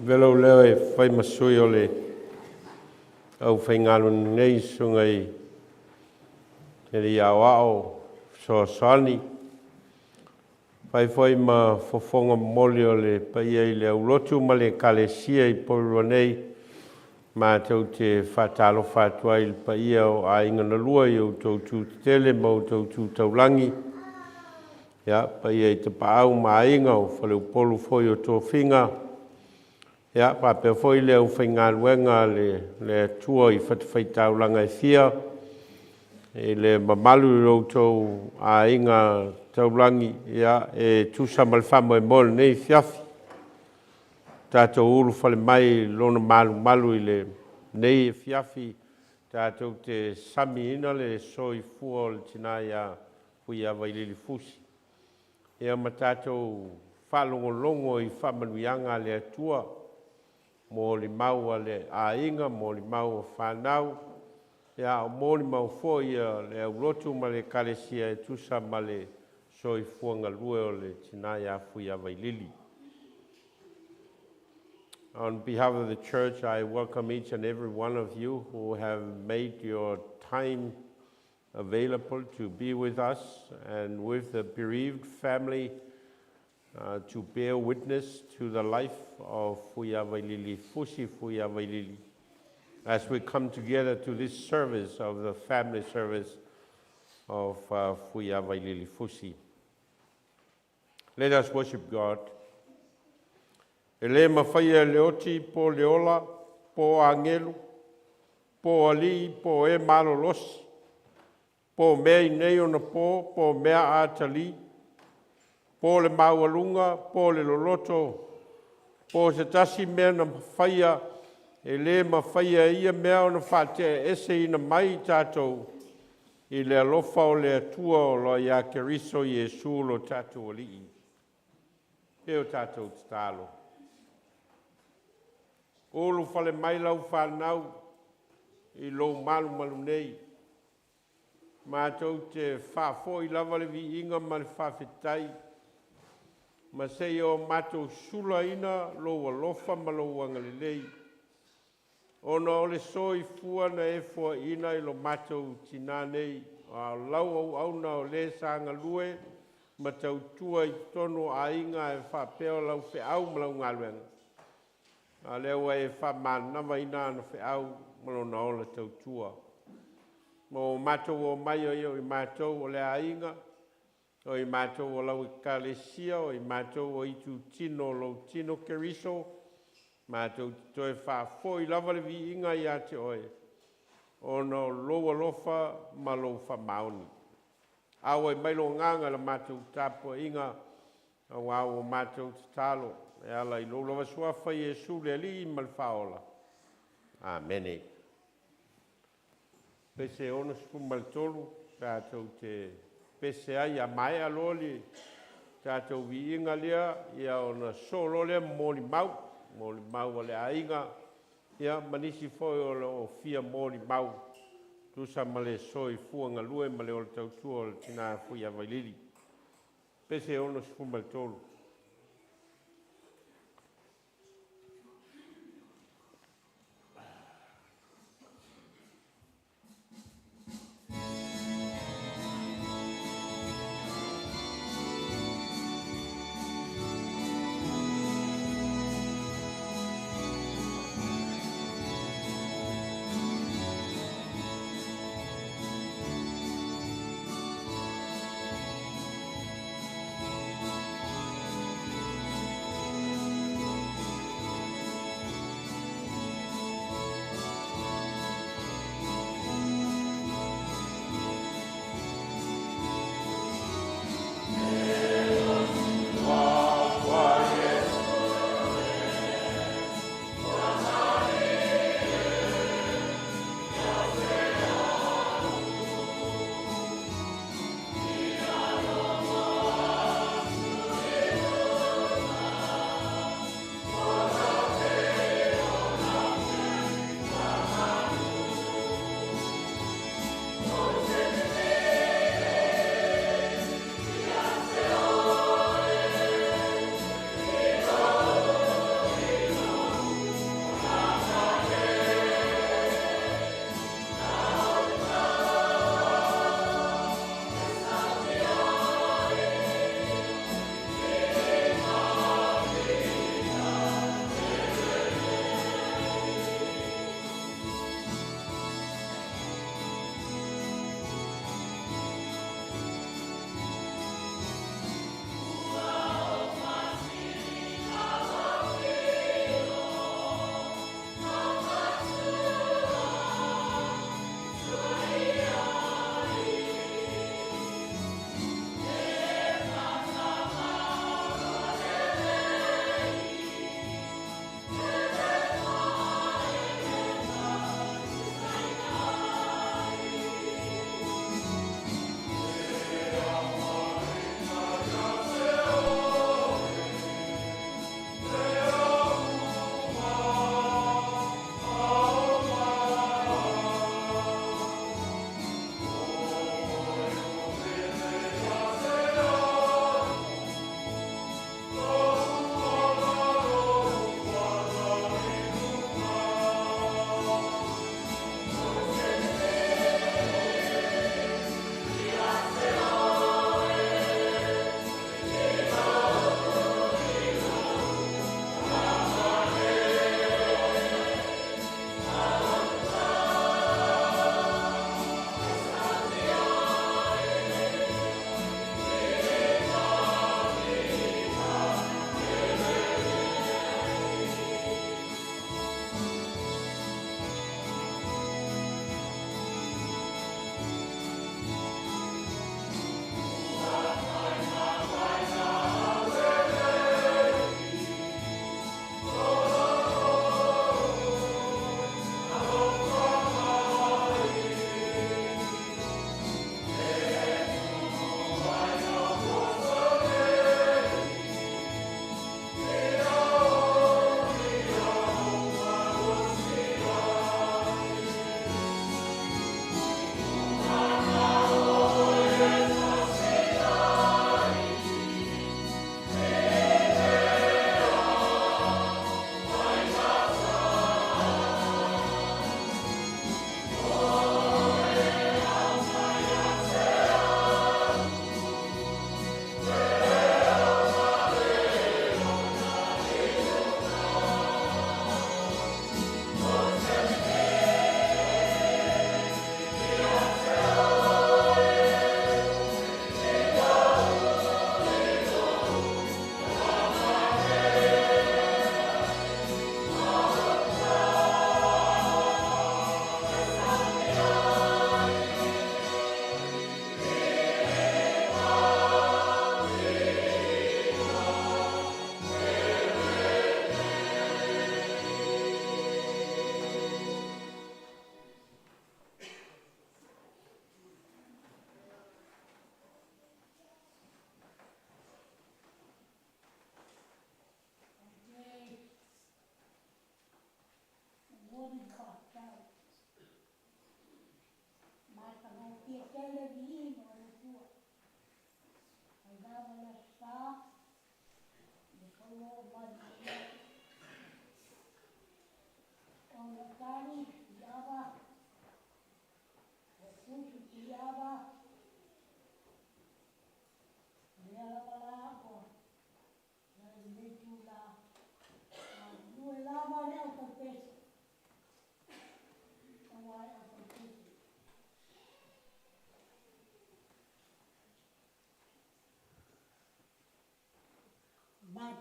Avea lou leo e fai ma sui o le aufaigaluega nei, susuga i alii aoao fesoasoani, fai foi ma fofoga momoli o le paia i le aulotu ma le Ekalesia i Porirua nei. Matou te faatalofa atu ai i le paia o aiga na lua i outou tu tetele ma outou tu taulagi, ia, paia i Tapaau ma Aiga, o Faleupolu foi o tofiga, ia, faapea foi le aufaigaluega a le Atua i fatafaitaulaga e fia, i le mamalu i lo outou aiga taulagi, ia, e tusa ma le faamoemoe o lenei afiafi. Tatou ulufale mai i lona malumalu i lenei afiafi, tatou te samiina le soifua o le tina ia Fuiavailili Fusi, ia ma tatou faalogologo i faamanuiaga a le Atua, molimau a le aiga, molimau a fanau, ia o molimau foi a le aulotu ma le Ekalesia e tusa ma le soifua galue o le tina ia Fuiavailili. On behalf of the church, I welcome each and every one of you who have made your time available to be with us and with the bereaved family to bear witness to the life of Fuiavailili Fusi Fuiavailili as we come together to this service of the family service of Fuiavailili Fusi. Let us worship God. E le mafai e le oti po le ola, po agelu, po alii, po e malolosi, po mea i nei ona po, po mea atali, po le maualuga, po le loloto, po o se tasi mea na mafaia, e le mafaia e ia mea ona faate'eseina mai i tatou i le alofa o le Atua o lo o ia Keriso Iesu lo tatou Alii. E o tatou tatalo. Ulufale mai lau fanau i lou malumalu nei, matou te faafoi lava le viiga ma le faafetai, ma seia o matou sulaina lou alofa ma lou agalelei, ona o le soifua na e foaina i lo matou tinā nei, a o lau auauna o le sa galue ma tautua i totonu o aiga e faapea o lau feau ma lau galuega, a o lea ua e faamanavaina ana feau ma lona ola tautua. Ma o matou omai ai o i matou o le aiga, o i matou o lau Ekalesia, o i matou o itutino o lou tino Keriso, matou te toe faafoi lava le viiga ia te oe, ona o lou alofa ma lou faamaoni. Auai mai lo agaga i la matou tapuaiga, auā ua matou tatalo, e ala i lou lava suafa Iesu le Alii ma le Faaola. Amene. Pese 63, tatou te pese ai a maea loa le tatou viiga lea, ia ona sosoo loa lea ma molimau, molimau a le aiga, ia ma nisi foi o lo o fia molimau, tusa ma le soifua galue ma le ola tautua o le tina Fuiavailili. Pese 63.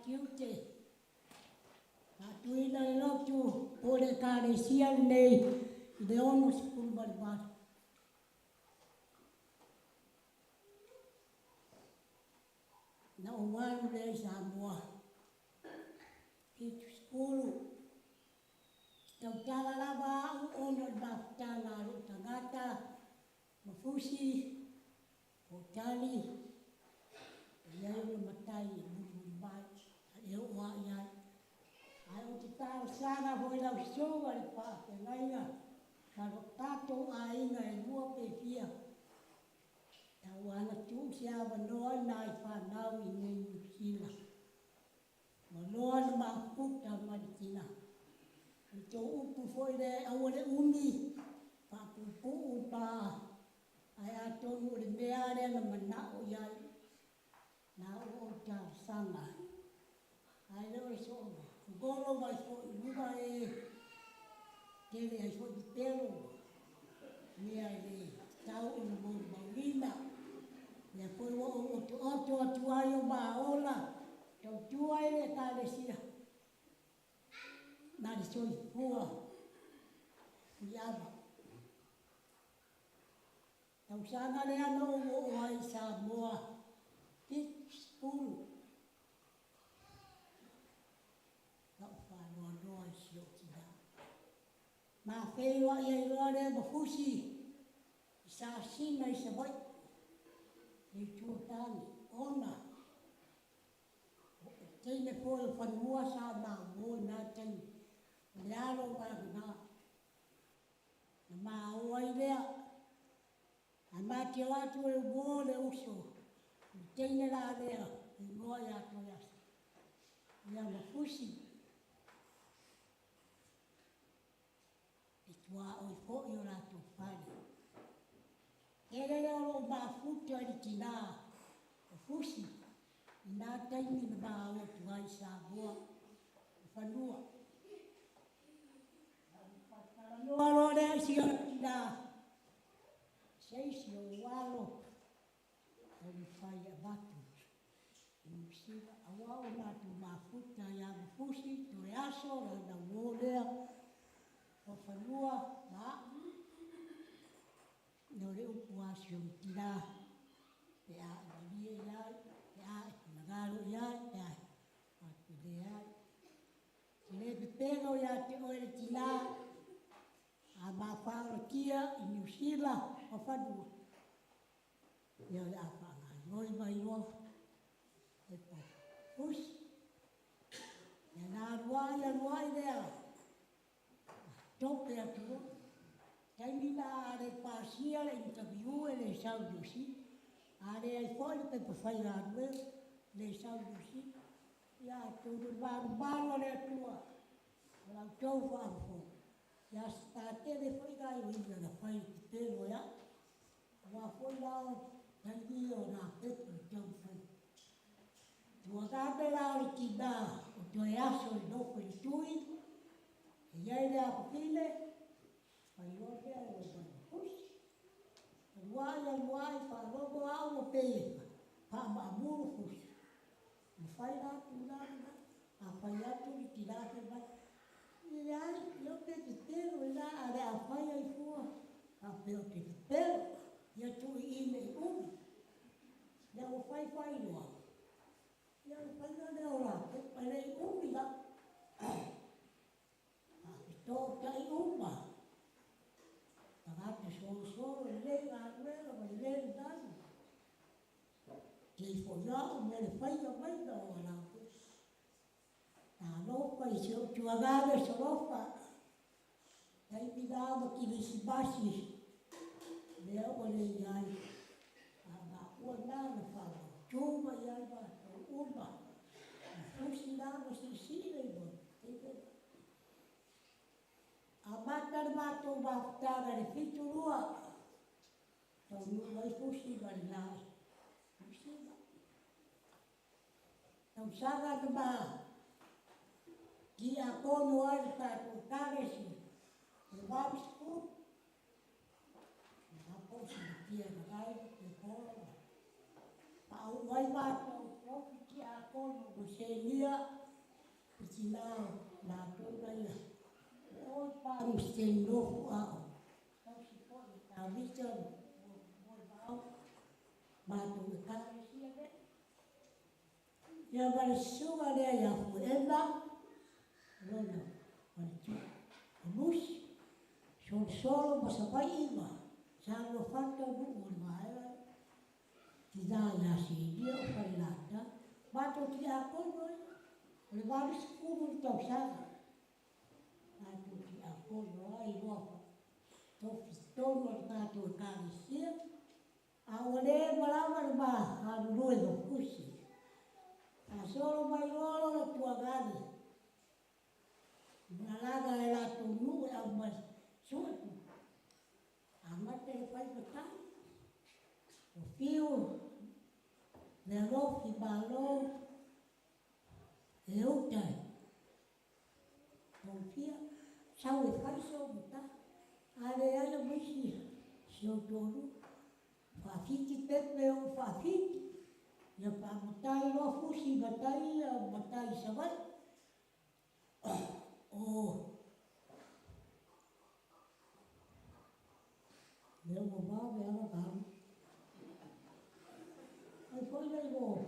tiute faatuina le lotu po o le Ekalesia lenei i le 68. Na ou alu lea i Samoa, 70. Tautala lava au ona o le mafutaga a lou tagata ma Fusi o Tali, e i ai ona matai e mulimuli mai, e oo lava i ai. Ae ou te talosaga foi i lau susuga i le faafeagaiga ma lo tatou aiga e lua pe fia, tau lava ina tuu se avanoa i nai fanau i inei i Niu Sila. Ua loa le mafuta ma le tina. O le tou upu foi lea e aua le umi, faapuupuu le pa, ae atonu o le mea lava lea na manao i ai, na ua ou talosaga. Ae le o le soona gogolo mai foi i luga e tele ai foi pepelo mea e le tatau ona molimauina. Lea foi ua ou otooto atu ai o maola, tautua ai le Ekalesia na le soifua Fuiava. Tausaga lea na ou oo ai i Samoa, 70. La'u faanoanoa i si ou tinā. Ma feiloai ai loa lea ma Fusi i Sasina i Savaii, le itu o tane, ona o le teine foi o fanua sa maumau i na taimi, o le alo o Vagana. Na ma o ai lea, ae ma te o atu e uo le uso, o le teine la lea, e igoa ia Toeasa. Ia ma Fusi, e tuaoi foi o latou fale. Tele lea o lou mafuta i le tinā o Fusi, i nā taimi na ma o atu ai i Samoa, o fanua. Talanoa loa lea i si ona tinā, se isi o ou alo, taumafai e avatu i Niu Sila, aua ua matou mafuta ia ma Fusi, Toeaso, lana uo lea, o fanua ma a'u. O le upu a si ona tinā, pe a e malie i ai, pe a e finagalo i ai, pe a e leai. Te le pepelo ia te oe le tinā, a mafaolatia i Niu Sila o fanua, ia o le a faagaioi mai loa e po Fusi. Ia na alu ai lea, tope atu loa. Taimi na a le pasia le interview e le sau i Niu Sila. A leai foi le pepa faigaluega, le sau i Niu Sila. Ia atonu o le malumalu a le Atua, o la outou faafofoga. Ia se tele foi gaioiga na fai i pepelo e a'u. Aua foi la o taimi o nā pepa i taumafai. Tuagame la o le tinā o Toeaso i nofo i le tui, e i ai le afafine, failoa pea e o mai Fusi. Aluai, aluai, faalogo au ua pei e faamaamulu Fusi. Mafai la tulaga na, a fai atu le tinā fai mai, leai, ia pe pepelo i la, a le a fai ai fua, faapea o te pepelo, ia tuu i i nei umi. Ia ua fai fai loa, ia o le faiga lea o la pepa, e le i umi la. Faafetotai uma, tagata solosolo lelei galuega ma lelei lanu. Te ifo ia'u me le faia maina o ala pepa. Talofa i si ou tuagane solofa, taimi na ma kilisimasi, lea ua le i ai. A maua na na faamautu mai ai matou uma. Na fusi la ma siisii le igoa. Amata le matou mafutaga i le 72, taunuu ai Fusi ma le la Niu Sila. Tausaga na ma tiakono ai le tatou Ekalesia, o le 80. Na po silafia e magai pe polo. Paau ai matou Tofi tiakono ma Selia, i tinā o latou na ia. O oe Pamuseni Nofoaao, tausi foi e Tavita ma Moevao, matou Ekalesia lea. Ia ma le susuga lea ia Fuaema, lona faletua, o Lusi, Solosolo ma Savaii ma Saluafata nuu o le vaega lea. Tina ia Selia o Falelata, matou tiakono ia, o le 80 le tausaga. Matou tiakono ai loa tofi tonu a le tatou Ekalesia, a ua le malaga le ma galulue ma Fusi. Faasolo mai loa le tuagane, malaga e latou nuu e aumai sue amata le fai matai. O Fiu, Lealofi, Malo, e uta tofia, sau e fai sou matai. A leai o maisi si ou toalua, faafiti pepe o faafiti, ia faamatai loa Fusi matai ia matai i Savaii. O lea ua vave lava ona alu. Ai foi lea o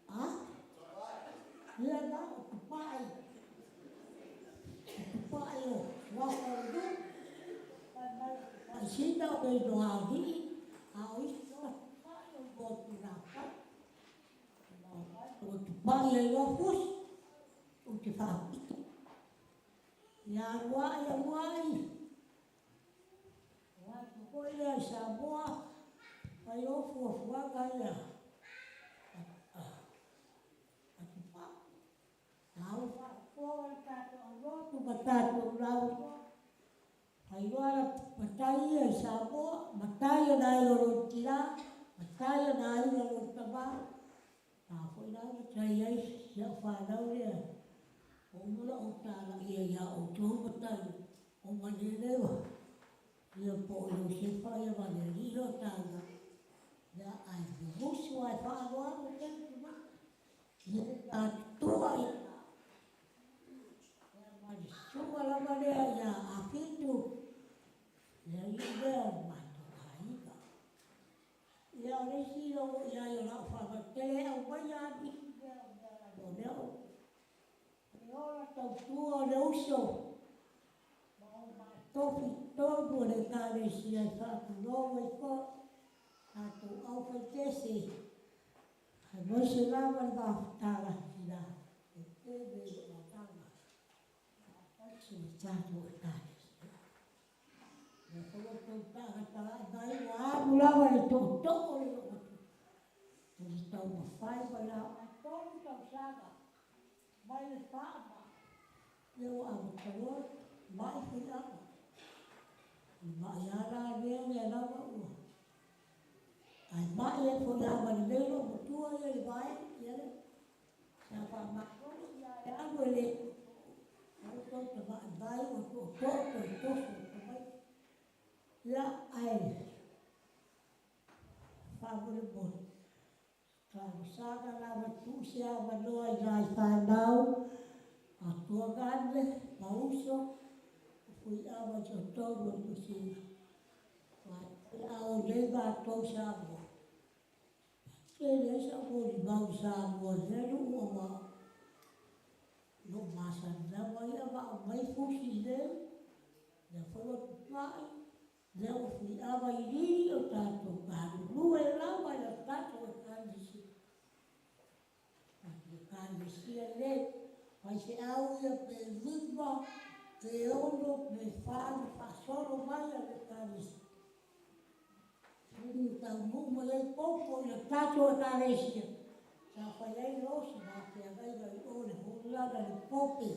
a? Ia na o tupai. O tupai o suafa o le nuu. Fai mai o tupai sina o le igoa alii, a o isi loa tupai o igoa tulafale. Ua tupai ai loa Fusi, ou te faapito. Ia alu ai, alu ai. O atu foi lea i Samoa, fai o fuafuaga ia a tupai. A ua faafofoga le tatou aulotu ma tatou lauiloa, fai loa la matai ia i Samoa, matai o le aiga o lona tina, matai o le aiga o lona tama. A foi la ua tai ai si au fanau lea, ua uma ona ou talaia ia outou matai o Manele ia po o Iosefa ia ma le alii o taua. Ia ae musu ae faaaloalo tele tulaga. Ia matutua ia ma le susuga lava lea ia Afitu, le alii lea o le matou aiga. Ia o le isi o i ai o lau faamatele aumaia nisi mea o mea lava o lea o le ola tautua o le uso ma o maatofi tonu o le Ekalesia e faatulou ai foi tatou aufaitese, aemaise lava le mafutaga tina e pele i lou agaga faatasi ma tatou Ekalesia. Ia foi outou tagataga'i mai ua alu lava le tootoo o le loo matua. O le taumafai mai la ae 3 tausaga mai le faama lea ua amata loa ma'i fuiava. O le ma'i ala lea lea lava ua. Ae ma'i e fuiava lelei loo matua ia le vae ia le. Sa faamatolo ia e alu e le outou tama'i mai ua tootoo toe toso mai. Ia ae faamolemole. Talosaga lava tuu se avanoa i nai fanau, a tuagane ma uso, o fuiava i totonu o Niu Sila. A o nei matou Samoa, tele ai sau molimau i Samoa i lea nuu aua lou masani lava ia ma aumai fusi i nei, lea foi ua tupai, lea ua fuiava i lili o tatou galulue lava i le tatou Ekalesia. Tatou Ekalesia nei, faifeau ia pe 5, pe 6, pe 4 na faasolo mai a le Ekalesia. Suni taunuu mai ai popo i le tatou Ekalesia, sa fai ai losi ma feagaiga i o le hulana le pope.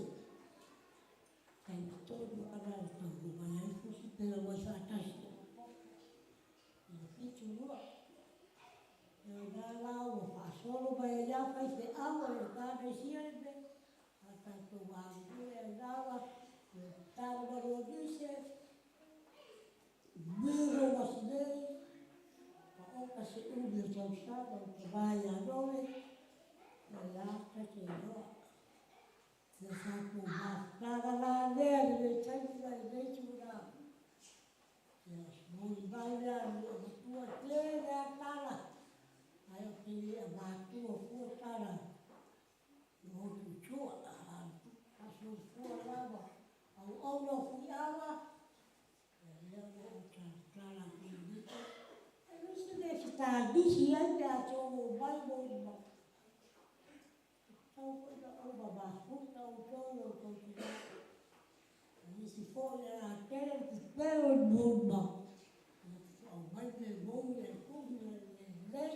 Taimi tonu ala le taunuu mai ai fusi pe ua i faatasi te pope. I le 72. Ia o na la ua faasolo mai ai lava faifeau a le Ekalesia lenei. A tatou galulue ai lava, le tatalo maluanise, miro masinei, Oka se umi o tausaga o tama ia Nove, ia la ta te iloa. Ia tatou mafutaga la lea i lenei taimi ma lenei itula. Ia o se molimau lea a le matua tele lava tala, ae ou te le avatua fua tala i o tutua, a o le soifua lava, auauna o Fuaava, ia lea ua ou talatala atu i lenei taimi. E leai se mea e te tanisi ai pe a te omai molimau. E tatau foi ona ou mafuta outou i o outou tina. O nisi foi o le a tele le pepelo i le molimau, ia aumai mea moni ae tuu mea le lelei.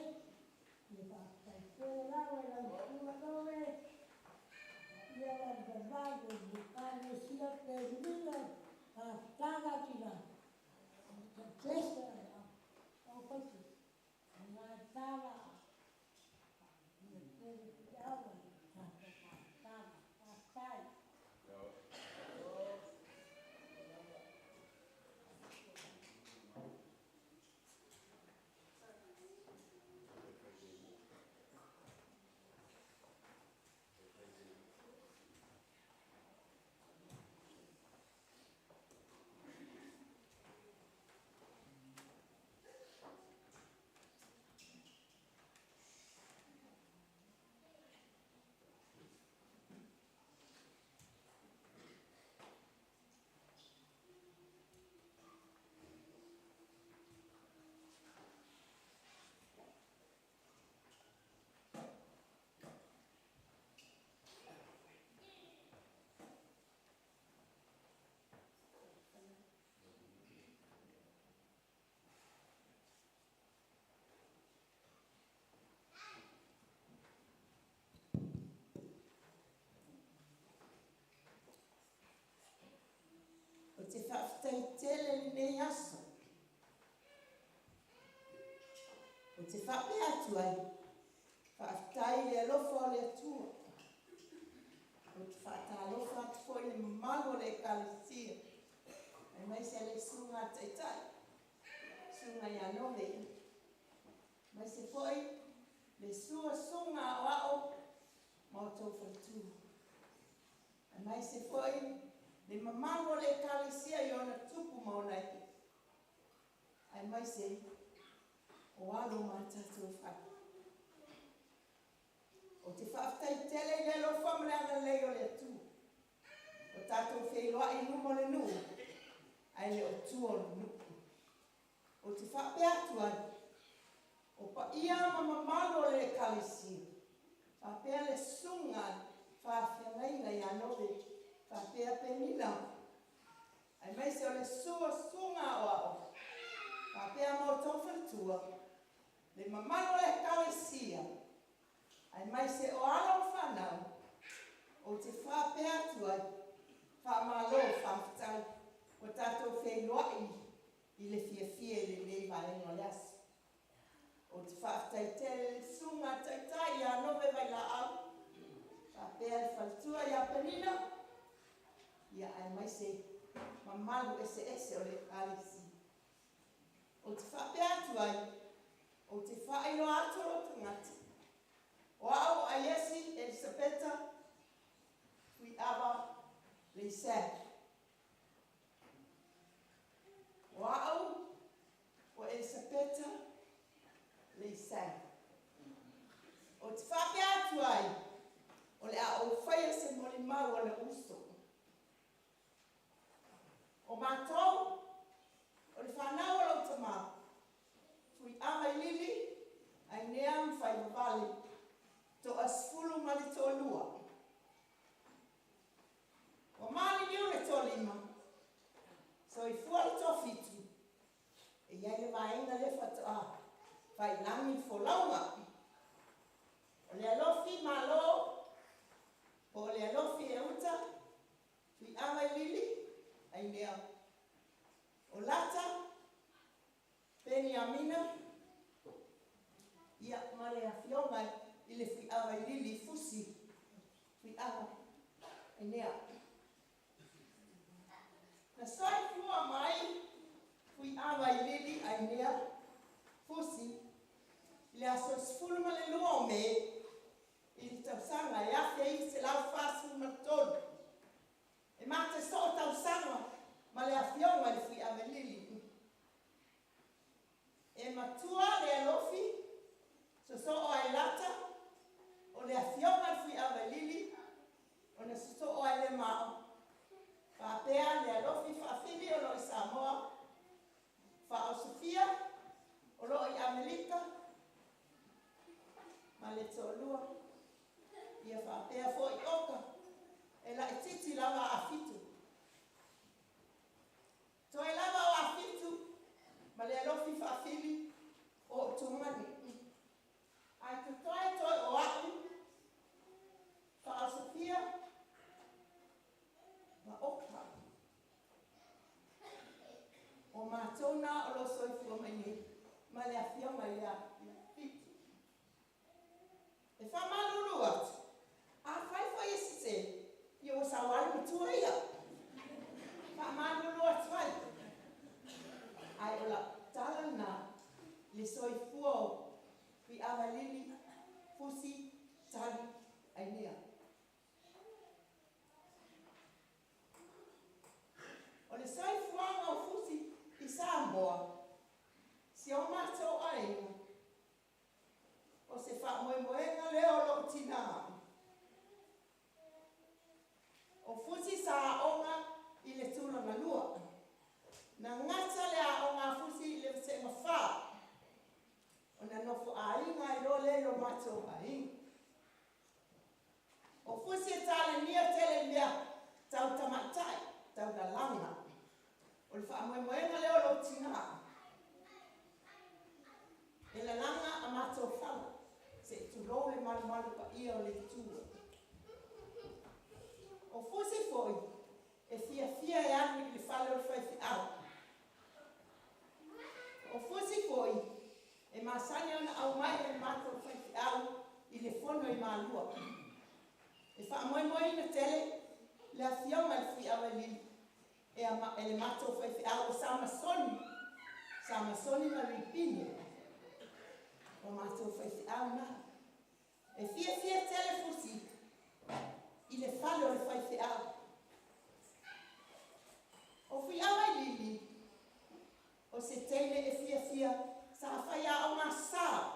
Ia faafetai tele lava i lau Susuga Nove, paia ma le mamalu o le Ekalesia Penina, mafutaga tina. Success au faiti. Ia tele piaga i tatou mafutaga. Faafetai. Ou te faafetai tele i lenei aso. Ou te faapea atu ai, faafetai i le alofa o le Atua. Ou te faatalofa atu foi i le mamalu o le Ekalesia, aemaise le Susuga a le Taitai, Susuga ia Nove, aemaise foi le Susuga Aoao ma outou faletua, aemaise foi le mamalu o le Ekalesia i ona tupu ma ona ee, aemaise o alo ma a tatou fanau. Ou te faafetai tele i le alofa ma le agalelei o le Atua. O tatou feiloai i luma o le nuu, ae le o tua o le nuu. Ou te faapea atu ai, o paia ma mamalu o le Ekalesia, faapea le susuga faafeagaiga ia Nove, faapea Penina, aemaise o le susuga aoao, faapea ma outou faletua, le mamalu o le Ekalesia, aemaise o alo ma fanau, ou te faapea atu ai, faamalo faafetai, ua tatou feiloai i le fiafia i lenei vaega o le aso. Ou te faafetai tele i le susuga Taitai ia Nove Vailaau, faapea le faletua ia Penina, ia aemaise mamalu eseese o le Ekalesia. Ou te faapea atu ai, ou te faailoa atu lou tagata, o au Aiesi Elisapeta Fuiava Leisea. O au o Elisapeta Leisea. Ou te faapea atu ai, o le a ou faia se molimau a le uso. O matou, o le whanau o lau tama, Fuiava i Lili, Ainea ma Faivavale, toa 12 ma le toalua. Ua maliliu le toalima, soifua le toafitu, e iai le vaega lea faatoa failangi le folauga. O le alofi malo, po o le alofi e uta, Fuiava i Lili, Ainea. O Lata, Peniamina, ia ma le afioga i le Fuiava i Lili, Fusi, Fuiava, Ainea. Na soifua mai Fuiava i Lili, Ainea, Fusi, aso 12 o Me i le tausaga e 1943, e ma te soo tausaga ma le afioga i le Fuiava i Lili. E matua le alofi sosoo ai lata o le afioga i le Fuiava i Lili ona sosoo ai le mao faapea le alofi faafili o loo i Samoa, faaosofia o loo i Amerika ma le toalua ia faapea foi Oka e laititi lava Afitu. Toe lava o Afitu ma le alofi faafili o Tumani. Ai totoe toe o a'u faaosofia ma Oka. O matou na o lo soifua mai nei ma le afioga ia Fitu. E faamalulu atu, afai foi e sese, ia ua sauā le matua ia. Faamalulu atu ai. Ae o lau tala lena i le soifua o Fuiava i Lili, Fusi, Tali, Ainea. O le soifuaga o Fusi i Samoa, si o matou aiga, o se faamoemoega lea o lou tinā. O Fusi sa aoga i le tulaga lua. Na gata le aoga a Fusi i le vasega 4. Ona nofo aiga ai loa lea i lo matou aiga. O Fusi e talenia tele i mea tau tamaitai, tau lalaga. O le faamoemoega lea o lou tinā. E lalaga a matou fala, se i tulou le malumalu paia o le Atua. O Fusi foi, e fiafia e alu i le fale o le faifeau. O Fusi foi, e masani ona aumai e le matou faifeau i le fono i Malua. E faamoemoeina tele le afioga i le Fuiava i Lili e le matou faifeau o Samasoni, Samasoni ma Ripine, o matou faifeau na. E fiafia tele Fusi i le fale o le faifeau. O Fuiava i Lili, o se teine e fiafia sa fai aoga sa.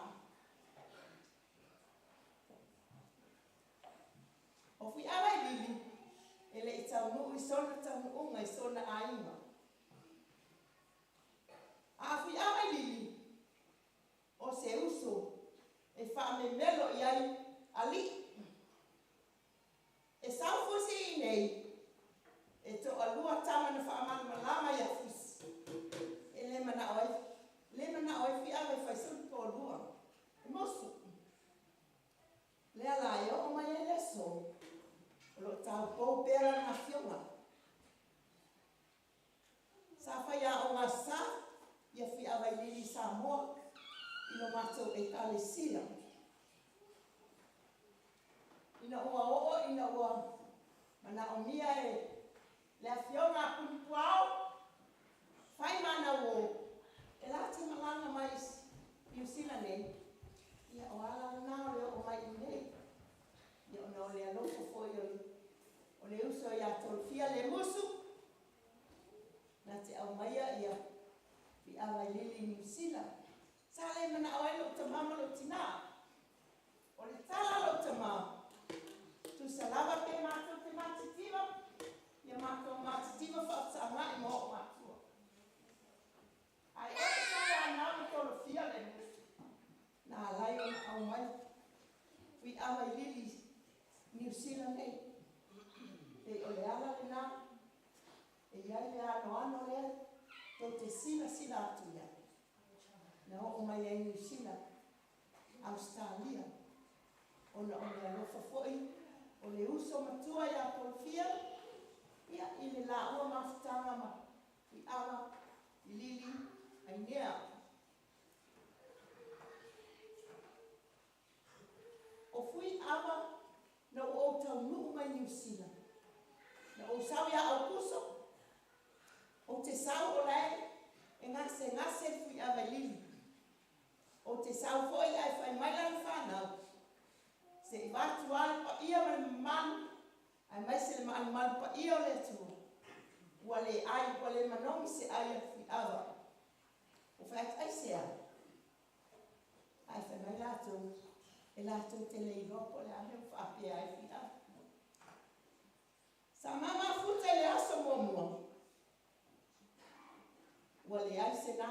O Fuiava i Lili, e le i taunuu i sona taunuuga i sona aiga. A Fuiava i Lili, o se uso e faamemelo i ai alii. E sau Fusi i nei, e toalua tama na faamalamalama ia Fusi. E le manao ai, le manao ai Fuiava e fai sona toalua. E mosu. Lea la e oo mai ai le aso, o loo taupou pea lana afioga. Sa fai aoga sa ia Fuiava i Lili i Samoa i lo matou ekalesia. Ina ua oo, ina ua manaomia e le afioga a Punipuao, fai mana o, e la te malaga mai Niu Sila nei, ia o ala lena o le oo mai i nei. Ia ona o le alofa foi o le uso ia Tolofia le musu, na te aumaia ia Fuiava i Lili i Niu Sila. Sa le manao ai lou tamā ma lou tinā. O le tala lou tamā, tusa lava pe matou te matitiva, ia matou matitiva faafesagai ma oo matua. Ai oe sa ia nau i Tolofia le musu. Na alai ona aumai Fuiava i Lili Niu Sila nei. Pei o le ala lena, e iai le anoano lea, tou te silasila atu iai. Na oo mai ai Niu Sila, Australia, ona o le alofa foi, o le uso matua ia Tolofia, ia i le laua mafutaga ma Fuiava i Lili Ainea. O Fuiava na ua ou taunuu mai Niu Sila. Na ou sau ia Aukuso, ou te sau o lae e gasegase le Fuiava i Lili. Ou te sau sau foi ae fai mai lana fanau, se i vaeatu lava le paia ma le mamalu, aemaise le malumalu paia o le Atua, ua le ai, ua le manogi se ai a le fuiava. Ua fai atu, Aisea? Ae fai mai latou, e latou te le iloa po o le a le mea ua faapea ai fuiava. Sa ma mafuta i le aso muamua, ua leai se na,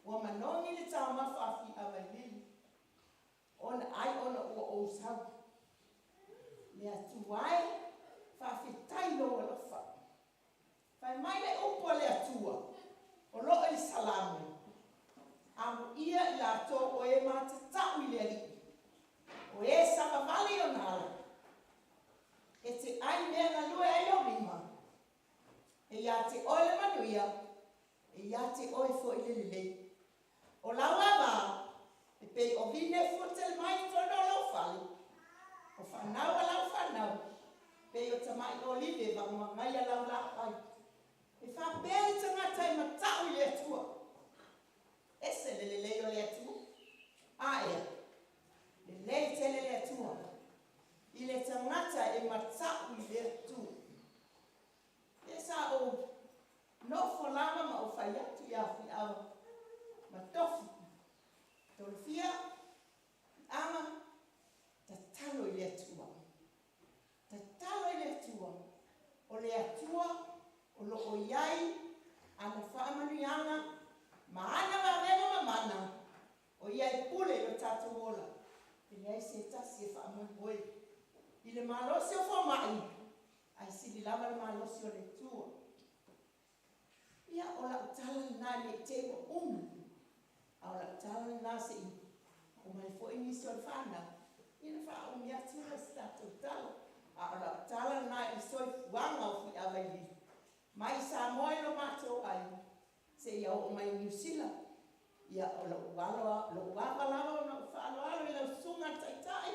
ua manogi le taumafa a fuiava i lili, ona ai ona ua ou sau. Le Atua e, faafetai i lou alofa. Fai mai le upu a le Atua, o lo o i le Salamo, Amuia i latou o e matatau i le Alii, o e savavali i ona ala, e te ai mea galue ai lou lima, e ia te oe le manuia, e ia te oe foi le lelei. O lau ava, e pei o vine e fuatele mai i totonu o lou fale, o fanau a lau fanau, pei o tamai olive e vagomagaia lau laau ai. E faapea le tagata e matau i le Atua, Ese le lelei o le Atua. A ea, lelei tele le Atua i le tagata e matau i le Atua. Ia sa ou nofo lava ma ou fai atu ia Fuiava ma Tofi, Tolofia, Aga, tatalo i le Atua. Tatalo i le Atua. O le Atua o lo o i ai ana faamanuiaga ma ana vavega mamana, o ia e pule i lo tatou ola. E leai se tasi e faamoemoe i le malosi o fomai, ae sili lava le malosi o le Atua. Ia, o lau tala lena ne i te i ua umi, a o lau tala lena se i oo mai foi nisi o le fanau, ia ona faaumi atu lea o se tatou tala. A o lau tala lena i le soifuaga o Fuiava i Lili, mai Samoa i lo matou aiga, seia oo mai i Niu Sila. Ia, o lou alo, lou ava lava ona ou faaaloalo i lau susuga i le Taitai,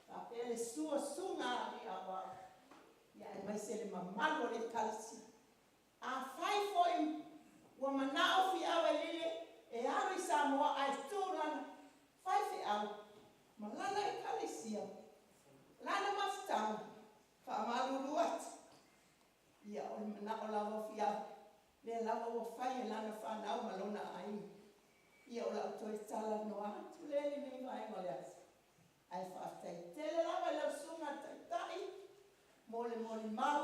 faapea le susu o susuga a alii aoao, ia aemaise le mamalu o le Ekalesia. Afai foi ua manao Fuiava i Lili e alu i Samoa ae tuu lana faifeau ma lana Ekalesia, lana mafutaga, faamalulu atu, ia o le manao lava o Fuiava, lea lava ua fai e lana fanau ma lona aiga. Ia o lau toe talanoa atu lea i lenei vaega o le aso. Ae faafetai tele lava i lau Susuga i le Taitai mo le molimau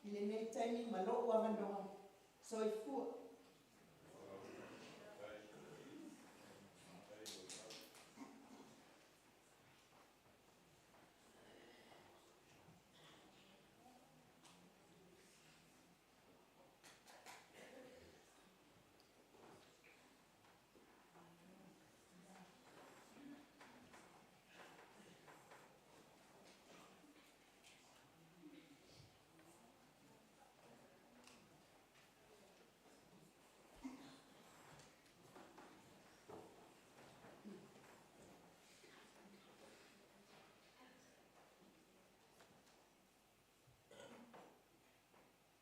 i lenei taimi ma lou avanoa. Soifua.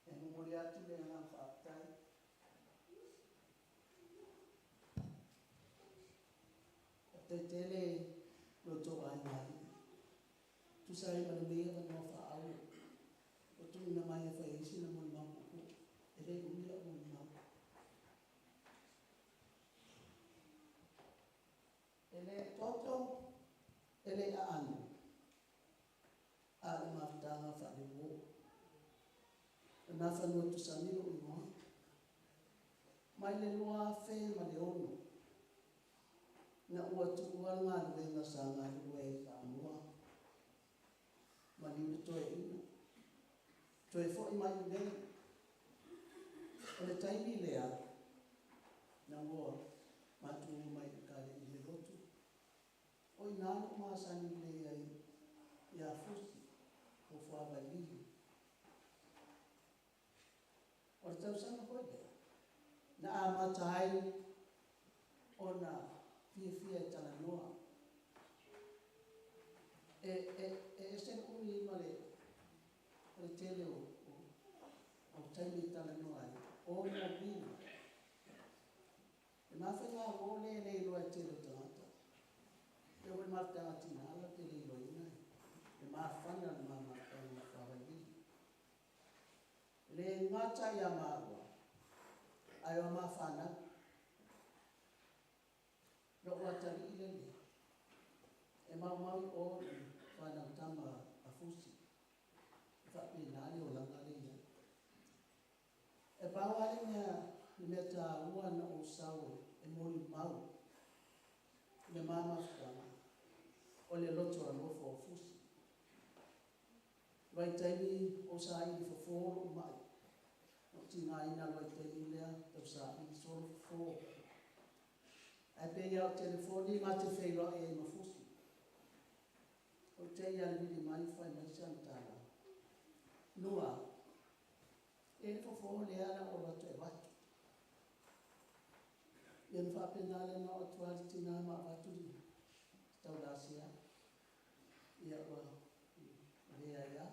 E momoli atu le agaga faafetai. Faafetai tele lo outou aiga alii. Tusa ai ma lenei avanoa faaauro ua tuuina mai e fai ai sina molimau puupuu. E le umi lau molimau. E le toto, e le aano, a o le mafutaga faale-uo. O Nafanua Tusani lou igoa. Mai le 2006, na ua tuua le galuega sa galulue ai i Samoa, maliu le toeaina, toe foi mai i inei. O le taimi lea, na ua matou omai i le lotu, o i ina na ou masani lelei ai ia Fusi po o Fuavailili. O le tausaga foi lea, na amata ai ona fiafia e talanoa. E, e, e ese le umi ma le, o le tele o, o, o taimi e talanoa ai, ona uiga. E mafai ngā uo le le iloa e tele o tagata. mafutaga a tinā latou te le iloaina le mafana o le ma mafutaga ma Fuavailili. E le gata ia maua, ae o ma fanau. Lou atalii lenei, e maumau i o i fanau tama a Fusi, e faapena le olaga lea e i ai. E pau lava le mea, le mea taua na ou sau e molimau i le ma mafutaga, o le loto alofa o Fusi. Vaitaimi o saili fofo lou mai, na ou tigaina le vaitaimi lea tau saili solo fofo. Ae pei lava o telefoni ma te feiloai ai ma Fusi. Ou te i lava i le vili mai fai mai si ana tala. Nua, e le fofo lea la ua alu atu e avatu. Ia ona faapena lea ona oo atu lava le tina ma avatu le taulasea. Ia ua leai lava,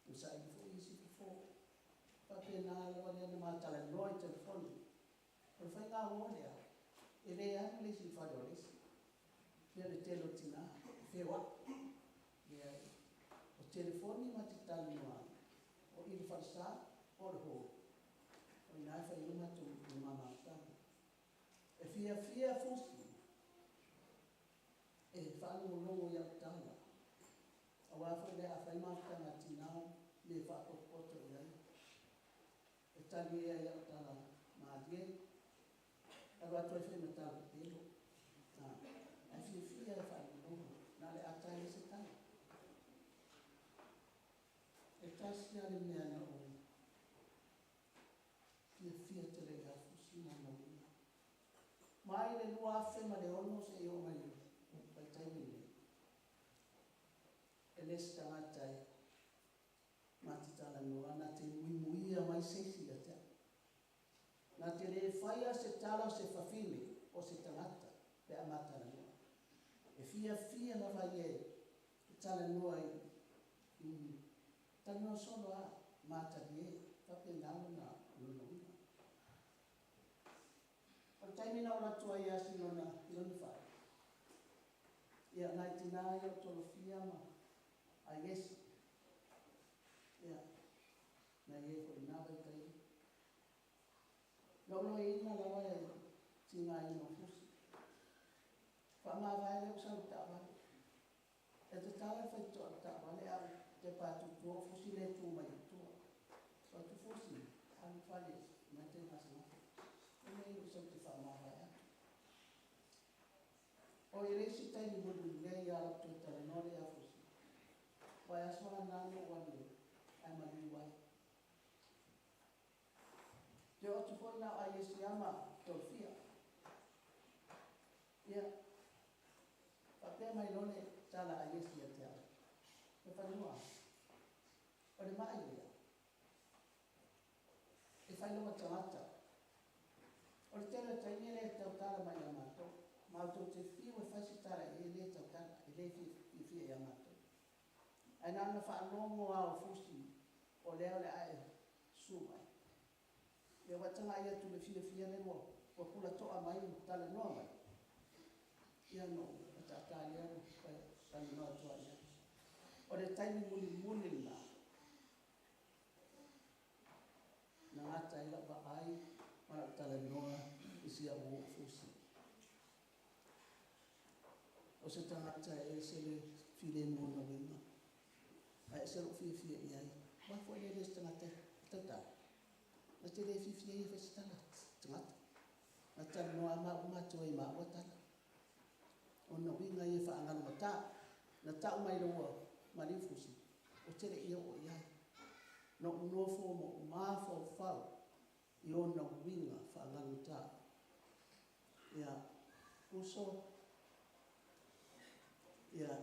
ua saili foi isi fofo. Faapena lava lea ona ma talanoa i telefoni. O le faiga uo lea, e le alu le isi i le fale o le isi. Ia le tele o tina, e feoai. Leai. O telefoni ma te talanoa ai, o i le falesa po o le hall. O i ina e fai ai le matou le ma mafutaga. E fiafia Fusi e faalogologo i au tala, aua foi lea a fai mafutaga a tina, mea e faapotopoto i ai, e talie ai au tala malie, alu atu ai foi ma tala pepelo. Ae fiafia e faalogologo, na o le ata lava e leai se tala. E tasi lava le mea na ou fiafia tele ai ia Fusi ma ona uiga. Mai le 2006 seia oo mai i le vaitaimi lenei, e le se tagata e ma te talanoa, na te muimuia mai se isi ia te au. Na te le faia se tala o se fafine po o se tagata pe a ma talanoa. E fiafia lava ia e talanoa i talanoa solo lava, matalie, faapena lona uiga. O le taimi na ou alu atu ai e asi i lona fale, ia nai tina ia o Tolofia ma Aiesi, ia, na i ai foi i lena vaitaimi. Na ou loiaina lava le tigaina o Fusi. Faamavae lea ua sau i le taavale. E tatala le faitotoa o le taavale ae ou tepa atu i tua o Fusi lea e tu mai i tua. Ou fai atu, Fusi, alu i le fale e aumai tai gasegase. Fai mai ou sau ou te faamavae atu. Oi, e le isi taimi mulimuli ai lava o toe talanoa lea ia Fusi. Aua e aso lana na ou alu ae maliu ai. Te oo atu foi na o Aiesi lava ma Tolofia. Ia, faapea mai loa le tala a Aiesi ia te au, Nafanua, o le mai lea, e fai lava tagata. O le tele o taimi e le tautala mai ia matou. Matou te fiu e fai se tala i ai, e le tautala, e le fiafia ia matou. Ae na ona faalogo lava o Fusi o lea o le a e susu mai. Ia ua tagai atu i le fiafia lea ua pulatoa mai ma talanoa mai, ia ona ou ataata lea ma talanoa atu lava i ai. O le taimi mulimuli lena na gata ai lau vaai ma lau talanoa i si au uo Fusi. O se tagata e ese le filemu o lona uiga, ae ese lou fiafia i ai. Aua foi le le se tagata e tautala, na te le fiafia ia e fai se tala tagata. Na talanoa lava maua matou ai i maua tala. O lona uiga ia e faaagalugata. Na tau mai loa ua maliu Fusi, ou te le i oo i ai. Na ou nofo ma ou mafaufau i ona uiga faaagalugata. Ia, uso, ia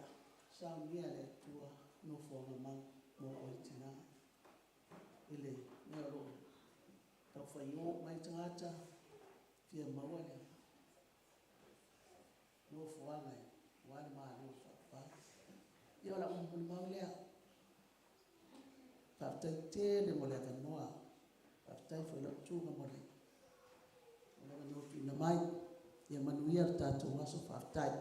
saunia e le Atua nofoaga mau mo oe tina i le mea o lo o taufaio mai tagata fia maua le nofoaga aua le Malo faavavau. Ia o lau molimau lea. Faafetai tele mo le avanoa. Faafetai foi i lau tuga mo le avanoa tuuina mai. Ia manuia le tatou aso. Faafetai.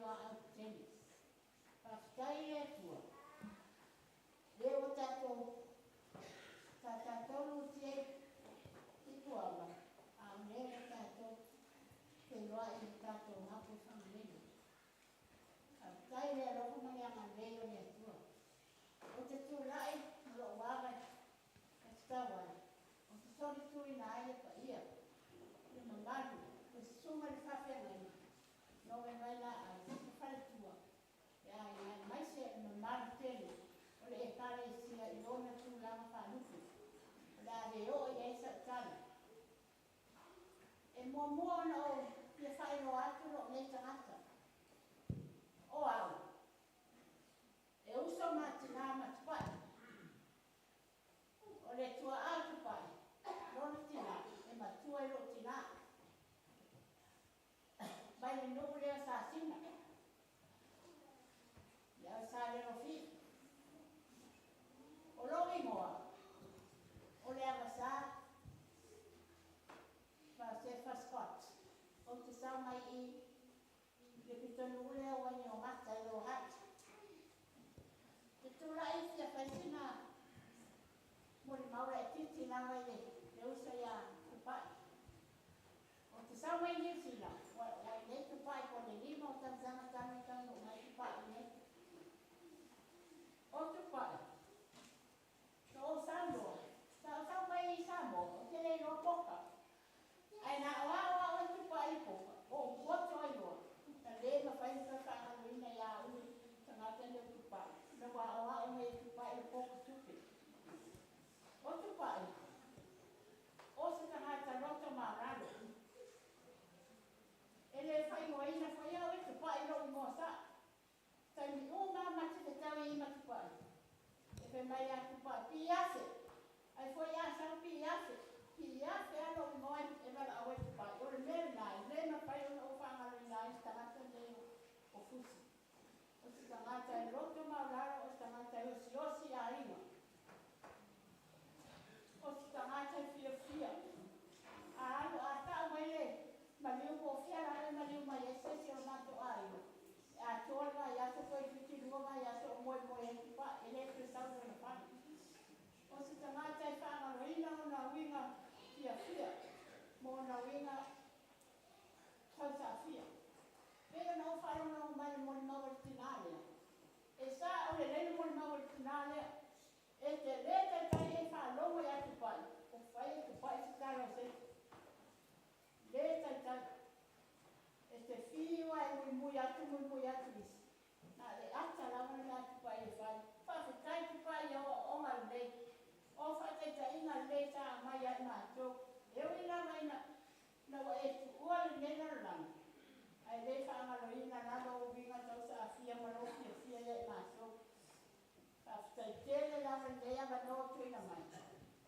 o aau tetele. Faafetai i le Atua, lea ua tatou sa tatou lutia i tuala, a o lea ua tatou feiloai i le tatou gapo i Fagalele. Faafetai i le alofa ma le agalelei o le Atua. Ou te tulai ma lou ava e tatau ai, ou te solituina ai le paia, le mamalu, le susuga i le faafeagaiga, Lovevailaau ma faletua, le aiga aemaise le mamalu tele o le Ekalesia i ona tulaga faalupe, o le a le oo i ai sau tala. E muamua ona ou fia faailoa atu lou nei tagata, o au, e uso ma tinā ma Tupai. O le tuaa o Tupai, lona tinā, e matua i lou tinā. Mai le nuu lea o Sasina, ia o Salelofia. O lou igoa, o Leavasā Fasefa Scott. Ou te sau mai i le pitonuu lea o Wainiogata i Lower Hutt. Te tulai e fia fai sina molimau laitiiti lava i le uso ia Tupai. Ou te sau mai Niu Sila, ua i inei Tupai po o le 5 o tausaga talu ona taunuu mai Tupai i inei. O Tupai, na ou sau loa, sa ou sau mai i Samoa, ou te le iloa poka. Ae na aoao au e Tupai i poka, ou poto ai loa, na le mafai ona toe faagaloina ia au le tagata lenei o Tupai, ina ua aoao mai e Tupai le poka tupe. O Tupai, o se tagata loto maualalo. E le faaigoaina foi au e Tupai i lou igoa sao. Taimi uma lava ma te fetau ai ma Tupai. E fai mai ia Tupai, Piiafe! Ai foi a sau Piiafe! Piiafe lava lou igoa e valaau ai Tupai. O le mea lena e le mafai ona ou faagaloina ai le tagata lenei o Fusi. O se tagata e loto maualalo, o se tagata e osiosi i aiga. O se tagata e fiafia. A alu a tau mai le maliu po o fea la e maliu mai ai se isi o le matou aiga, e atoa le vaiaso toeitiiti 2 vaiaso o moemoe ai Tupai, e le toe sau i lona fale. O se tagata e faagaloina ona uiga fiafia ma ona uiga tausaafia. Pei ona ou faalogologo mai i le molimau a le tinā lea, e sao lelei le molimau a le tinā lea. E te le taitai e faalogo ia Tupai, o fai e Tupai se tala o se isi. Le taitai. E te fiu lava e muimui atu, muimui atu isi. Na o le ata lava le mea a Tupai e fai. Faafetai Tupai i au aoaoga lelei. O faataitaiga lelei sa aumai ia i matou. E ui lava ina ina ua e tuua lenei lalolagi, ae le faagaloina lava ou uiga tausaafia ma lou fiafia ia i matou. Faafetai tele lava i lenei avanoa ua tuuina mai,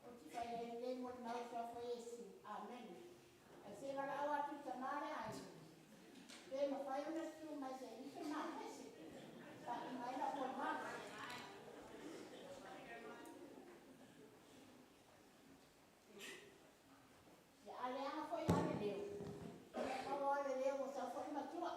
ou te fai ai lenei molimau i suafa o Iesu. Amene. Ae se i valaau atu i le tama lea aiga, pe mafai ona susu mai se i se mapese, faaiuga ai lau molimau. Ia a leaga foi lava le leo, ia maua lava le leo ua sau foi le matua.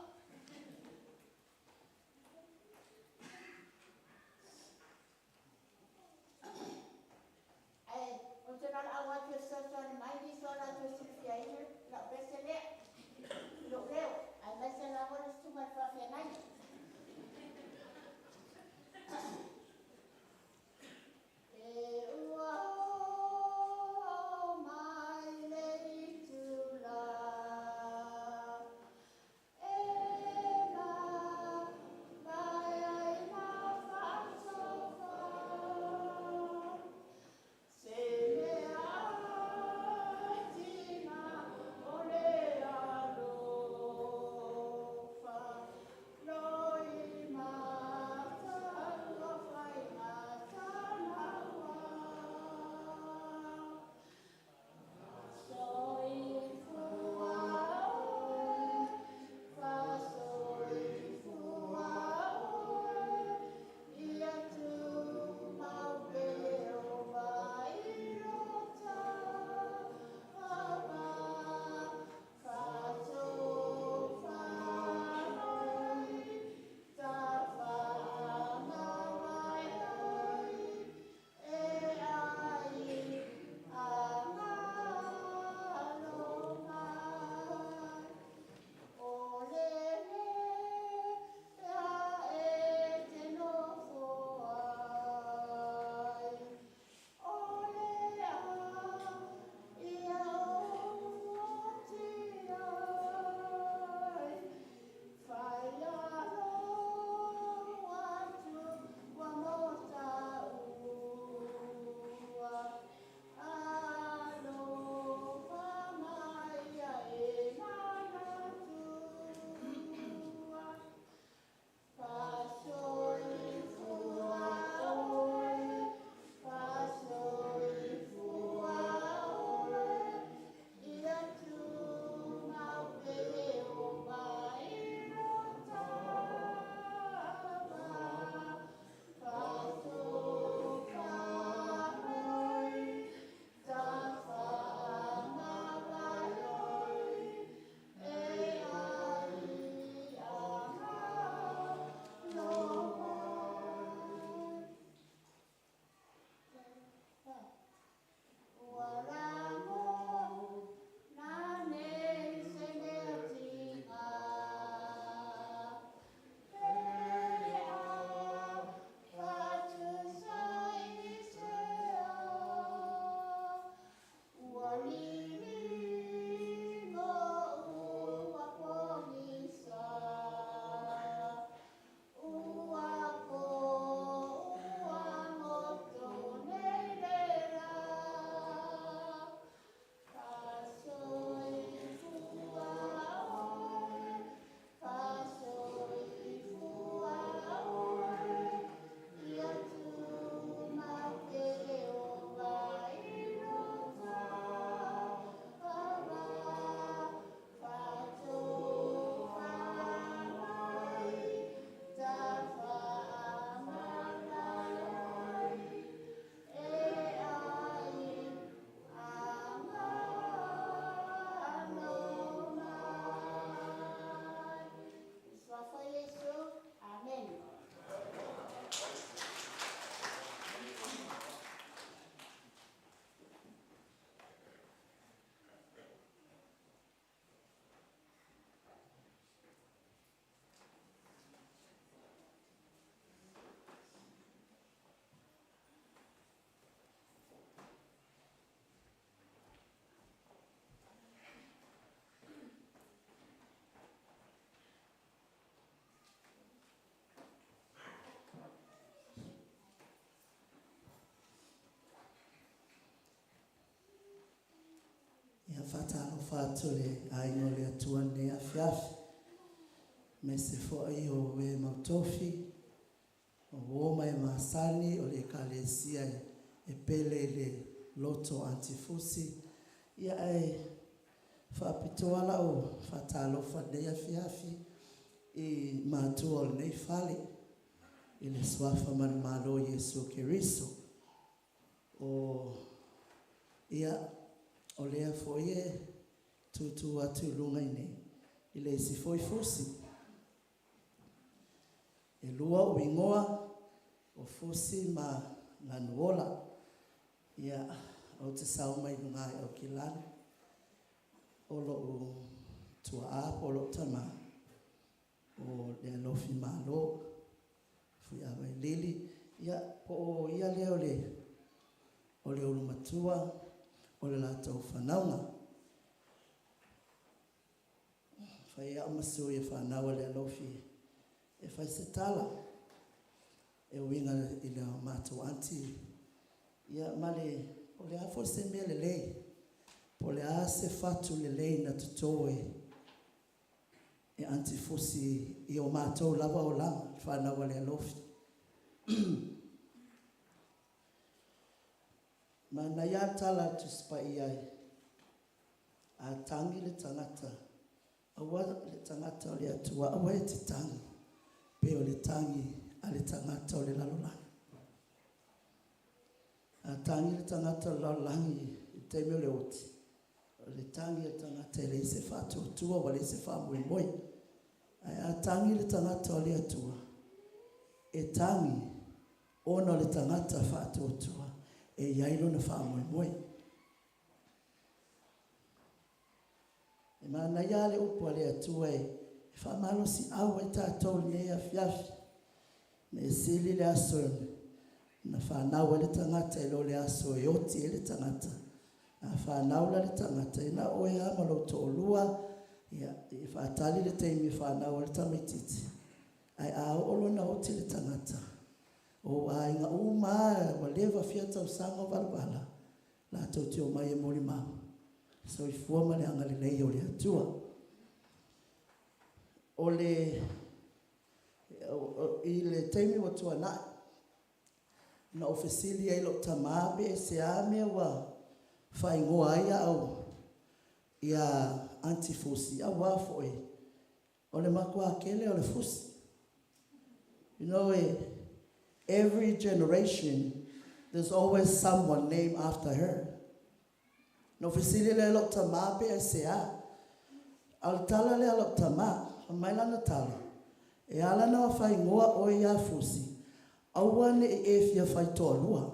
Faatalofa atu i le aiga o le Atua i lenei afiafi, aemaise foi o e mautofi, o uo ma e masani o le Ekalesia e pele i le loto Aunty Fusi. Ia ae faapitoa lau faatalofa i lenei afiafi i matua o lenei fale, i le Suafa manumalo o Iesu Keriso. O, ia, o lea foi e tūtū atu i luga i inei, i le isi foi Fusi. E lua ou igoa, o Fusi ma Ganuola. Ia, ou te sau mai luga i Aukilani, o lou tuaa po o lou tamā, o le Alofi Malo, Fuiavailili, ia, po o ia lea o le o le ulumatua o le latou fanauga. Fai au ma sui e fanau a le Alofi e fai se tala e uiga i le matou aunty, ia ma le po o le a foi se mea lelei, po o le a se fatu lelei na toto e Aunty Fusi i o matou lava olaga, le fanau a le Alofi. Manaia lava le tala a le Tusi Paia, a tagi le tagata, aua le tagata o le Atua, aua e te tagi pei o le tagi a le tagata o le lalolagi. A tagi le tagata o le lalolagi i le taimi o le oti, o le tagi a le tagata e leai se faatuatua, ua leai se faamoemoe. Ae a tagi le tagata o le Atua, e tagi ona o le tagata faatuatua e i ai lona faamoemoe. E manaia lava le upu a le Atua e faamalosiau ai tatou i lenei afiafi. Mea sili le aso na fanau ai le tagata i lo le aso e oti ai le tagata. A fanau la le tagata, e na o oe lava ma lou toalua, ia, e faatali le taimi e fanau ai le tamaitiiti. Ae a oo loa ina oti le tagata, o ou aiga uma lava ua leva fia tausaga o valavala, latou te omai e molimau, soifua ma le agalelei o le Atua. O le, i le taimi ua tuanai, na ou fesili ai i lou tama pe aisea mea ua faaigoa ai au ia Aunty Fusi, aua foi o le matua tele o le Fusi. You know, every generation, there's always someone named after her. Na ou fesili lea i lou tama pe aisea. A o le tala lea a lou tama, fai mai lana tala, e ala ona faaigoa oe ia Fusi, aua ne i e fia faitoalua.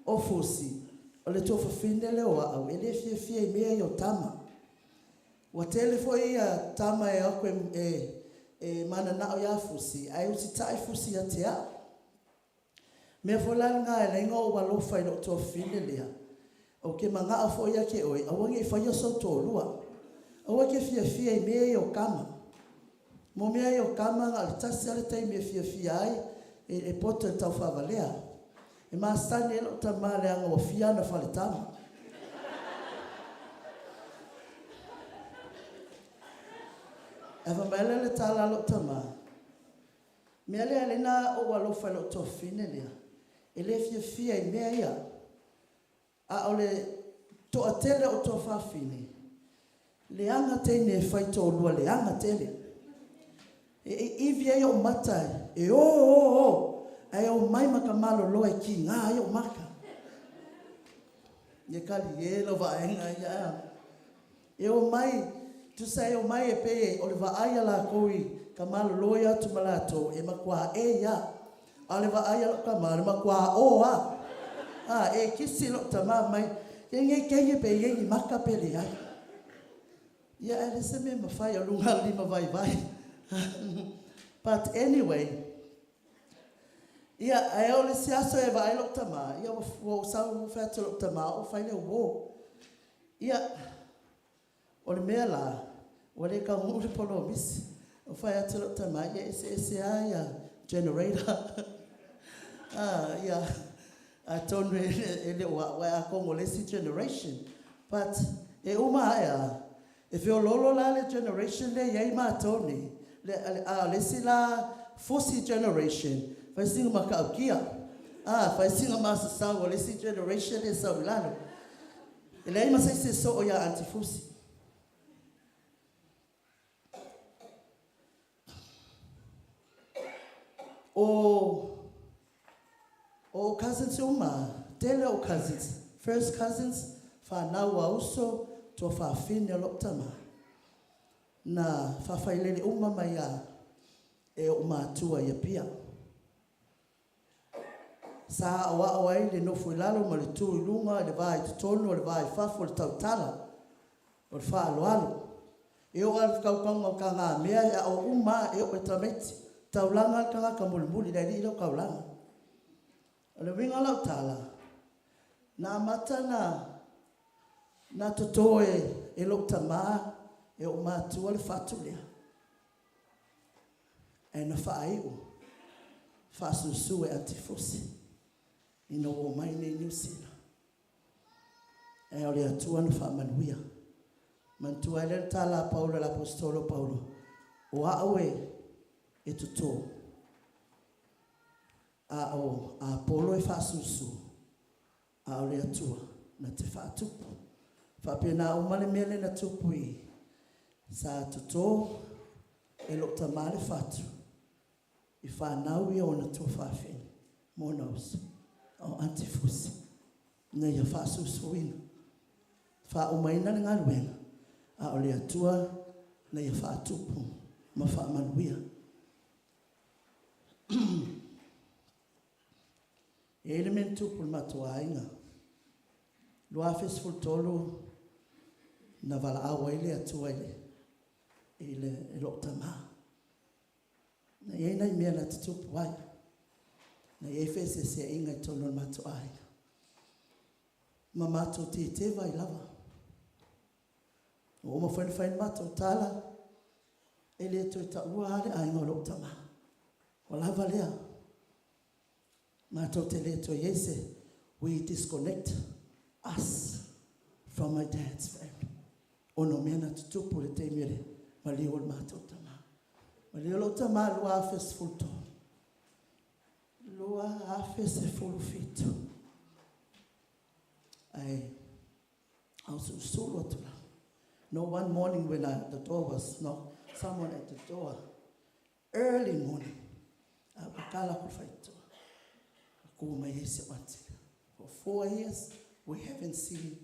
O Fusi, o le tuafafine lea o au, e le fiafia i mea ia o tama. Ua tele foi ia tama e o atu e mananao ia Fusi, ae usitai Fusi ia te au. Mea foi la lena e ala ai ona ou alofa i lou tuafafine lea, ou te manao foi ia te oe, aua ne i faia sou toalua. Aua e te fiafia i mea ia o tama. Mo mea ia o tama, na o le tasi lava le taimi e fiafia ai, e poto i le taufaavalea. E masani ai lou tama leaga ua fia ana faletama. Ae fai mai lea le tala a lou tama, mea lea e ala ai ona ou alofa i lou tuafafine lea, e le fiafia i mea ia. A o le toatele o tuafafine, leaga teine e fai toalua, leaga tele. E iivi ai ou mata e o o o, ae omai ma ka malolo e kiga ai ou mata. Ia kali e lau vaega ia a. E omai, tusa e omai e pei o le vaai a lakou i ka malolo ia atu ma latou, e matua ei a. A o le vaai a lou tama, o le matua o a. A, e kisi lou tama mai, e nei teine pe i ai ni maka pe leai. Ia, ae leai se mea e mafai, o luga o le lima vaivai. But anyway, ia, ae oo i le isi aso e vaai lou tama, ia ua ou sau ou fai atu i lou tama, ou fai le uo. Ia, o le mea la, ua le taunuu le polomisi. Ou fai atu i lou tama, ia eseese lava ia generator. Ah, ia, atonu e le o au, ae atonu o le isi generation. But E uma ae a, e feoloolo la le generation lea e i ai matou nei, le, a o le isi la fusi generation, fai sina matautia, a, fai sina masasau o le isi generation lea e sau i lalo. E leai ma se isi e soo ia Aunty Fusi. O o cousins uma, tele o cousins, first cousins, fanau a uso, tuafafine o lou tama, na faafailele uma mai a e ou matua i Apia. Sa aoao ai le nofo i lalo ma le tu i luga, i le va i totonu, o le va i fafo, o le tautala, o le faaaloalo. E oo lava i le tautauga o tagamea e aao uma lava e oo i tamaiti. Taulaga le tagata mulimuli, le alii lea o taulaga. O le uiga o lau tala, na amata na toto e lou tama, e ou matua le fatu lea, ae na faaiu faasusu e Aunty Fusi ina ua omai nei i Niu Sila. Ae o le Atua na faamanuia. Manatua ai lea le tala a Paulo le Aposetolo o Paulo, o au e toto, a o Apolo e faasusu, a o le Atua na te faatupu. Faapena uma le mea lea na tupu i sa toto e lou tama le fatu, i fanau ia ona tuafafine ma ona uso, a o Aunty Fusi na ia faasusuina, faaumaina le galuega, a o le Atua na ia faatupu ma faamanuia. E i ai le mea na tupu i le matou aiga. 2013 na valaau ai le Atua i lou tama. Na i ai nai mea na tutupu ai. Na i ai feeseeseaiga i totonu o le matou aiga. Ma matou teteva ai lava. Ua uma foi ona fai le matou tala, e le toe taua lava le aiga o lou tama. Ua lava lea. Matou te le toe i ai se, we disconnect us from my dad's family. Ona o mea na tutupu i le taimi o le maliu o le matou tama. Maliu lou tama 2013. 2017. Ae ausulusulu atu lava. No, one morning when the door was knocked, someone at the door, early morning, a pakala ko whaitoa. Ko mai e se aunty. For 4 years, we haven't seen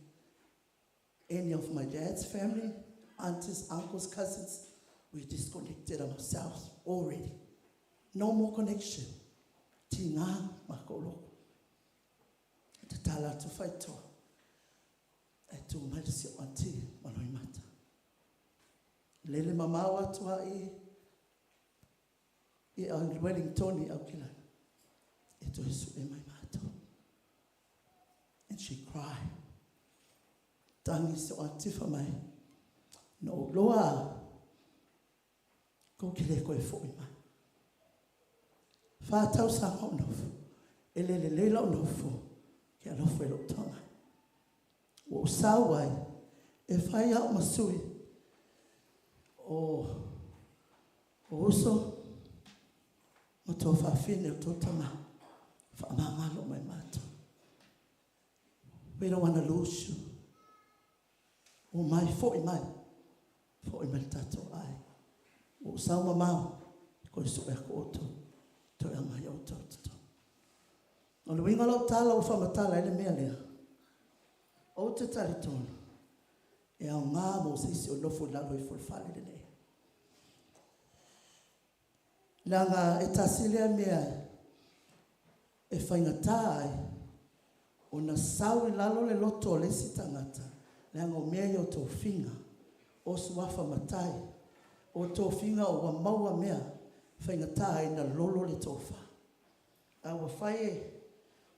any of my dad's family, aunties, uncles, cousins. We disconnected ourselves already. No more connection. Ti ngā ma ko loko. Te tala atu whaitoa. E tū mai le si o aunty ma loi mata. Lele mamao atu a i Wellington i Aukilani. E toe su e mai mātou. And she cried. Tangi se o aunty fa mai. No loa ko ke le koe foi mai. Whātau sa ngau nofo. E lele le lau nofo. Ke alofa e lou tonga. Ua ou sau ai, e fai au ma sui o uso ma tuafafine o tou tama. Faamagalo mai matou. We don't want to lose you. O mai, foi mai. Foi mai le tatou ai. Ua ou sau mamao, koe sue aku outou. Toe aumai outou i totonu. O le uiga o lau tala ua faamatala ai le mea lea. Ou te talitonu, e aoga mo se isi o nofo i lalo ifo o le fale lenei. Leaga e tasi lea mea e faigata ai ona sau i lalo le loto o le isi tagata, leaga o mea ia o tofiga, o suafa matai, o tofiga ua maua mea, faigata ai na lolo le tofa. A ua fai e,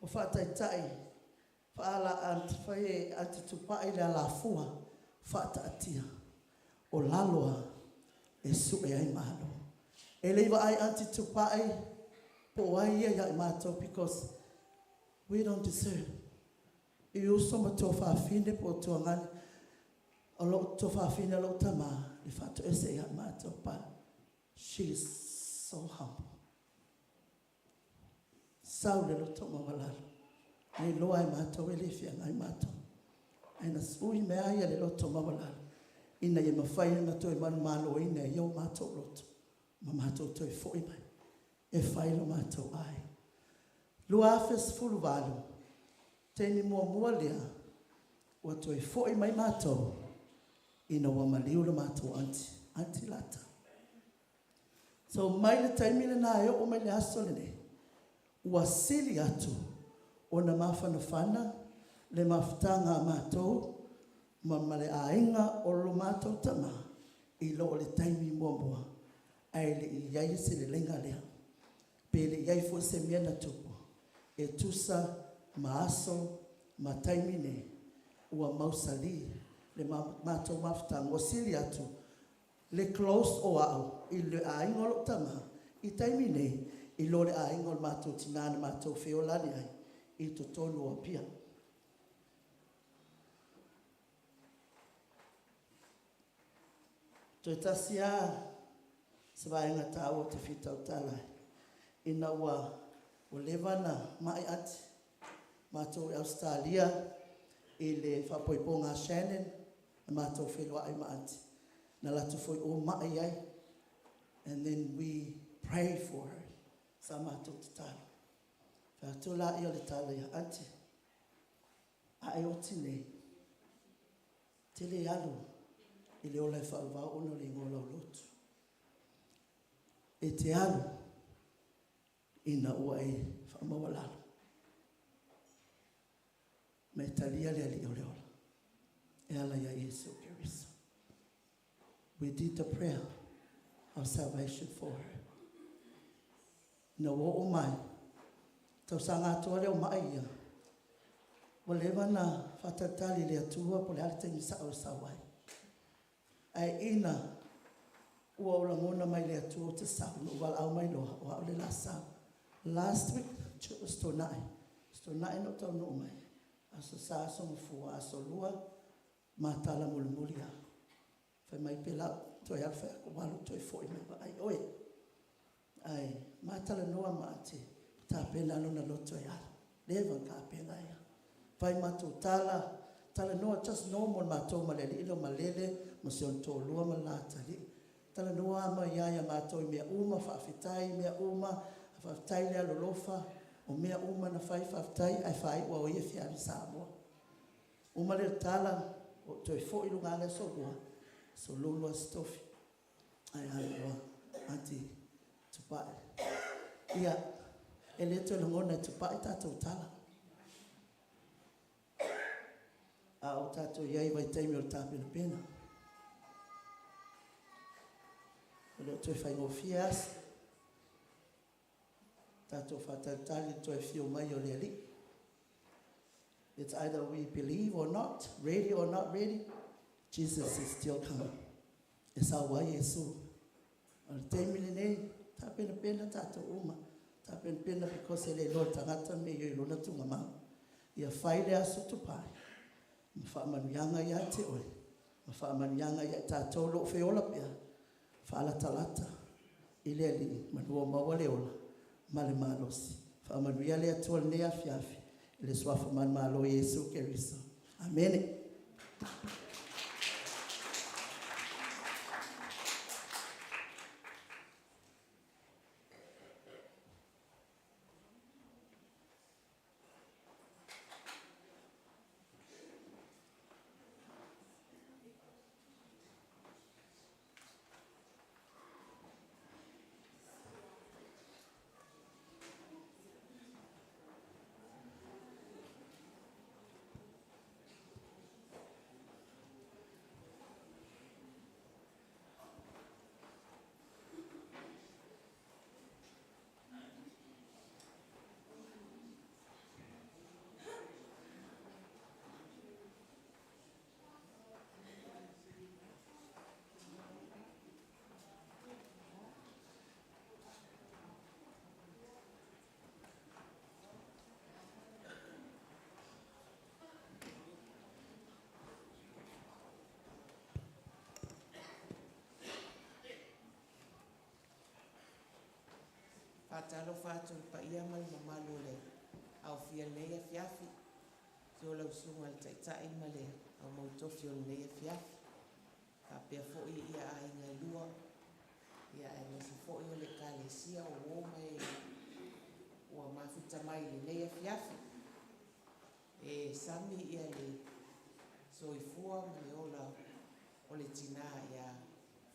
ua faataitai, faala fai e Aunty Tupai le alafua, faataatia, o lalo a e sue ai malo. E le i vaai Aunty Tupai po o ai ia ia i matou because we don't deserve. I uso ma tuafafine po o tuagane. O lou tuafafine a lou tama le faatoese ia matou, but she is so humble. Sau le loto maualalo, na iloa e matou e le feagai matou. Ae na ui mea ia le loto maualalo, ina ia mafai ona toe manumaloina i o matou loto, ma matou toe foi mai, e fai lo matou aiga. 2018, taimi muamua lea, ua toe foi mai matou, ina ua maliu le matou aunty, Aunty Lata. So mai le taimi lena e oo mai le aso lenei, ua sili atu ona mafanafana le mafutaga a matou ma le aiga o lo matou tama i lo le taimi muamua, ae le i i ai se leleiga lea, pe le i i ai foi se mea na tupu e tusa ma aso ma taimi nei ua mausali le matou mafutaga, ua sili atu le close o au i le aiga o lou tama i taimi nei i lo le aiga o le matou tina na matou feola ane ai i totonu o Apia. Toe tasi lava se vaega taua ou te fia tautala ai, ina ua leva ona mai Aunty, matou i Ausetalia i le faaipoipoga a Shannon, na matou feiloai ma Aunty, na alu atu foi o mai ai, and then we pray for her, sa matou tatalo. Fai atu lea o le tala ia Aunty, a e oti nei, te le alu i le ola e faavavau ona o le igoa o lau lotu. E te alu ina ua e faamaualalo ma e talia le Alii o le ola e ala ia Iesu Keriso. We did the prayer of salvation for her. Ina ua oo mai, tausaga atoa lea o mai ia, ua leva ona faatalitali i le Atua po o le a le taimi sao e sau ai. Ae ina ua ou lagona mai le Atua ou te sau, na ou valaau mai loa, o au le la sau. Last week, Aso Toonai na ou taunuu mai, Aso Sa, Aso Gafua, Aso Lua, matala mulimuli lava. Fai mai pe la toe alu, fai atu, ua alu toe foi mai vaai oe. Ae matalanoa ma Aunty, tapena lona loto e alu. Leva ona tapena ia. Fai matou tala, talanoa just normal matou ma le alii lea o Malele ma si ona toalua ma le la atalii. Talanoa mai lava ia matou i mea uma, faafetai i mea uma, faafetai le alolofa, o mea uma na fai, faafetai, ae faaiu lava o ia e fia alu i Samoa. Uma lea tala, ou toe foi i luga le Aso Lua, Aso Lulu, Aso Tofi, ae alu loa Aunty Tupai. Ia, e le toe lagona e Tupai tatou tala. A o tatou i ai i vaitaimi o le tapenapena. E le o toe faigofie aso. Tatou faatalitali i le toe afio mai o le Alii. It's either we believe or not, ready or not ready, Jesus is still coming. E sau ai Iesu. O le taimi lenei, tapenapena tatou uma. Tapenapena because e le iloa e le tagata le mea e i ai lona tuugamau. Ia fai le aso Tupai ma faamanuiaga ia te oe, ma faamanuiaga ia i tatou o lo o feola pea, faalatalata i le Alii, manu o maua le ola ma le malosi. Faamanuia le Atua i lenei afiafi i le suafa manumalo o Iesu Keriso. Amene. Faatalofa atu i le paia ma le mamalu o le aofia i lenei afiafi. Afio lau Susuga i le Taitai ma le au mautofi o lenei afiafi. Faapea foi ia aiga e lua, ia aemaise foi o le Ekalesia o uo ma e ua mafuta mai i lenei afiafi. E sami ia le soifua ma le ola o le tina ia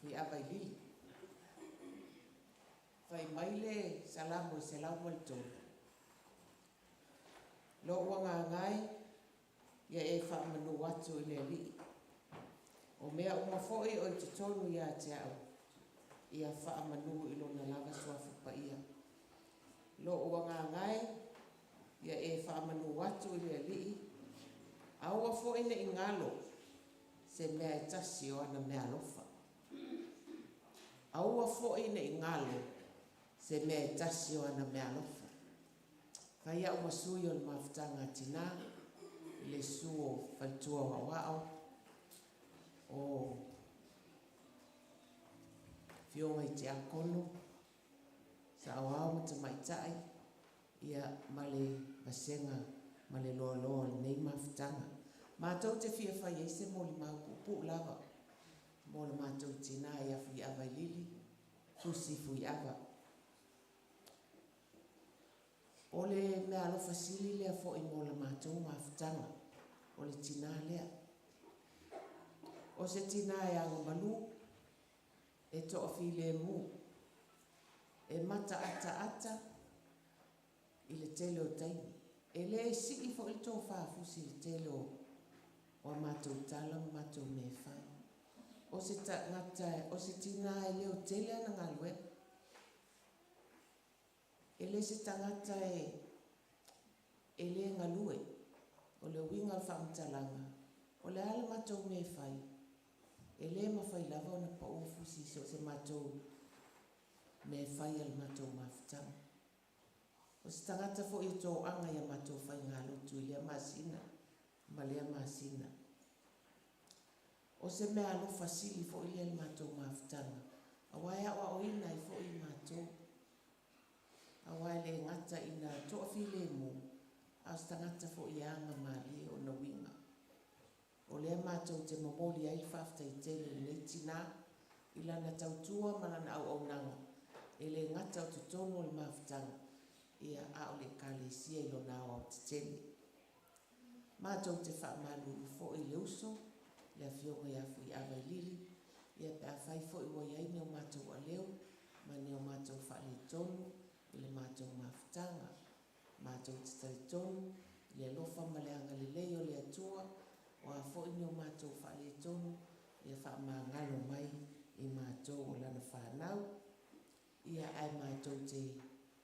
Fuiava i Lili. Fai mai le Salamo e 103, Lou agaga e, ia e faamanu atu i le Alii. O mea uma foi o i totonu ia te au, ia faamanu i lona lava suafa paia. Lou agaga e, ia e faamanu atu i le Alii, aua foi ne i galo se mea e tasi o ana meaalofa. Aua foi ne i galo se mea e tasi o ana meaalofa. Fai au ma sui o le mafutaga a tinā, i le susu o faletua o aoao, o afioga i tiakono, saoao ma tamaitai, ia ma le vasega ma le loaloa o lenei mafutaga. Matou te fia fai ai se molimau puupuu lava mo le matou tinā ia Fuiava i Lili, Fusi Fuiava. O le meaalofa sili lea foi mo le matou mafutaga, o le tinā lea. O se tinā e agamalu, e toafilemu, e mataataata i le tele o taimi. E le sii foi le tofa a Fusi i le tele o a matou tala ma matou mea e fai. O se tagata, o se tinā e leotele ana galuega. E le se tagata e le galue. O le uiga o le faamatalaga, o le a le matou mea e fai, e le mafai lava ona pau Fusi i so o se matou mea e fai a le matou mafutaga. O se tagata foi e toaga i a matou faigalotu i lea masina ma lea masina. O se meaalofa sili foi lea i le matou mafutaga, aua e aoaoina ai foi i matou. Aua e le gata ina toafilemu, a o se tagata foi e agamalie ona uiga. O lea matou te momoli ai le faafetai tele i lenei tinā i lana tautua ma lana auaunaga, e le gata o totonu o le mafutaga, ia a o le Ekalesia i lona aoaotetele. Matou te faamalulu foi i le uso, le Afioga ia Fuiava i Lili, ia pe afai foi ua i ai ni o matou aleu ma ni o matou faaletonu i le matou mafutaga. Matou te talitonu i le alofa ma le agalelei o le Atua, o a foi ni o matou faaletonu, ia faamagalo mai i matou o lana fanau. Ia ae matou te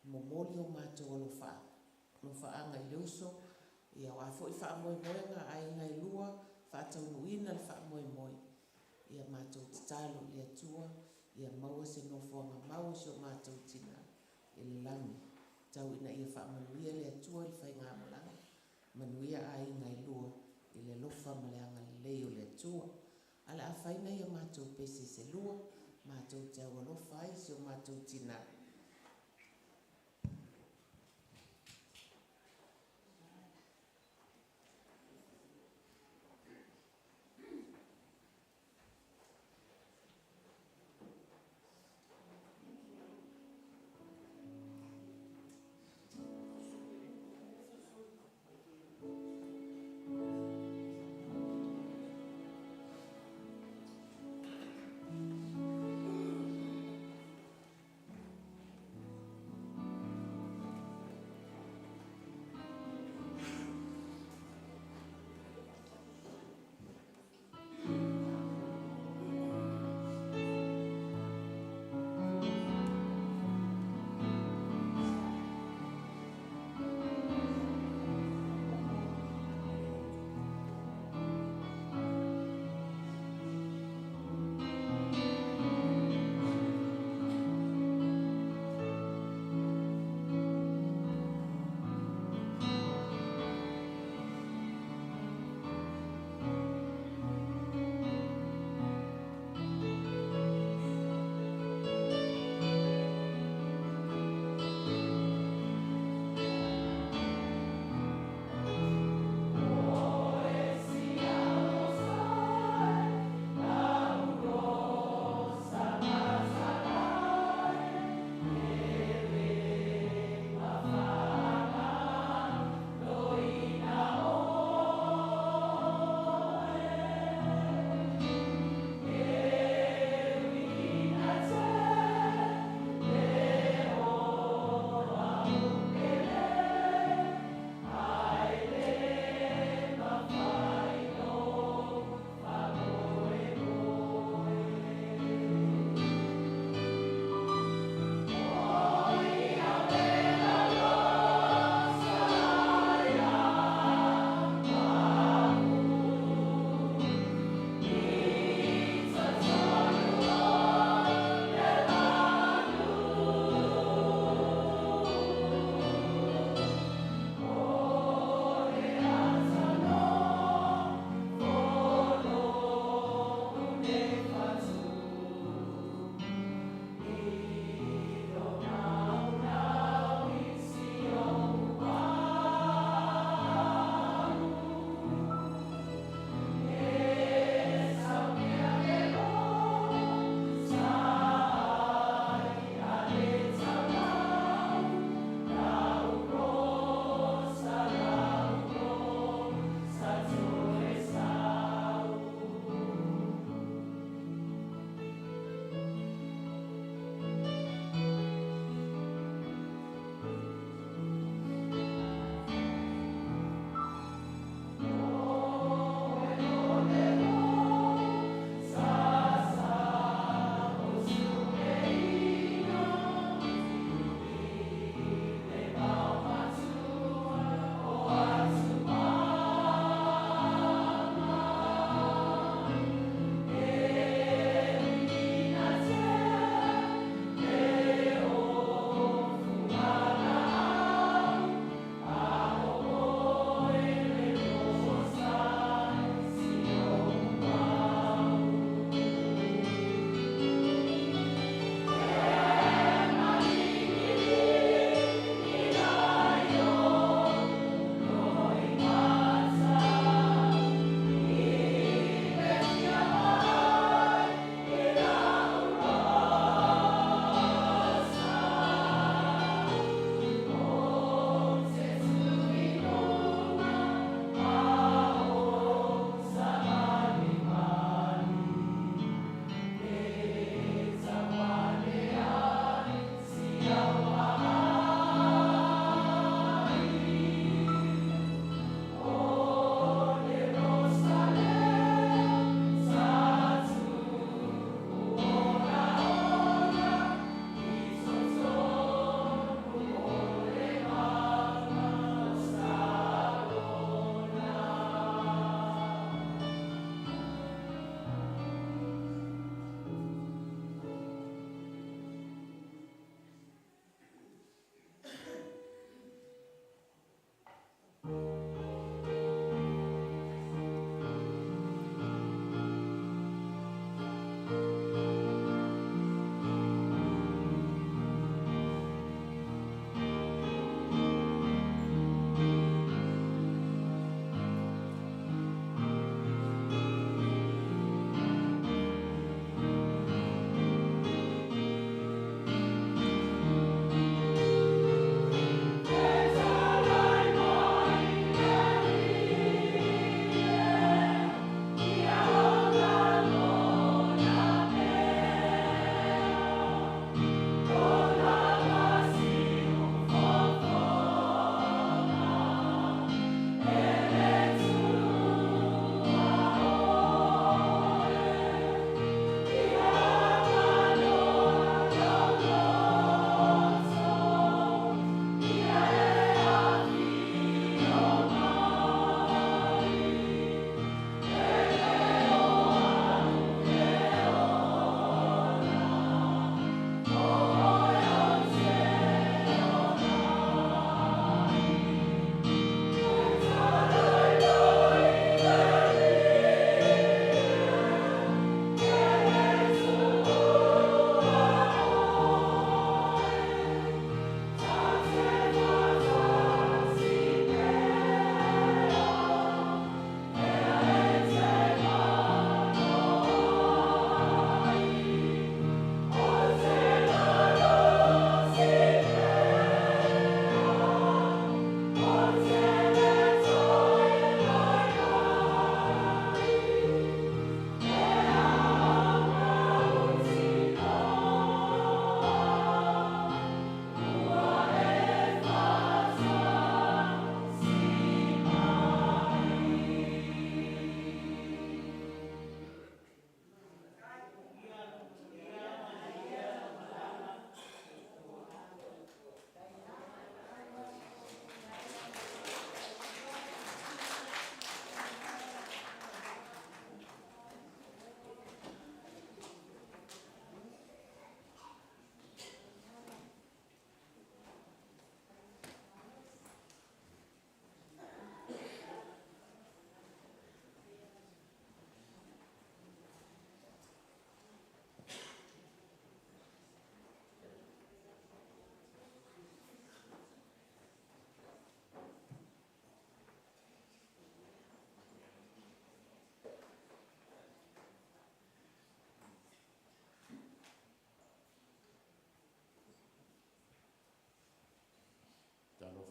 momoli o matou alofaaga i le uso, ia o a foi faamoemoega a aiga e lua, faataunuuina le faamoemoe, ia matou tatalo i le Atua, ia maua se nofoaga mau o si o matou tina i le lagi. Tau ina ia faamanuia le Atua i le faigamalaga, manuia aiga e lua i le alofa ma le agalelei o le Atua. Ae o le a fai nai a matou pese se lua, matou te aualofa ai i si o matou tina.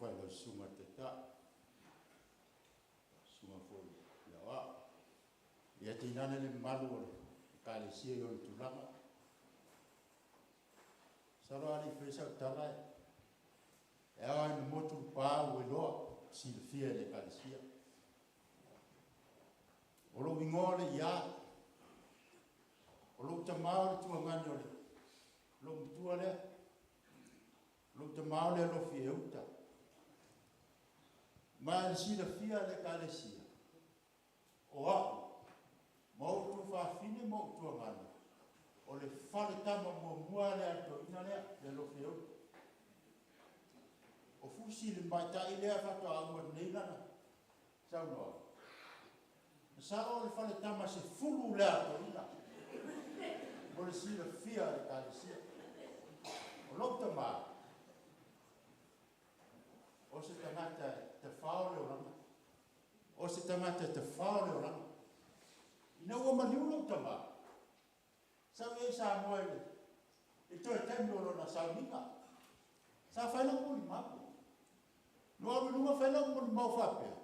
Faatalofa i lau Susuga i le Taitai, Susuga foi i le Aoao, ia tainane le mamalu o le Ekalesia i ona tulaga. Masalo a le i faia sau tala, e ao lava ina motu le pa ua iloa, silafia e le Ekalesia. O lou igoa o Leia, o lou tama o le tuagane o lou matua lea, o lou tama o le alofi e uta. Ma e silafia e le Ekalesia, o au, ma ou tuafafine ma ou tuagane, o le faletama muamua lea a le toeaina lea, le alofi e uta. O Fusi le tamaitai lea faatoa uma atu nei lana saunoaga, masalo o le faletama 10 lea a le toeaina, mo le silafia e le Ekalesia. O lou tama, o se tagata e tafao le olaga, o se tagata e tafao le olaga. Ina ua maliu lou tama, sau ai Samoa i le toe taimi o lona sauniga, sa fai lau molimau. Na ou alu i luga fai lau molimau faapea,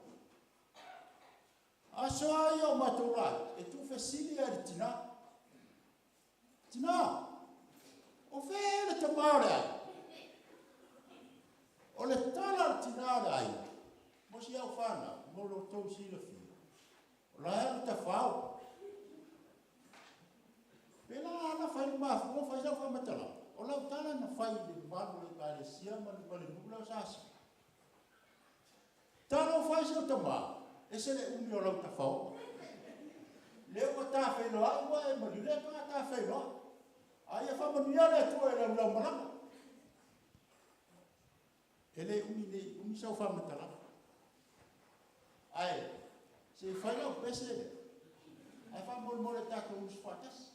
aso lava ia o matou laiti, e tuufesili lava i le tina. Tina, o fea ea le tama o le aiga? O le tala a le tina o le aiga, mo si au fanau, mo lo outou silafia, o la e alu tafao. Pe la ala fai le mafua fai sau faamatalaga, o lau tala na fai i le mamalu o le Ekalesia ma le nuu lea o Sasii. Talofa e i si ou tama, ese le umi o lau tafaoga. Lea ua ta feiloai ua e maliu, lea faatoa ta feiloai. A ia faamanuia le Atua i lau laumalaga. E le umi nei, umi sau faamatalaga. Ae, se i fai lau pese lea, ae faamolemole tatou usu faatasi.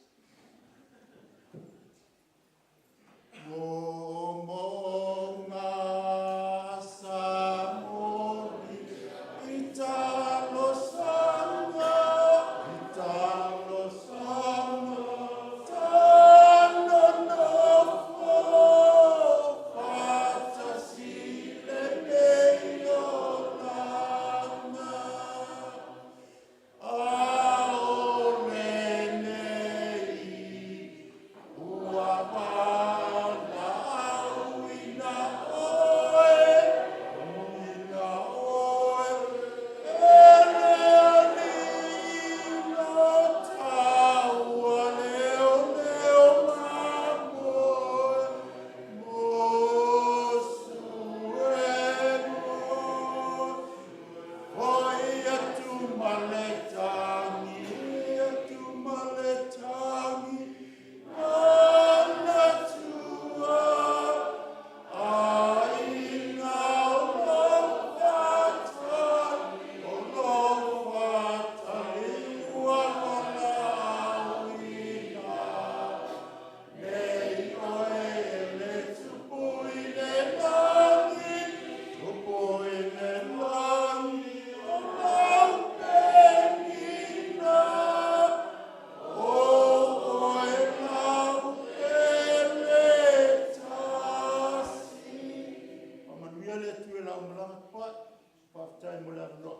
Momoga sa moli i talosaga, i talosaga, tanonofo faatasi lenei olaga. Aole nei ua valaauina oe, ina oe, e le Alii lo taua leoleo mamoe mo suego. Foi atu ma le tagi, atu ma le tagi, manatua, aiga o lou fatali, o lou fatali ua valaauina. Nei oe e le tupu i le lagi, tupu i le lagi, o lau penina, o oe lau pele tasi. Faamanuia le Atua i lau malaga tupai. Faafetai mo le avanoa.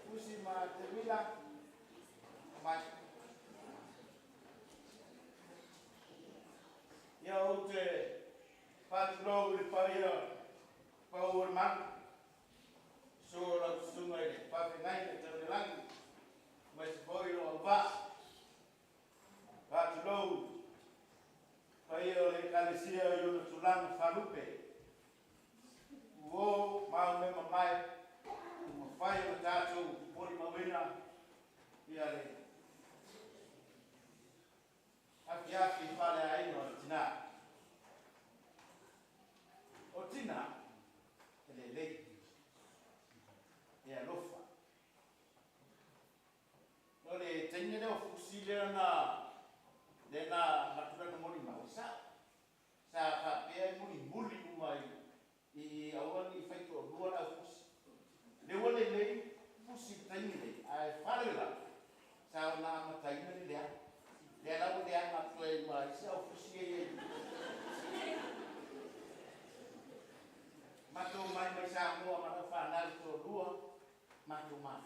Fusi ma Teuila, omai. Ia ou te faatulou i le paia pau o le malu, susu o lau susuga i le faafeagaiga tau i le lagi, aemaise foi lou auvaa. Faatulou paia o le Ekalesia i ona tulaga faalupe, uo ma au mea mamae ua mafai ona tatou molimauina ia le afiafi faaleaiga o le tina.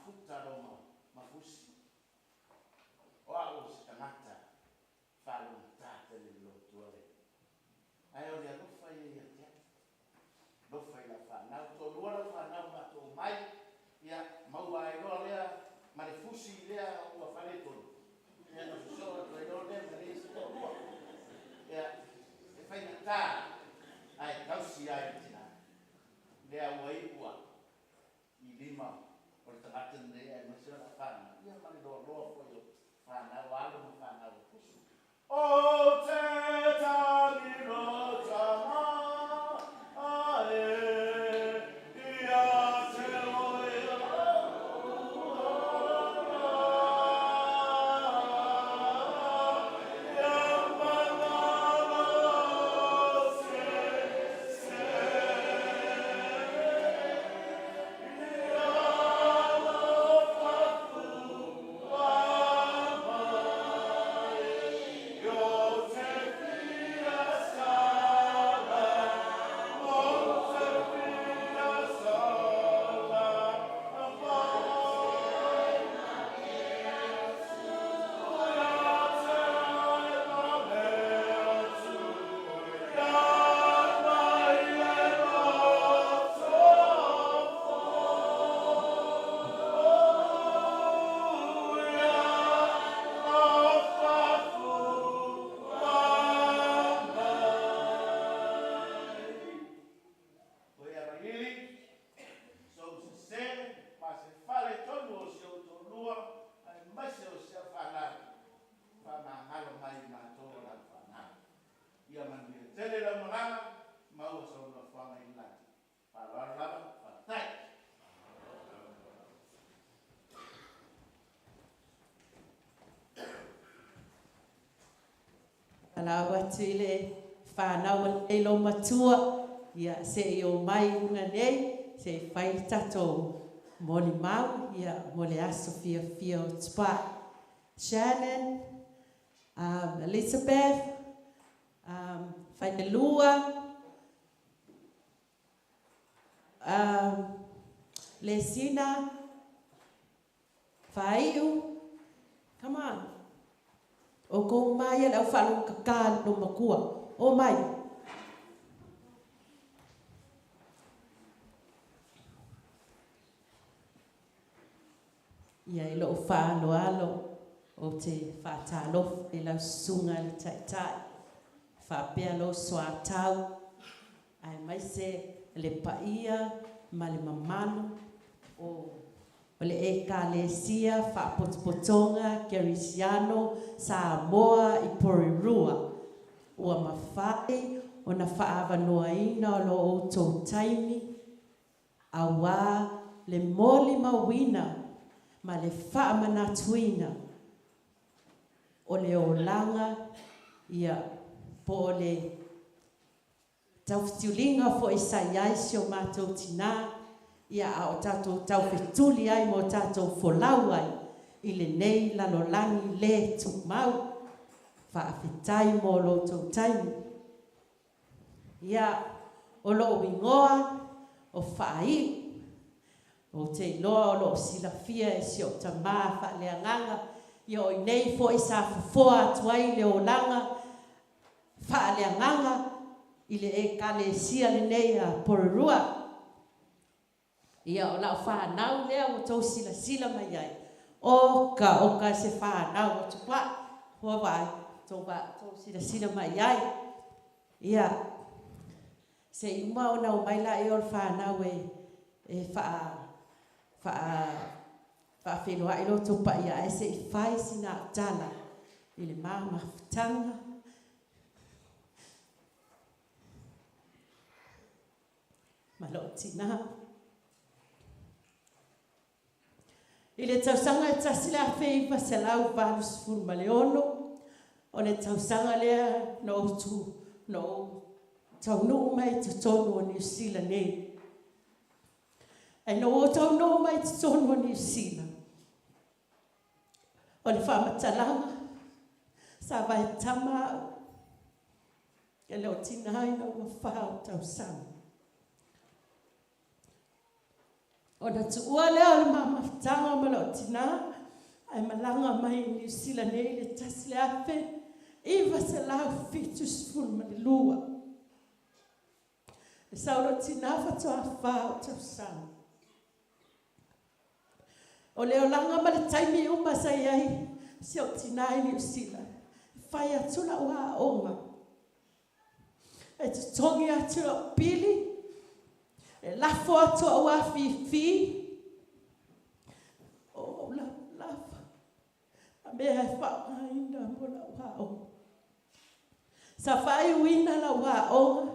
mafuta lou mafusi. O au o se tagata faalogata tele i le lotu a le Ae o le alofa ia ia te au. Alofa i lau fanau, toalua lau fanau matou omai, ia maua ai loa lea ma le fusi lea ua faaletonu, ia ona sosoo atu ai loa lea ma le isi toalua. Ia, e faigata, ae tausi lava i le tina. Lea ua iu lava i lima o le tagata lenei aemaise o lau fanau, ia ma le loaloa foi o fanau, o alo ma fanau a Fusi. Ou te tagilo tama ae ia te oe ou ola. Ia magalo sese ia alofa fua mai. Ou te fia sala, ou te fia sala mai. Ia te oe ma le Atua, ia mai le loto fou, ia alofa fua mai. O ia Vailili, sou sese ma se faaletonu o si ou toalua aemaise o si au fanau, faamagalo mai i matou o lau fanau. Ia manuia tele lau malaga, maua sou nofoaga i le lagi. Faaaloalo lava, faafetai. Valaau atu i le fanau a lenei loomatua, ia se i omai i luga nei se i fai le tatou molimau, ia, mo le aso fiafia o Tupai. Shannon, Elizabeth, Fainelua, Lesina, Faaiu, come on. Outou uma ia le au faalogokaka a le loomatua, omai. Ia i lou faaaloalo ou te faatalofa i lau susuga i le Taitai faapea lou soatau aemaise le paia ma le mamalu o le Ekalesia Faapotopotoga Kerisiano Samoa i Porirua. Ua mafai ona faaavanoaina o lo outou taimi auā le molimauina ma le faamanatuina o le olaga, ia, po o le taufitiuliga foi sa i ai si o matou tinā, ia, a o tatou taufetuli ai ma o tatou folau ai i lenei lalolagi lē tumau. Faafetai mo lo outou taimi. Ia, o lo'u igoa o Faaiu. Ou te iloa o lo o silafia e si ou tamā faaleagaga, ia o i nei foi sa fofoa atu ai le olaga faaleagaga i le Ekalesia lenei a Porirua. Ia, o lau fanau lea ua tou silasila mai ai, oka oka se fanau a Tupai, ua vaai, tou tou silasila mai ai. Ia, se i uma ona omai laia o le fanau e e faa faa faafeiloai lo outou paia, ae se i fai sina au tala i le ma mafutaga ma lou tinā. I le tausaga e 1986, o le tausaga lea na ou tu, na ou taunuu mai i totonu o Niu Sila nei. Ae na ou taunuu mai i totonu o Niu Sila, o le faamatalaga sa vaetama au e le o tinā ina ua 4 o tausaga. Ona tuua lea o le ma mafutaga ma lou tinā ae malaga mai i Niu Sila nei i le 1972. E sau lou tinā faatoa fa ou tausaga. O le olaga ma le taimi uma sa i ai si ou tinā i Niu Sila, e fai atu lau aoga, e totogi atu lau pili, e lafo atu au afifi, o ou lavalava, ma mea e faaaogaina mo lau aoga. Sa faaiuina lau aoga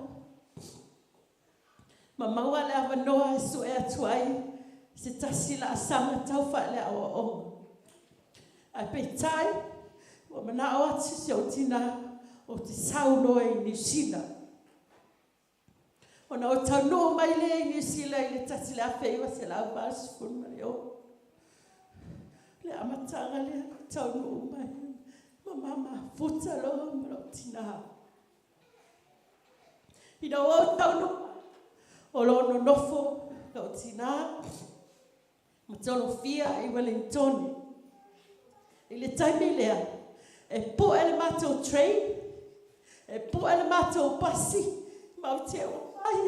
ma maua le avanoa e sue atu ai se tasi laasaga tau faale-aoaoga. Ae peitai, ua manao atu si ou tinā ou te sau loa i Niu Sila. Ona ou taunuu mai lea i Niu Sila i le 1986. Le amataga lea na taunuu mai ma ma mafuta loa ma lou tinā. Ina ua ou taunuu mai, o lo o nonofo lou tinā ma Tolofia i Wellingtone. I le taimi lea, e pue le matou train, e pue le matou pasi, matou te omai,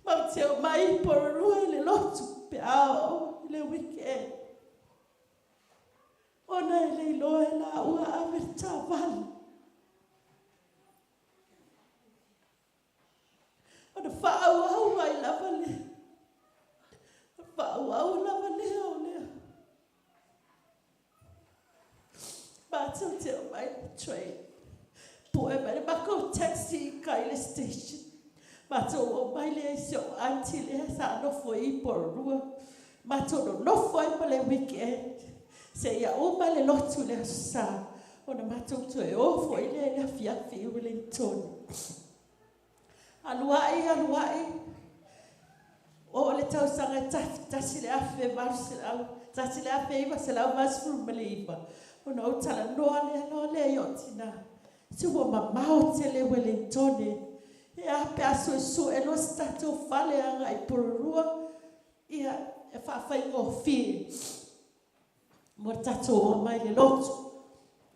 matou te omai i Porirua i le lotu pe a oo i le weekend. Ona e le iloa e laua ave le taavale. Ona faaauau ai lava lea. Ona faaauau lava lea o lea. Matou te omai i le train. Pue mai le matou taxi i tai i le station. Matou omai lea i si ou aunty lea sa nofo i Porirua. Matou nonofo ai ma le weekend seia uma le lotu i le Aso Sa ona matou toe o foi lea i le afiafi i Wellington. Alu ai, alu ai, oo le tausaga e 1800, 1989, ona ou talanoa lea loa lea i ou tinā. Se ua mamao tele Wellington, e a pe a suesue loa se tatou fale agai i Porirua, ia, e faafaigofie mo le tatou omai i le lotu,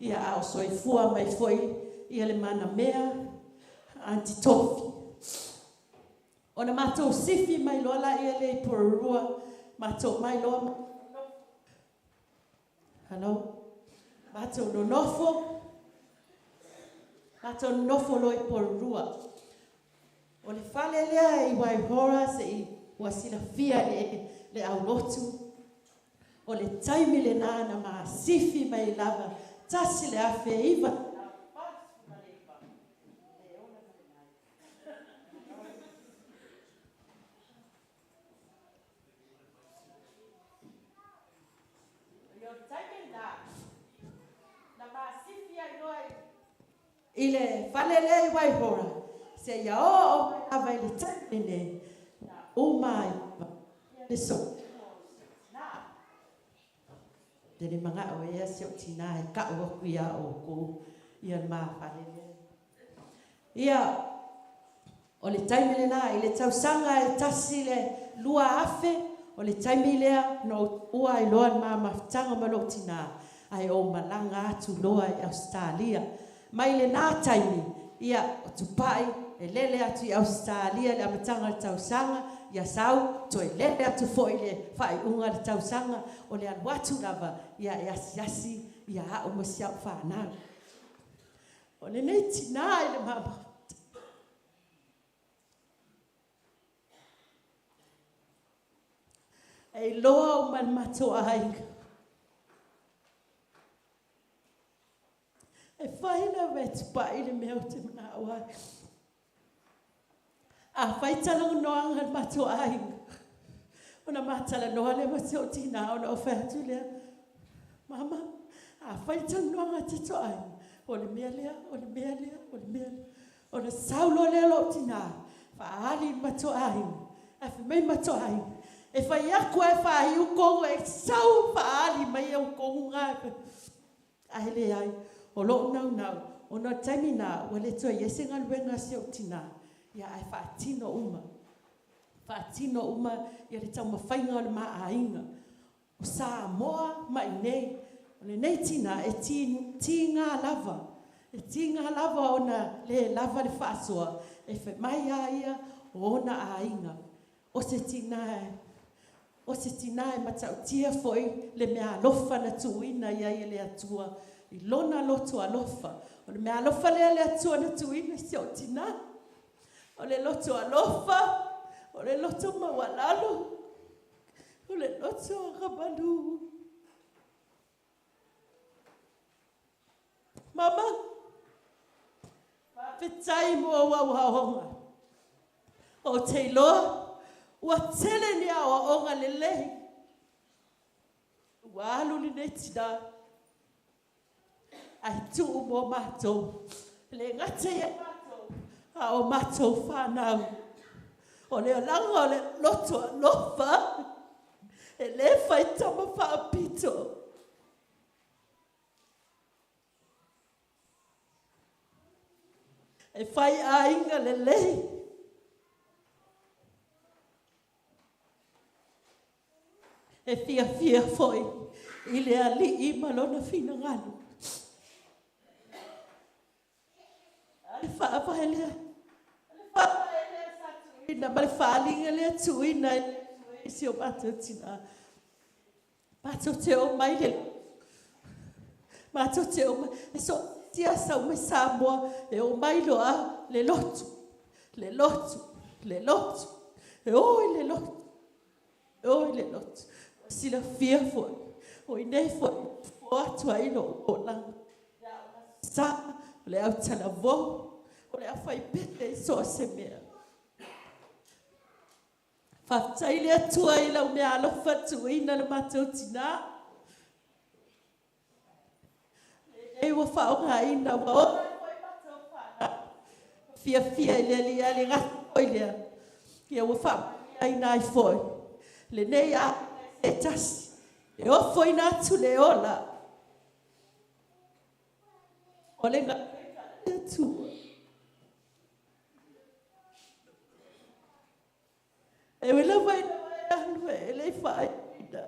ia, a o soifua mai foi ia le manamea Aunty Tofi. Ona matou sifi mai loa laia lea i Porirua, matou mai loa, hello, matou nonofo, matou nonofo loa i Porirua. O le fale lea i Waihora se i ua silafia e le aulotu, o le taimi lena na masifi mai lava 1989. O le taimi lena na masifi ai loa i le fale lea i Waihora, seia oo mai lava i le taimi lenei, na uma ai le soifua o si ou tinā. Ou te le manao ea si ou tinā e tau atu ia outou ia le ma fale lea. Ia, o le taimi lena i le tausaga e 2000, o le taimi lea na ou tuua ai loa le ma mafutaga ma lou tinā, ae ou malaga atu loa i Ausetalia. Mai lena taimi, ia, o Tupai, e lele atu i Ausetalia i le amataga o le tausaga, ia sau, toe lele atu foi i le faaiuga o le tausaga, o le alu atu lava, ia, e asiasi ia au ma si au fanau. O lenei tinā i le ma mafuta. E iloa uma e le matou aiga. E fai lava e Tupai le mea ou te manao ai. A fai talanoaga a le matou aiga, ona ma talanoa lea ma si ou tinā, ona ou fai atu lea, Mama, a fai talanoaga a tatou aiga, o le mea lea, o le mea lea, o le mea lea. Ona sau loa lea o lou tinā, faaali i le matou aiga, ae fai mai le matou aiga, e fai atu lava e faaiu tonu, e sau faaali mai au tonu na. Ae leai, o lou naunau, ona o le taimi na, ua le toe i ai se galuega a si ou tinā, ia ae faatino uma. Faatino uma ia le taumafaiga o le ma aiga. O Samoa ma i inei, o lenei tinā e tiga lava, e tiga lava ona le lava le faasoa, e fai mai lava ia o ona aiga. O se tinā o se tinā e matautia foi le meaalofa na tuuina i ai e le Atua i lona loto alofa. O le meaalofa lea a le Atua na tuuina i si ou tinā, o le loto alofa, o le loto maualalo, o le loto agamalu. Mama, faafetai mo au aoaoga. Ou te iloa ua tele ni aoaoga lelei ua alu lenei tinā ae tuu mo matou. E le gata ia matou, a o matou fanau. O le olaga o le loto alofa, e le fai tama faapito. E fai aiga lelei. E fiafia foi i le Alii ma lona finagalo. A le faavae lea, le faavae lea sa tuuina ma le faaaliga lea tuuina e i si o matou tinā. Matou te omai le matou te omai, e so o se isi lava e sau mai Samoa, e omai loa le lotu, le lotu, le lotu, e o i le lotu, e o i le lotu. Ua silafia foi, o i inei foi e fofo atu ai lou olaga. O le Aso Sa, o le autalavou, o le aufaipele i so o se mea. Faafetai i le Atua i lau meaalofa tuuina i le matou tinā, lenei ua faaaogaina ua ola ai foi matou fanau, fiafia i le Alii, ae le gata foi i lea, ia ua faamanuiaina ai foi lenei aiga i se tasi e ofoina atu le ola o le galuega a le Atua. E ui lava ina e alu e le i faaiuina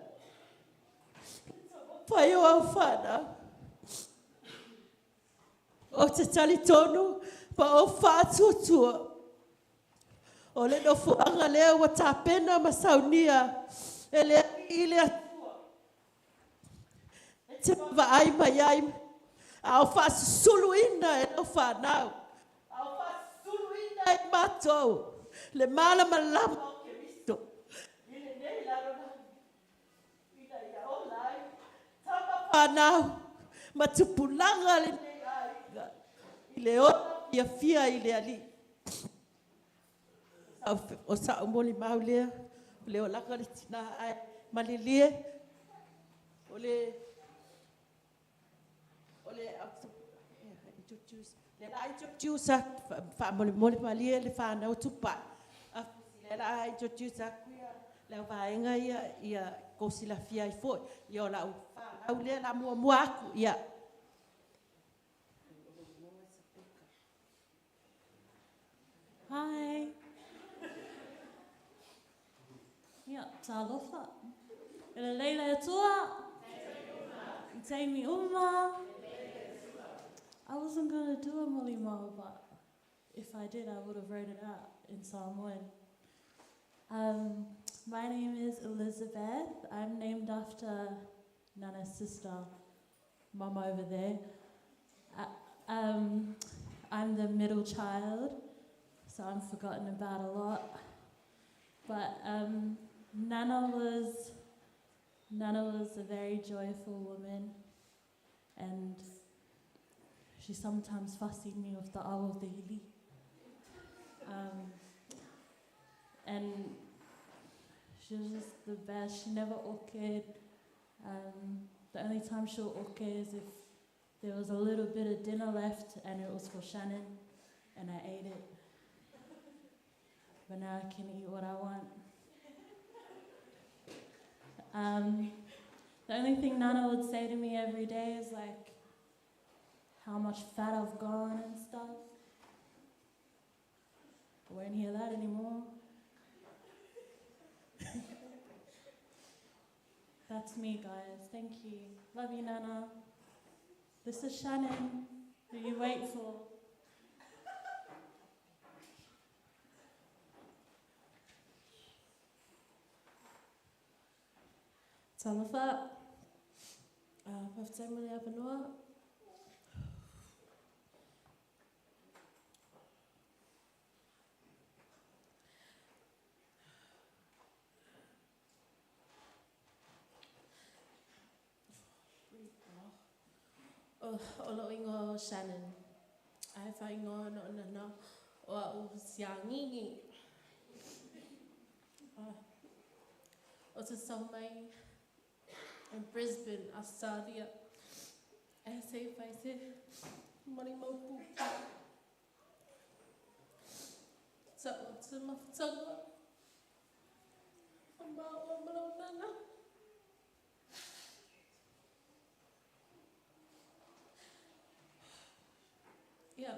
le taumafai o au fanau, ou te talitonu ma ou faatuatua, o le nofoaga lea ua tapena ma saunia e le Alii le Atua e te vaavaai mai ai a o faasusuluina e lau fanau, a o faasusuluina e i matou le malamalama o Keriso i lenei lalolagi, ina ia ola ai tama fanau ma tupulaga lenei aiga i le ola fiafia i le Alii. O sa'u molimau lea, o le olaga o le tina, ae malilie o le o le a introduce atu, faamolemole malie le fanau Tupai, o lea o le a introduce atu le vaega ia ia tou silafia ai foi. Ia o lau fanau lea o le a muamua atu. Ia. Hi. Ia, talofa. E lelei le Atua? I taimi uma? I wasn't going to do a molimau, but if I did, I would have wrote it out in Samoan. My name is Elizabeth. I'm named after Nana's sister, Mum over there. I'm the middle child, so I'm forgotten about a lot. But Nana was a very joyful woman, and she sometimes fussied me with the awa of the ili. And she was just the best. She never oke'd. The only time she'll oke is if there was a little bit of dinner left and it was for Shannon, and I ate it. But now I can eat what I want. The only thing Nana would say to me every day is like how much fat I've gone and stuff. I won't hear that anymore. That's me, guys. Thank you. Love you, Nana. This is Shannon, who you wait for. Talofa, faafetai mo le avanoa. O lou igoa o Shannon. Ae faaigoa ona o nana o au siagigi. O te sau mai i Brisbane, Australia. Ae se i fai se malimau puupuu. Ta'u atu mafutaga o māua ma lou nana. Ia,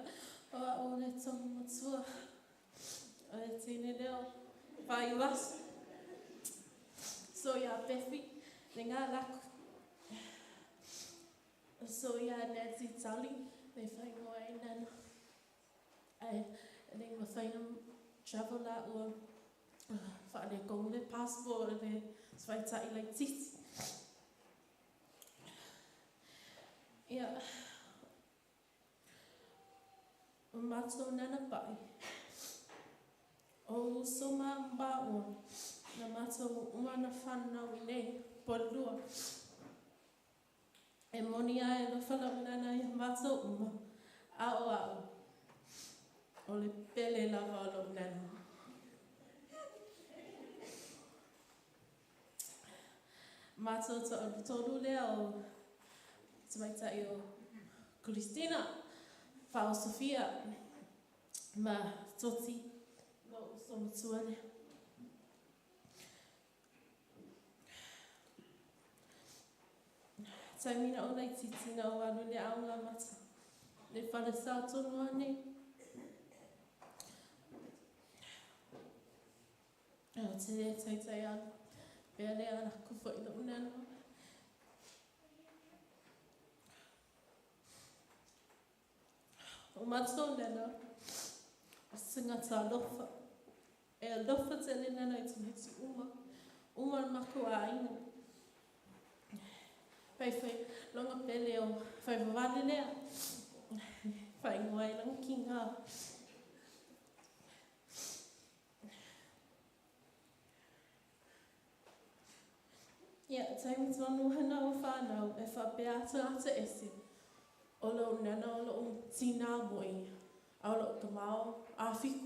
o a'u le togo matua o le teine lea o Faiuaso. So iā Befi le ngā laku. So iā Nancy Tully le whaingoa ai nana. Ae e le mawhai na travel lāua whaalegong le passport le sfaita'i laitiiti. Ia, o mātou nana pa'i. O uso ma māua na mātou uma na whanau i nei, polua. E moni a e alofa lou nana ia mātou uma, a o a'u, o le pele lava o lou nana. Mātou to'atolu lea o tamaitai o Christina, Fao Sofia, ma Toti, lou uso matua lea. Taimi na ou laitiiti na ou alu i le aoga amata, le falesa tonu lava nei. Ou te le taitai alu pea le alako foi lou nana. O matou nana, o se tagata alofa. E alofa tele nana i tamaiti uma, uma le makou aiga. Pai fai loga pele o fai vavale lea, faaigoa ai lana kiga. Ia, taimi tonu hana o whānau e whapea atu ata ese, o lou nana o lou tinā moi, a o lou tamao āfiku.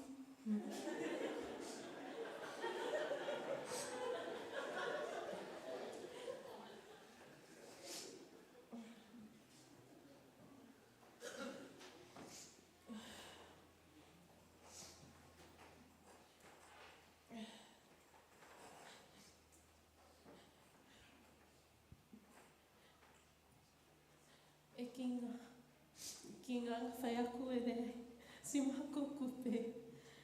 E ki nga, ki nga whai aku e le si makou kupe,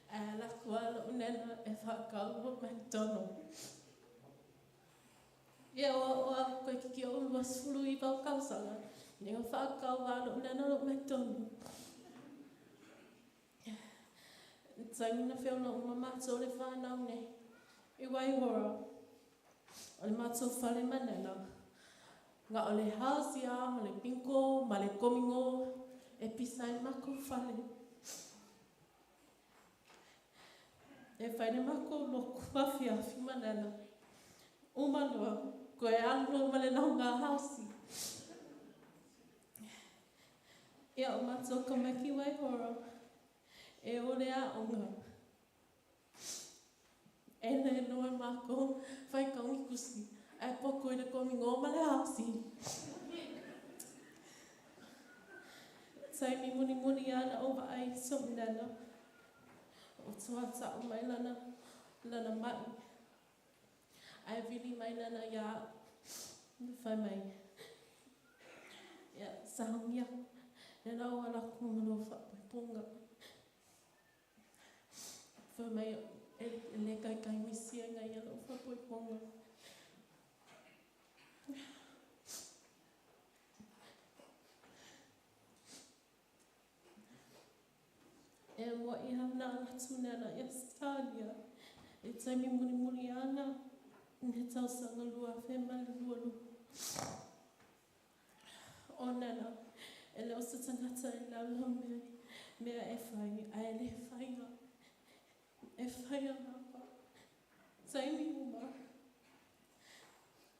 ae ala aku a lou nena e whaakau o McDonald. Ia o o a koe ki ki o 29 o kausaga, ne o whaakau a lou nena lou McDonald. Taimi na whiona uma matou le whanau nei, i Waihora, o le matou fale manena, nga o le haosia ma le pinko ma le komingo e pisa ai makou fale. E fai le makou loku afiafi manena, uma loa, koe alu loa ma le lauga haosi. Ia o matou ka mai ki Waihora, e o le aoga. E le noa makou whai kaungi kusi, ae poko i le komingo ma le haosi. Taimi mulimuli ana o vaai sou nana, o tuata'u mai lana, lana ma'i. Ae vili mai lana ia a'u, na fai mai, Ia, saogia, e lau ala ku ma lou faapoipoga. Fai mai, e le kaikai misi ai ia lou faapoipoga. E mo'i hau na alatu nena i Australia. E taimi mulimuli ana, i le tausaga 2022. O nena, e le o se tagata e laulau mea, mea e fai, ae le faia. E faia lava. Taimi uma.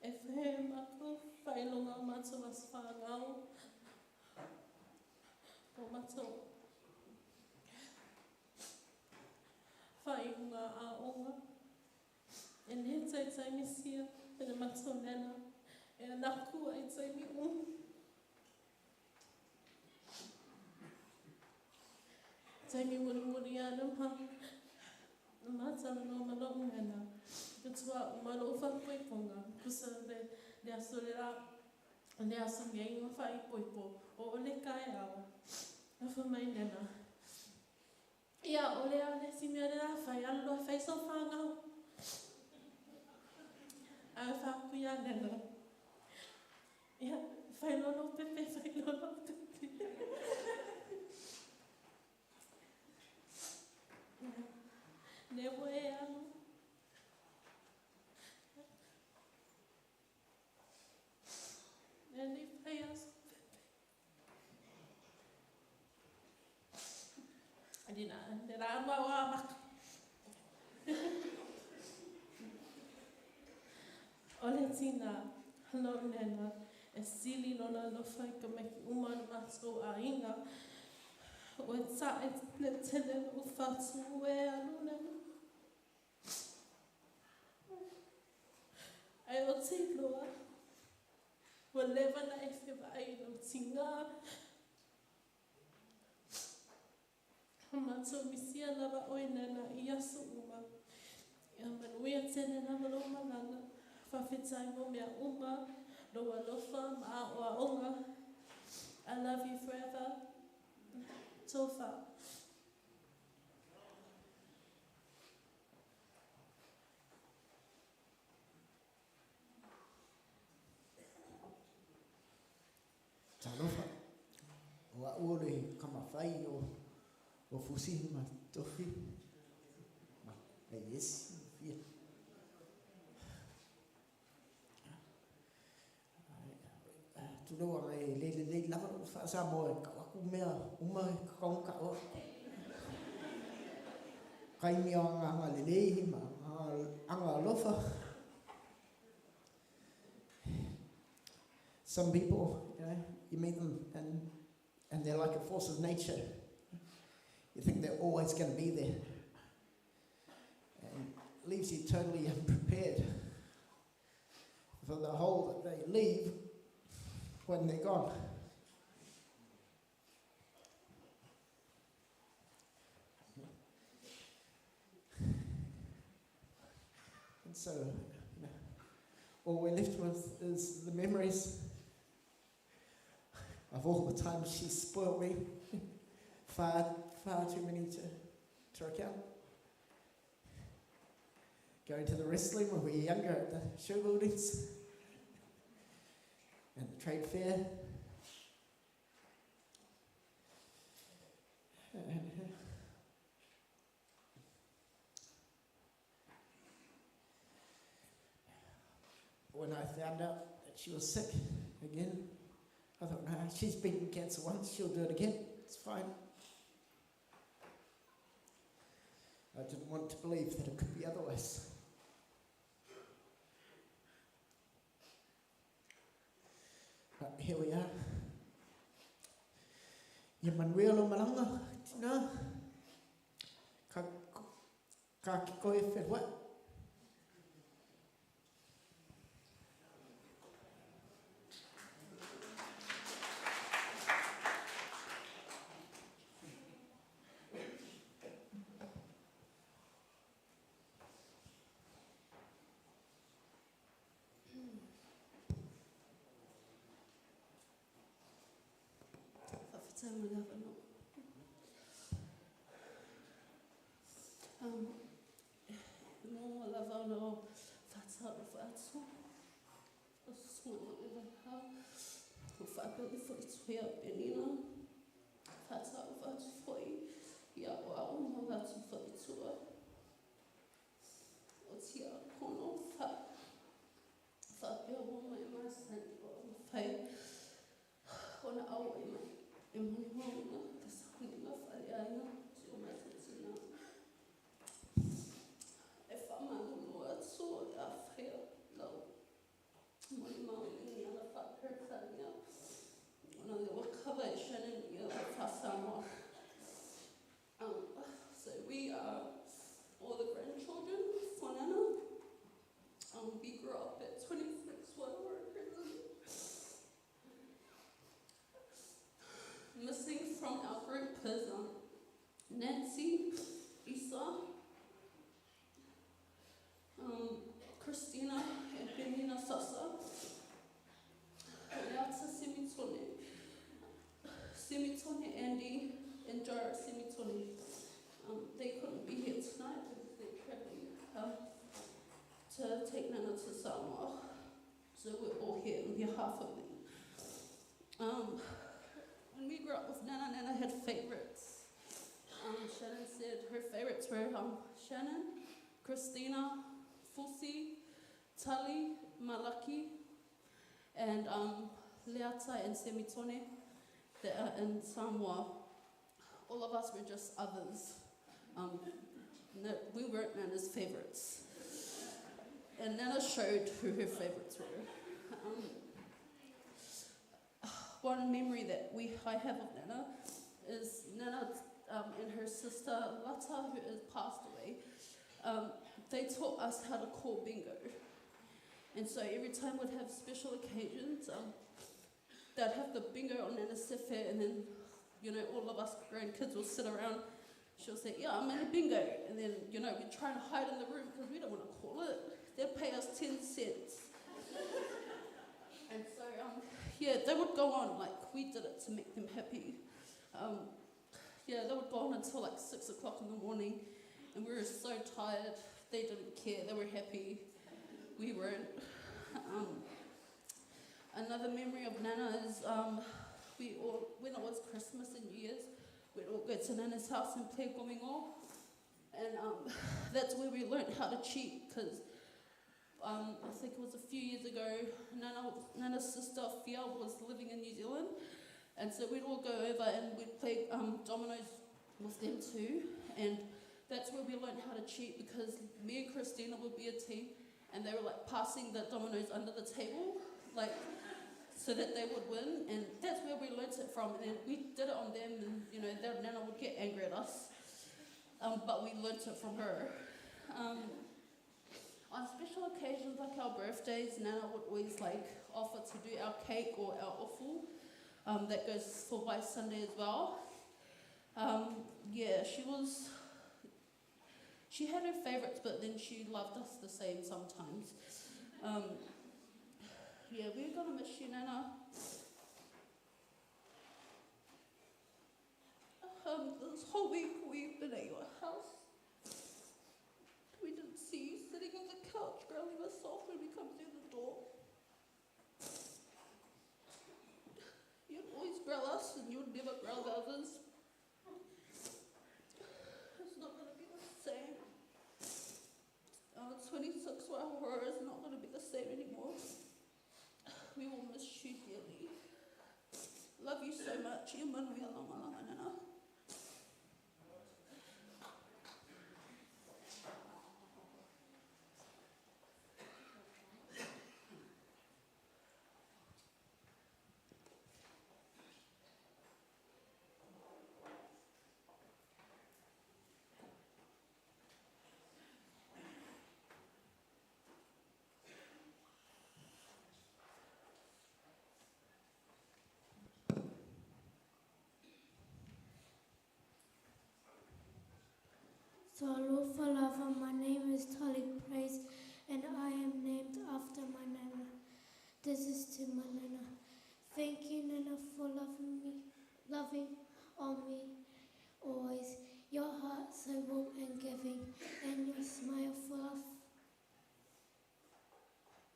E faia e matou faailoga o matou aso fanau, o matou faaiuga aoga. E lē taitai misia e le matou nena e anaku ai taimi uma. Taimi mulimuli ana ma ma talanoa ma lo'u nena faatoā uma lo'u faapoipoga tusa le le aso le la le aso nei ma faaipoipo o o le taeao na fai mai nena ia o le a le isi mea le a fai alu loa e fai sau fanau ae fai atu ia nena ia fai loa lou pepe fai loa lou pepe. Lea ua e alu. E le i faia sou pepe. Le la alu au a maka. O le tina lou nena e sili lona alofa i tamaiti uma o le matou aiga. Ua ta'e le tele lo'u fatu ua e alu nena. Ae ou te iloa ua leva ona e fevaai i lou tigā. O matou misia lava oe nena i aso uma. Ia manuia tele lava lou malaga. Faafetai mo mea uma, lou alofa ma aoaoga. I love you forever. Tofa. Talofa, o a'u o le kamafai o Fusi ma Tofi ma Iesi ma Fia. Tulou aga e le lelei lava lou faa-Samoa e kau aku mea uma e kakau ma ka'o aku. Kaimi o aga agalelei ma aga alofa. Some people, you meet them and they're like a force of nature. You think they're always going to be there. And leaves you totally unprepared for the hole that they leave when they're gone. And so, all we're left with is the memories of all the times she spoilt me. Far, far too many to recount. Going to the wrestling when we were younger at the show buildings and the trade fair. And when I found out that she was sick again, I thought, nah, she's beaten cancer once, she'll do it again, it's fine. I didn't want to believe that it could be otherwise. But here we are. Ia manuia lou malaga, tina. Ka, ka ki koe whenua. Faafetai mo le avanoa. E muamua lava ona ou faatalofa atu o susuga o le Vaihau, o faapea foi Tuia Penina. Faatalofa atu foi ia o Nancy, Isa, Christina and Benina Sasa, Leata Semitone, Semitone Andy, and Jara Semitone. They couldn't be here tonight because they're travelling to take Nana to Samoa. So we're all here on behalf of them. When we grew up with Nana, Nana had favourites. Shannon said her favourites were Shannon, Christina, Fusi, Tali, Malaki, and Leata and Semitone that are in Samoa. All of us were just others. No, we weren't Nana's favourites. And Nana showed who her favourites were. One memory that I have of Nana is Nana and her sister Lata, who has passed away, they taught us how to call bingo. And so every time we'd have special occasions, they'd have the bingo on Nana's sefe, and then, all of us grandkids will sit around. She'll say, yeah, I'm in a bingo. And then, we'd try and hide in the room because we don't want to call it. They'd pay us 10 cents. And so, they would go on, we did it to make them happy. They would go on until like 6 o'clock in the morning, and we were so tired. They didn't care, they were happy. We weren't. Another memory of Nana is when it was Christmas and New Year's, we'd all go to Nana's house and play gomingo. And that's where we learned how to cheat, because I think it was a few years ago, Nana's sister, Fia, was living in New Zealand. And so we'd all go over and we'd play dominoes with them too. And that's where we learned how to cheat, because me and Christina would be a team, and they were passing the dominoes under the table, so that they would win. And that's where we learnt it from. And then we did it on them, and their Nana would get angry at us. But we learnt it from her. On special occasions like our birthdays, Nana would always offer to do our cake or our offal. That goes for White Sunday as well. She had her favourites, but then she loved us the same sometimes. We're going to miss you, Nana. This whole week we've been at your house. We didn't see you sitting on the couch growling us off when we come through the door. You'd always growl us and you'd never growl the others. It's not going to be the same. 26 Waihora is not going to be the same anymore. We will miss you dearly. Love you so much. Ia manuia langa langa, Nana. So alofa lava, my name is Tali Praise, and I am named after my Nana. This is to my Nana. Thank you, Nana, for loving on me always. Your heart so warm and giving, and your smile full of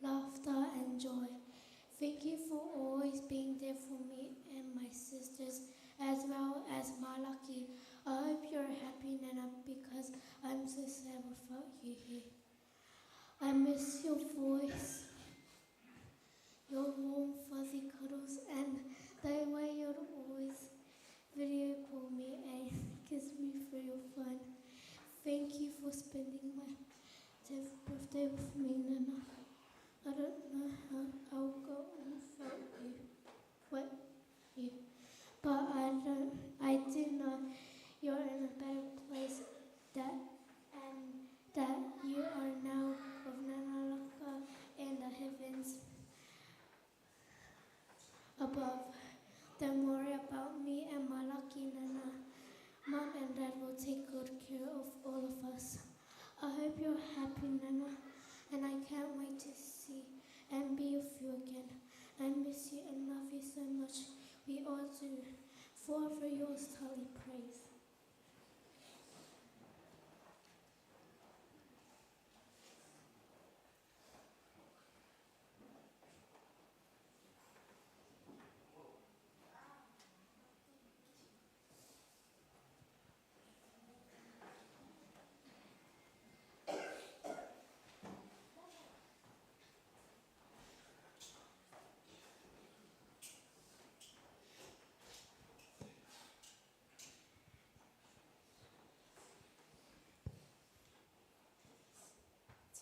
laughter and joy. Thank you for always being there for me and my sisters, as well as Malaki. I hope you're happy, Nana, because I'm so sad without you here. I miss your voice, your warm, fuzzy cuddles, and the way you'd always video call me and kiss me through your phone. Thank you for spending my 10th birthday with me, Nana. I don't know how I'll go on without you. What you? But I don't. I do know you're in a better place, and that you are now with Nana Laka in the heavens above. Don't worry about me and my lucky Nana. Mom and Dad will take good care of all of us. I hope you're happy, Nana, and I can't wait to see and be with you again. I miss you and love you so much. We all do. Forever yours, Tali Praise.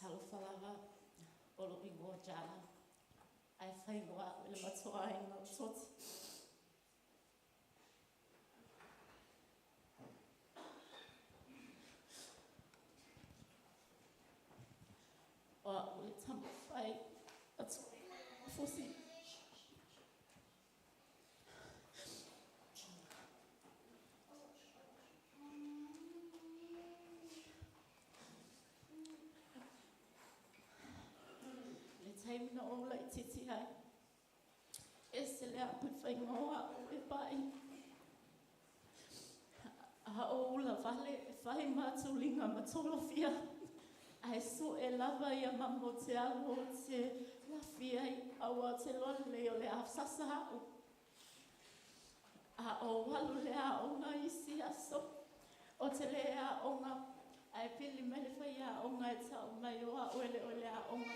Talofa lava o lou igoa o Jana, ae faaigoa au e le matou aiga o Toti. O au le tamafai a Fusi. Le taimi na ou laitiiti ai, e ese le apu i faiga o au e pai. A ou ula vale e fai matuliga ma tolofia, ae sue lava ia mama ou te alu ou te lafi ai, aua ou te iloa lelei o le a sasa au. A ou alu i le aoga i isi aso, ou te le aoga, ae pili mai le faiaoga e tau mai o au e le o i le aoga.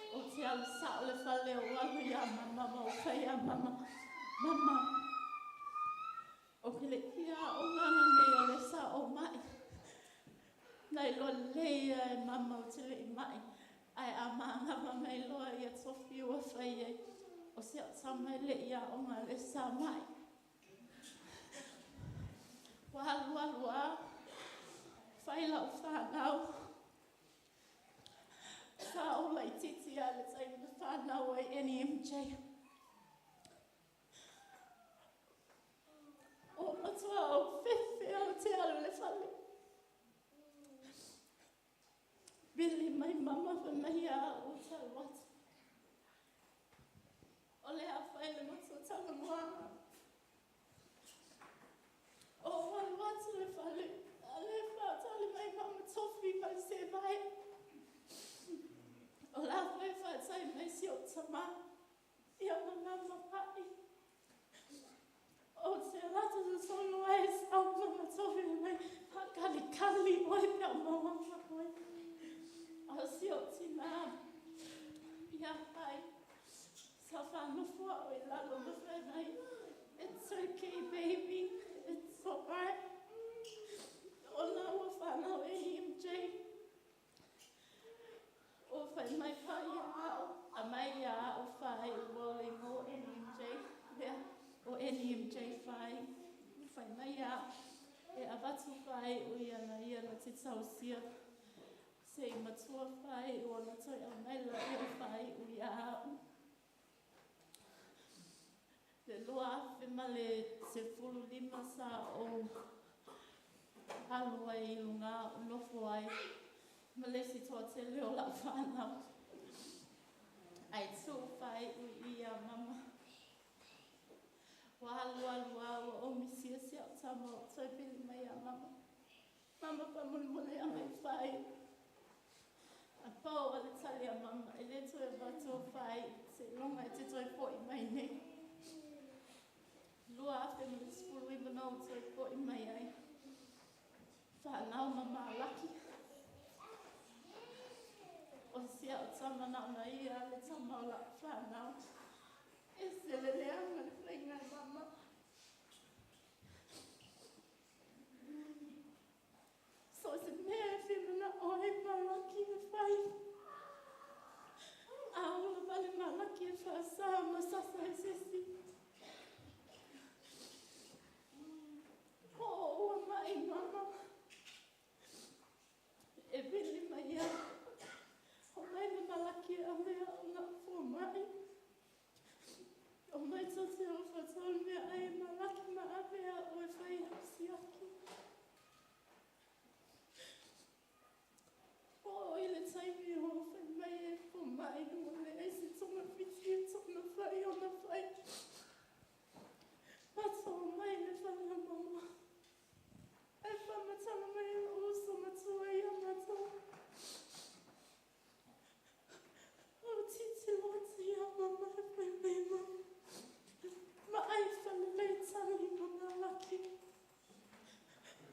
Ou te alu sao i le fale ou alu ia mama ma ou fai ia mama, Mama, ou te le i fia aoga ananei o lea sa ou mai. Na iloa lelei lava e mama ou te le i mai, ae a manava mai loa ia tofi ua fai ai, o si au tama e le i aoga o lea sa mai. Ua alualu lava fai lau fanau. Sa ou laitiiti lava i le taimi na fanau ai NEMJ. Ua matua ou fefe au te alu i le fale. Vili mai mama fai mai ia au ou te alu atu. O le a fai le matou talanoaga. Ou alu atu i le fale, a lea e faatali mai mama tofi ma le sevae. O la foi e faatali mai si ou tama, ia ma mama pa'i. Ou te alu atu totonu ae sau mama tofi fai mai, faakalikali oe pe a maua ma oe. A o si ou tinā, ia pai, sa faanofo au i lalo ma fai mai, It's okay baby, it's alright. O la ua fanau e MJ. Ua fai mai pā ia au, aumai ia au fai ua o le igoa o NMJ, lea, o NMJ fai, fai mai ia au, e avatu faaiu ia na ia na te tausia se i matua faaiu ona toe aumai laia o faaiu ia au. Le 2015 sa ou alu ai i luga ou nofo ai ma le isi toatele o lau fanau. Ae tuu faaiu i i ia mama. Ua alualu lava ua ou misia si au tama ua toe pili mai ia mama. Mama faamolemole aumai faaiu. A pau a le tali a mama, e le toe avatu o faaiu seiloga e te toe foi mai nei. 2019 na ou toe foi mai ai. Fanau ma Malaki. O si au tama na ona ia le tama o lau fanau. Ese le leaga le faiga e mama. So o se mea e fia manao ai Malaki e fai. A ola wale Malaki e faasa ma sasa e sesi. O ua mai mama. E vili mai au. Homai le Malaki e ave au na fomai. Homai tō te ofa tōu mea ai e Malaki ma ave au e whai au siaki. Matou omai i le fale o mama. Ae faamatala mai e lou uso matua ia matou. Ou tilotilo atu ia mama e fai mai ma ma ai falelei Tali ma Malaki.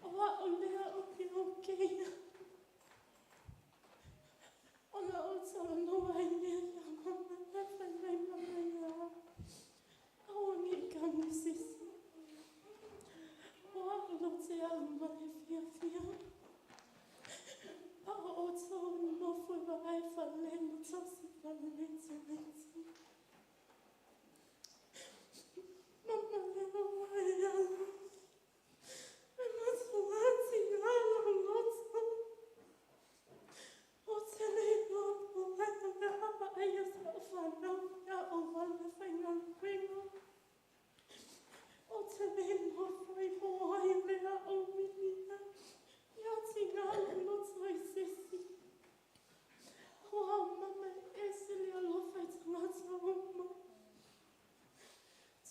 O a'u lea ou te okeia. Ona ou talanoa ai lea iā mama ae fai mai mama ia au. Aua ne i kanu i se isi. O a'u latou te alu ma le fiafia. A o outou e nonofo e vaai falelei ma tausi falelei tamaiti. Mama lea ua e alu. E matua tiga lou loto. Ou te le iloa po o le a le a vaaia sa'u fanau pe a ou alu e faigaluega. Ou te le iloa foi po o ai o le a ou milia ia tiga lou loto i se isi. Auā o mama e ese le alofa i tagata uma.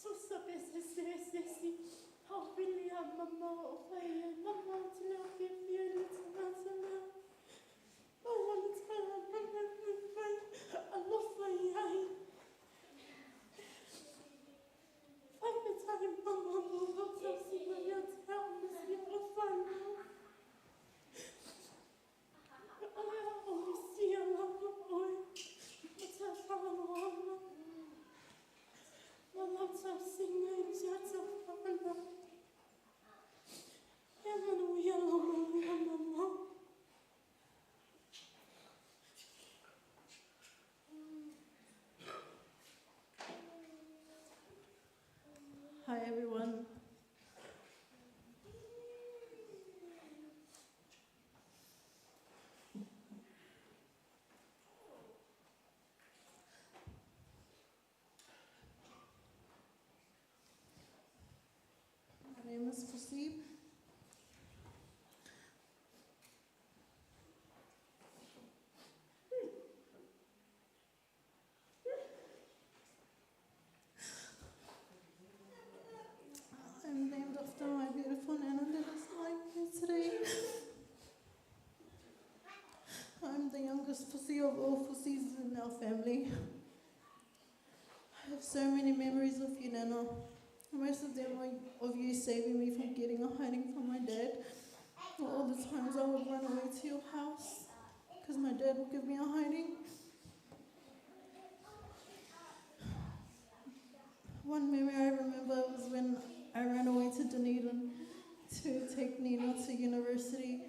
Tusa pe sesē se isi, a o vili lava mama o fai i ai, mama ou te le o fiafia i le tagata lea. Maua le tala a mama e fai mai, alofa i ai. Faafetai mama mo lou tausiga ia te au ma si a'u fanau. O le a ou misia lava oe ma ta faaaloalo ma lau tausiga i si a tou fanau. Ia manuia lau manuia mama. Hi everyone. My name is Fusi. I'm named after my beautiful Nana that is lying here today. I'm the youngest Fusi of all Fusis in our family. I have so many memories of you, Nana. Most of them are of you saving me from getting a hiding from my dad. All the times I would run away to your house because my dad would give me a hiding. One memory I remember was when I ran away to Dunedin to take Nina to university.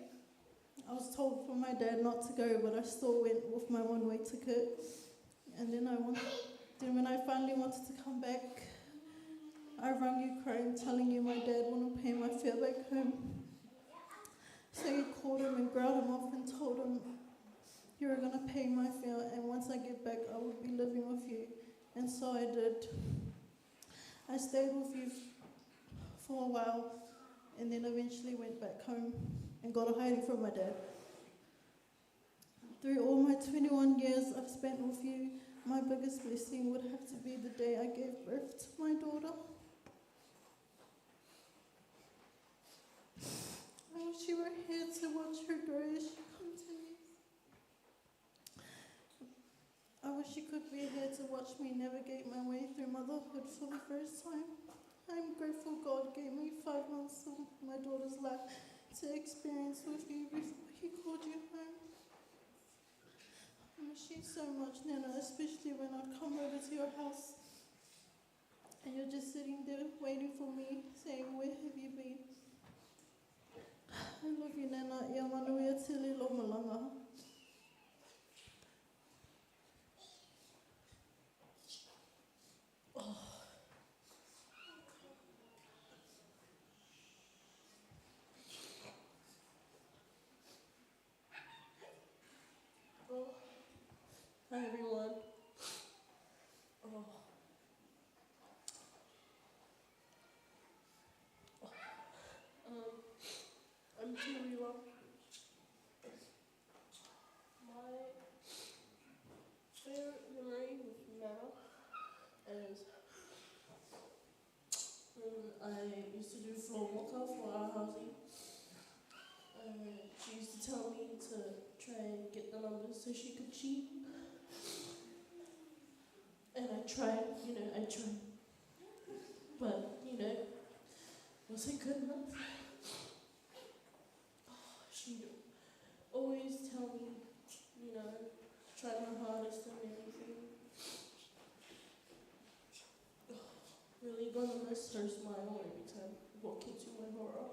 I was told from my dad not to go, but I still went with my one-way ticket. And then when I finally wanted to come back, I rang you crying, telling you my dad wouldn't pay my fare back home. So you called him and growled him off and told him you were going to pay my fare, and once I get back, I would be living with you. And so I did. I stayed with you for a while, and then eventually went back home and got a hiding from my dad. Through all my 21 years I've spent with you, my biggest blessing would have to be the day I gave birth to my daughter. I wish you were here to watch her grow as she continues. I wish you could be here to watch me navigate my way through motherhood for the first time. I'm grateful God gave me 5 months of my daughter's life to experience with you before he called you home. I miss you so much, Nana, especially when I'd come over to your house and you're just sitting there waiting for me, saying, where have you been? I love you, Nana. Ia manuia tele lo malanga. Oh. Oh. Hi, everyone. Oh. I'm Tiwiwa. My favorite memory with Nana is When I used to do floor walker for our housing, she used to tell me to try and get the numbers so she could cheat. And I tried, you know, I tried. But, you know, was it good enough? She'd always tell me, you know, try my hardest and everything. Really gonna miss her smile every time I walk into Waihora.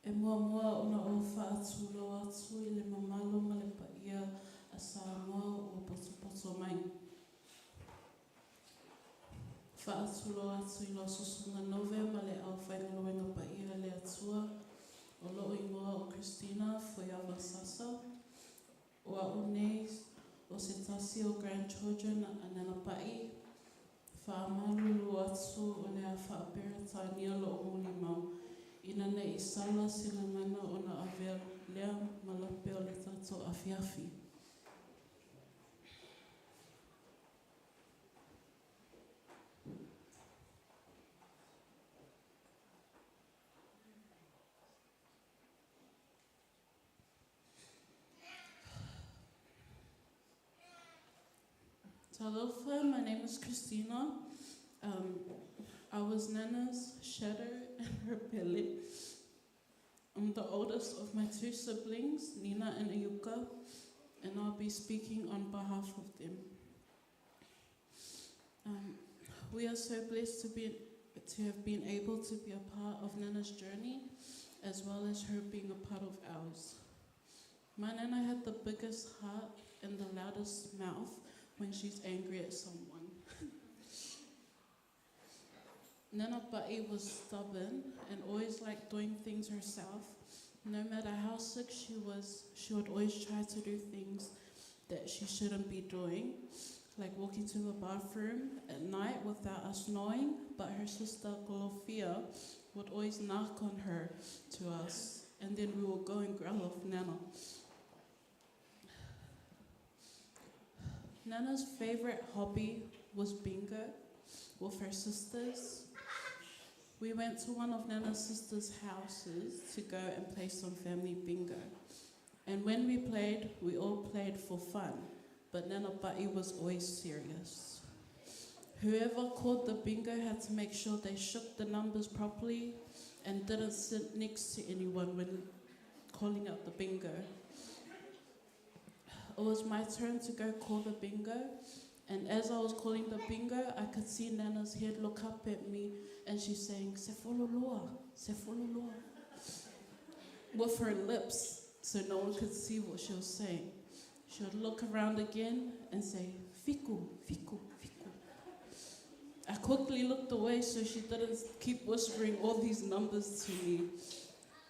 E muamua ona ou faatulou atu i le mamalu ma le paia a Samoa ua potopoto mai. Faatulou atu i lau Susuga Nove ma le aufaigaluega paia a le Atua, o lou igoa o Christina Fuiava Sasa. O a'u nei o se tasi o grandchildren a Nana Pa'i. Faamalulu atu o le a faa-Peretania lo'u molimau, ina ne i sala se gagana ona avea lea ma lape o le tatou afiafi. Talofa, my name is Christina. I was Nana's shadow and her pele. I'm the oldest of my two siblings, Nina and Ayuka, and I'll be speaking on behalf of them. We are so blessed to have been able to be a part of Nana's journey, as well as her being a part of ours. My Nana had the biggest heart and the loudest mouth when she's angry at someone. Nana Pa'i was stubborn and always liked doing things herself. No matter how sick she was, she would always try to do things that she shouldn't be doing, like walking to the bathroom at night without us knowing, but her sister Golofia would always knock on her to us, and then we would go and growl off Nana. Nana's favorite hobby was bingo with her sisters. We went to one of Nana's sisters' houses to go and play some family bingo. And when we played, we all played for fun, but Nana Pa'i was always serious. Whoever called the bingo had to make sure they shook the numbers properly and didn't sit next to anyone when calling out the bingo. It was my turn to go call the bingo, and as I was calling the bingo, I could see Nana's head look up at me, and she's saying, Sefolo loa, sefolo loa, with her lips, so no one could see what she was saying. She would look around again and say, Fiku, fiku, fiku. I quickly looked away so she didn't keep whispering all these numbers to me.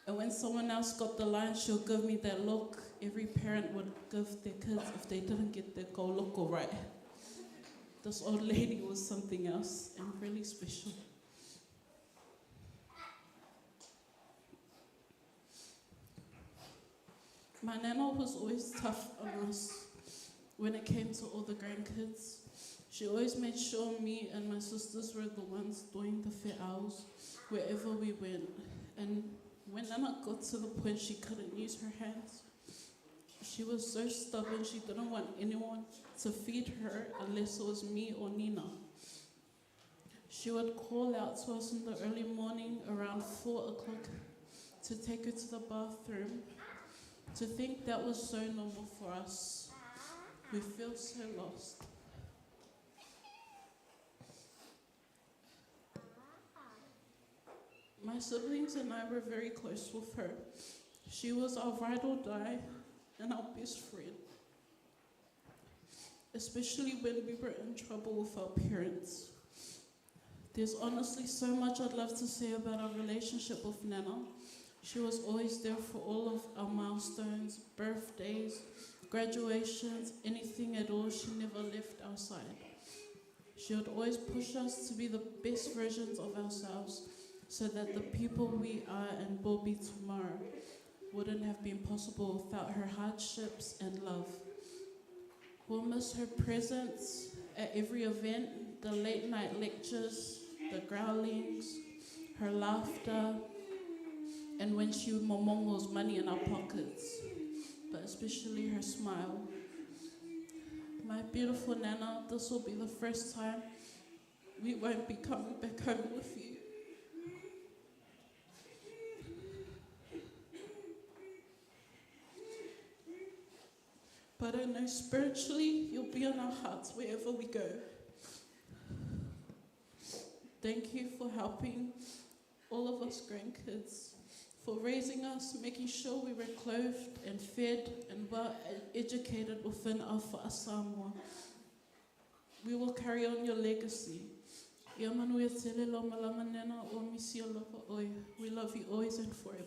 And when someone else got the line, she'll give me that look every parent would give their kids if they didn't get their kauloko right. This old lady was something else and really special. My nana was always tough on us when it came to all the grandkids. She always made sure me and my sisters were the ones doing the fe'aus wherever we went. And when Nana got to the point she couldn't use her hands, she was so stubborn she didn't want anyone to feed her unless it was me or Nina. She would call out to us in the early morning around 4 o'clock to take her to the bathroom. To think that was so normal for us. We feel so lost. My siblings and I were very close with her. She was our ride or die and our best friend, especially when we were in trouble with our parents. There's honestly so much I'd love to say about our relationship with Nana. She was always there for all of our milestones, birthdays, Graduations, anything at all, she never left our side. She would always push us to be the best versions of ourselves so that the people we are and will be tomorrow wouldn't have been possible without her hardships and love. We'll miss her presence at every event, the late night lectures, the growlings, her laughter, and when she momongos money in our pockets, but especially her smile. My beautiful Nana, this will be the first time we won't be coming back home with you. But I know spiritually you'll be in our hearts wherever we go. Thank you for helping all of us grandkids, for raising us, making sure we were clothed and fed and well educated within our Samoa. We will carry on your legacy. Ia manuia tele lo malanga nena o misi o lava oi. We love you always and forever.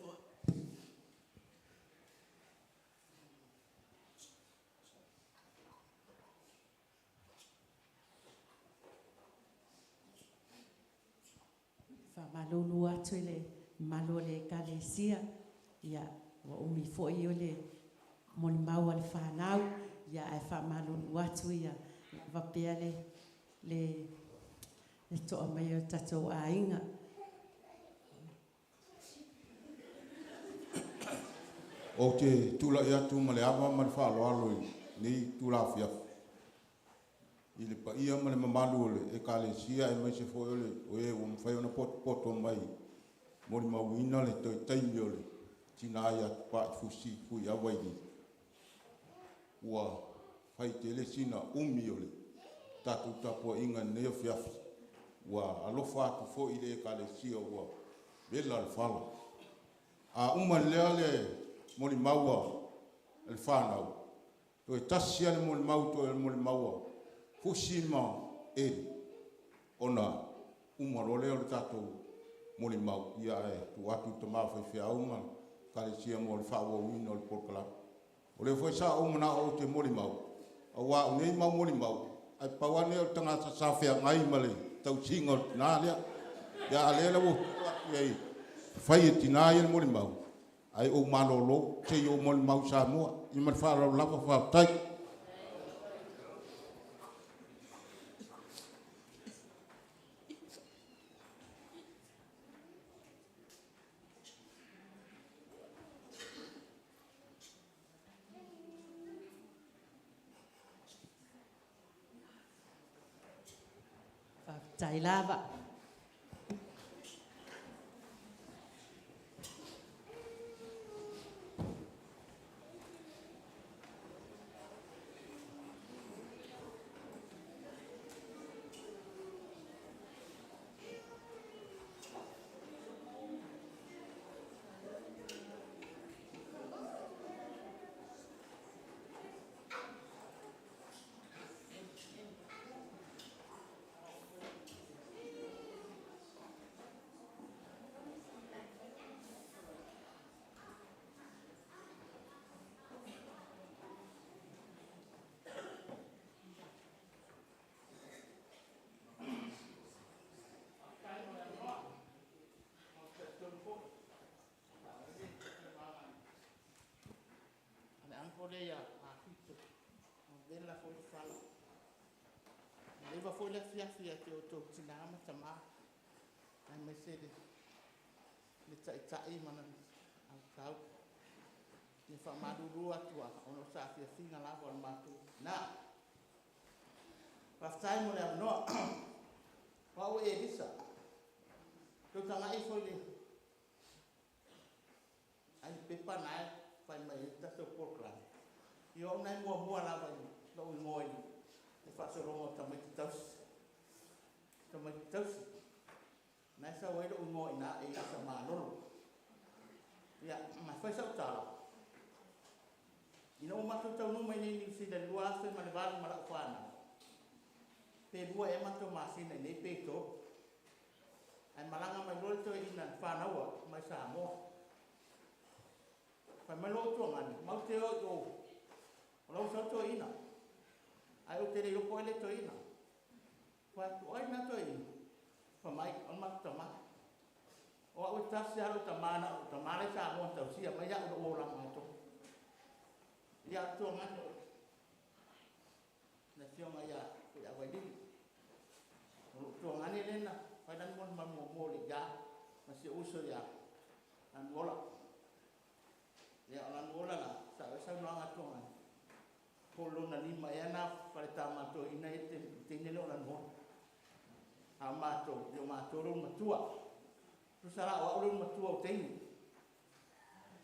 Faamalulu atu i le mamalu o le Ekalesia, ia, ua umi foi o le molimau a le fanau, ia, ae faamalulu atu ia lava pea le, le, le toa mai o le tatou aiga. Ou te tulai atu ma le ava ma le faaaloalo i lenei itula afiafi i le paia ma le mamalu o le Ekalesia aemaise foi o le o e ua mafai ona potopoto mai e molimauina le toe taimi o le tina ia Tupai Fusi Fuiava i Lili. Ua fai tele sina umi o le tatou tapuaiga i lenei afiafi. Ua alofa atu foi i le Ekalesia ua vela le fala. A uma lea le molimau a le fanau, toe tasi lava le molimau toe o le molimau a Fusi ma Eli, ona uma loa lea o le tatou molimau, ia ae tuu atu i le tama faifeau ma le Ekalesia mo le faaauauina o le polokalame. O lea foi sa ou manao ou te molimau, aua o nei mau molimau, ae pau lava lenei o le tagata sa feagai ma le tausiga o le tina lea. Ia a o lea la ua tuu atu i ai e fai e tina ia le molimau, ae ou malolo se i ou molimau i Samoa. Ia ma le faaaloalo lava, faafetai. Faafetai lava. A le uncle lea ia Afito, ua vela foi le fala. Ua leva foi le afiafi ia te outou tina ma tama, aemaise le taitai ma lana autau. E faamalulu atu lava ona o saafiafiga lava o le matou tina. Faafetai mo le avanoa. O au o Elisa. Toe tagai ifo i le ai le pepa na e fai mai ai le tatou polokalame. Ia o au na e muamua lava i lou igoa i le faasologa o tamaiti tausi. Tamaiti tausi. Na e sau ai lou igoa i ina, Elisa Malolo. Ia, ma fai sau tala. Ina ua matou taunuu mai nei i Niu Sila i le 2008 ma lau fanau, pe lua ea matou masina i inei pe tolu. Ae malaga mai loa le toeaina na fanaua mai Samoa. Fai mai lou tuagani, matou te o i o O lau sau toeaina, ae ou te le iloa po o ai lea toeaina. Fai atu, o ai lena toeaina? Fai mai, o le matou tama. O au e tasi lava lou tama, na o lou tama la e i Samoa na tausia mai au i lou olaga atoa. Ia, o le tuagani o le Afioga ia Fuiavailili. O lou tuagani lea na fai lana molimau muamua o le ia ma si ou uso ia Lanuola. Ia, o Lanuola la, e sao ai le saunoaga a Tuagani, po o lona lima ea lena faletama a toeaiina ia i le teine lea o Lanuola. A o matou, ia o matou le ulumatua. Tusa la o au le ulumatua o teine.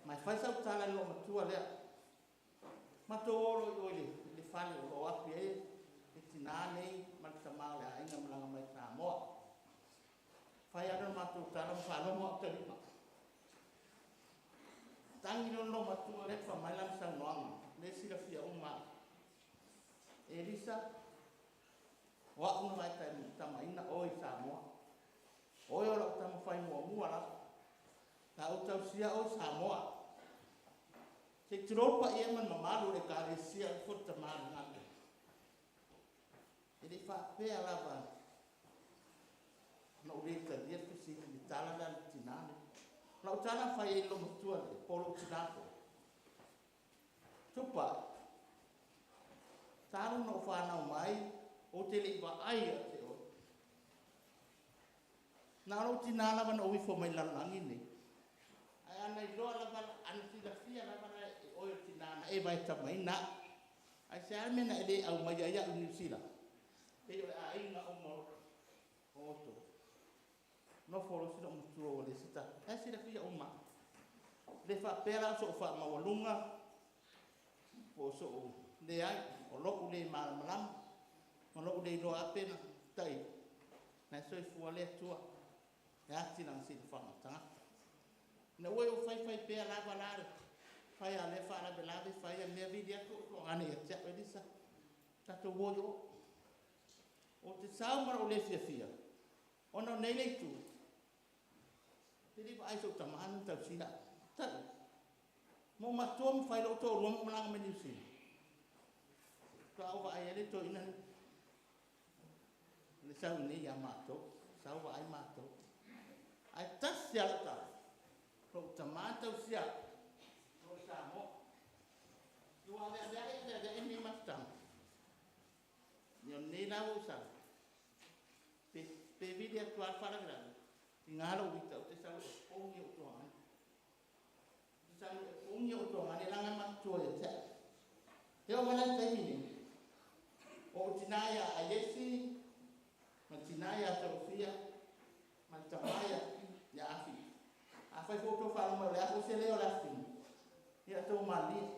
Ma e fai sau tala i le loomatua lea. Matou o loa i o i le fale o lo o api ai le tina nei ma le tama o le aiga e malaga mai Samoa. Fai lava lea o le matou tala ma faalogo atu talima. Tagi loa le loomatua lea fai mai lana saunoaga, lea e silafia uma lava. Elisa, o au na vaetamaina oe i Samoa. O oe o lau tama fai muamua lava. Sa ou tausia oe i Samoa. Se i tulou le paia ma le mamalu o le Ekalesia o le Fono Tama le. E le i faapea lava na ou le talia le fesili i le tala lea a le tina lea. O lau tala na fai ai i le loomatua lea, po o lou tina foi, Tupai, talu ona ou fanau mai, ou te le i vaai ia te oe. Na o lou tina lava na ou ifo mai i le lalolagi lenei. Ae ana iloa lava, ana silafia lava la e oe o le tina na e vaetamaina au. Aisea le mea na e le aumaia ai au i Niu Sila? Pei o le aiga uma o outou. Nofo loa si loomatua ua leai se tala. La e silafia uma lava. E le faapea la o sou faamaualuga po o sou leai, o lou le malamalama ma lou le iloa lava pe na tai, na e soifua le Atua e ati lana silafaga o tagata. Ina ua ou fai fai pea lava la le fai a lea faalavelave fai a mea vili atu ou tuagane ia te au, Elisa, tatou o i o. Ou te sau ma lou le fiafia, ona o nei le itu, ou te le i vaai i sou tama na tausia au. Tau, ma ou matutua ma fai lou toalua ma ou malaga mai Niu Sila. Faatoa ou vaai ai lea i le toeaina lenei. Le sau i inei ia matou, sau vaai matou. Ae tasi lava lau tala, lou tama na tausia au, o lo o i Samoa. Ua aveaveai aveaveai lenei mafutaga. Ia o lenei la ua ou sau, pe vili atu lava le faalavelave, tiga lou ita ou te sau e opogi ou tuagane. Ou te sau e opogi ou tuagane leaga e matutua ia te au. E oo mai la i le taimi lenei, o ou tina ia Aiesi, ma le tina ia Tolofia, ma le tama ia Afi. Afai foi ua outou faalogo mai o le a foi se leo o le Afi, ia outou malilie,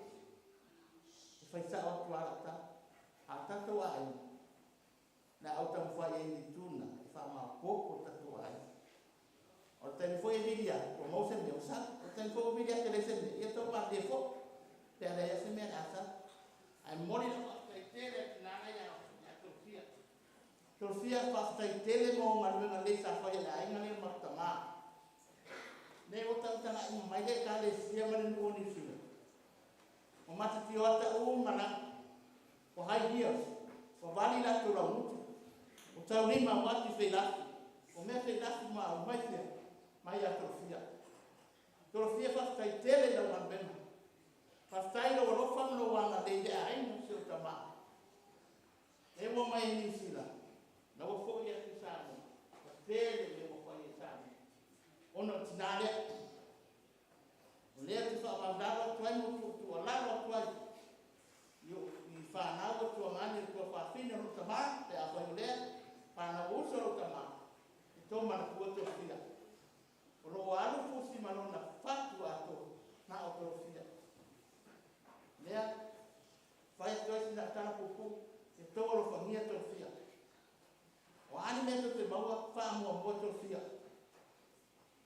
e fai sao atu lava lau tala. A o tatou aiga, o le a ou taumafai ai i le itu lena e faamaopoopo le tatou aiga. O le taimi foi e vili atu ua maua se mea ua sau. O le taimi foi ua vili atu e leai se mea, ia outou malilie foi pe a leai lava se mea o le a sau. Ae momoli lau faafetai tele atu i tina ia Tolofia. Tolofia, faafetai tele mo galuega lelei sa faia e le aiga lea ma le tama. Nei ua tagatagai uma mai le Ekalesia ma le nuu o Niu Sila. Ua matatio uma lava. Ua high heels. Ua vali latou laugutu. Ua taulima ua ati feilafi. O mea feilafi ma au mai fea? Mai ia Tolofia. Tolofia, faafetai tele i lau galuega. Faafetai i lou alofa ma lou agalelei i le aiga o si ou tama. E ua mai i Niu Sila, na ua foi atu i Samoa, ua tele mea ua fai e Samoa, ona o le tina lea. O lea ou te faavaulalo atu ai ma ou tuutuualalo atu ai i fanau o tuagane le tuafafine o lou tama, pe afai o lea fanau uso lou tama, e tou manatua Tolofia. O lo o alu fusi ma lona fatu atoa na o Tolofia. Lea, fai atu ai sina tala puupuu, e tou alofagia Tolofia. O a ni mea tou te maua, faamuamua Tolofia.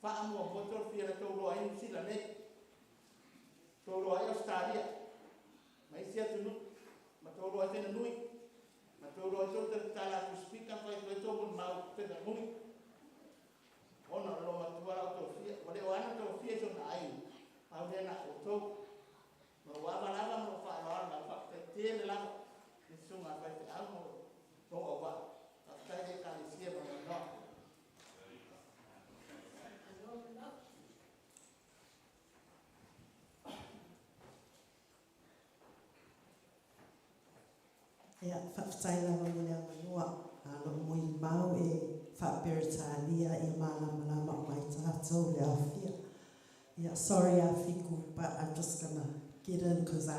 Faamuamua Tolofia na tou iloa ai Niu Sila nei. Tou iloa ai Ausetalia ma isi atunuu, ma tou iloa ai Whanganui, ma tou iloa ai tou talatala atu i speaker fai atu ai tou molimau Whanganui. Ona o le loomatua la o Tolofia, ua le o ana Tolofia i sona aiga, pau lea na outou. Ma ua ava lava ma lou faaaloalo lava, faafetai Ia, faafetai lava mo le avanoa. A o loo molimau e faa-Peretania ia malamalama uma ai tatou le aofia. Ia, sorry Afiku, but I'm just gonna get in because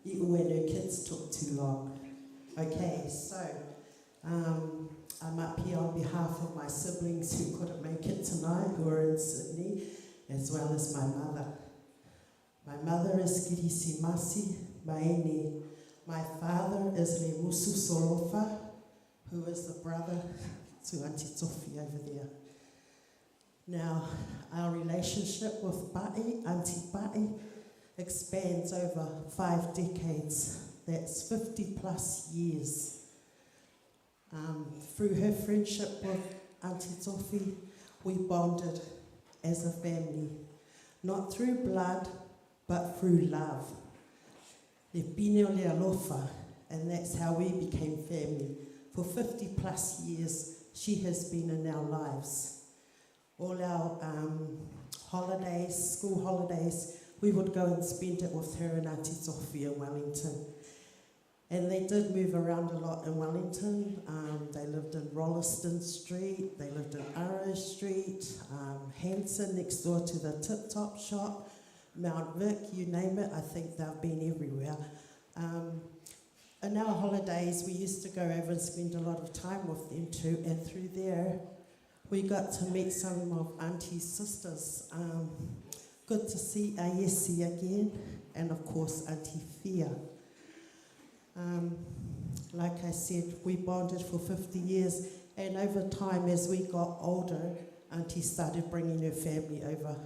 Iu and her kids took too long. Okay, so I'm up here on behalf of my siblings who couldn't make it tonight, who are in Sydney, as well as my mother. My mother is Kirisi Masi Maini. My father is Lemusu Solofa, who is the brother to Auntie Tofi over there. Now, our relationship with Ba'i, Auntie Ba'i, expands over 5 decades. That's 50 plus years. Through her friendship with Auntie Tofi, we bonded as a family. Not through blood, but through love. Le pine o le alofa, and that's how we became family. For 50 plus years, she has been in our lives. All our holidays, school holidays, we would go and spend it with her and Auntie Tofi in Wellington. And they did move around a lot in Wellington. They lived in Rolleston Street, they lived in Arrow Street, Hanson next door to the Tip Top shop, Mount Vic, you name it, I think they've been everywhere. In our holidays, we used to go over and spend a lot of time with them too, and through there, we got to meet some of Auntie's sisters. Good to see Ayesi again, and of course, Auntie Fia. Like I said, we bonded for 50 years, and over time, as we got older, Auntie started bringing her family over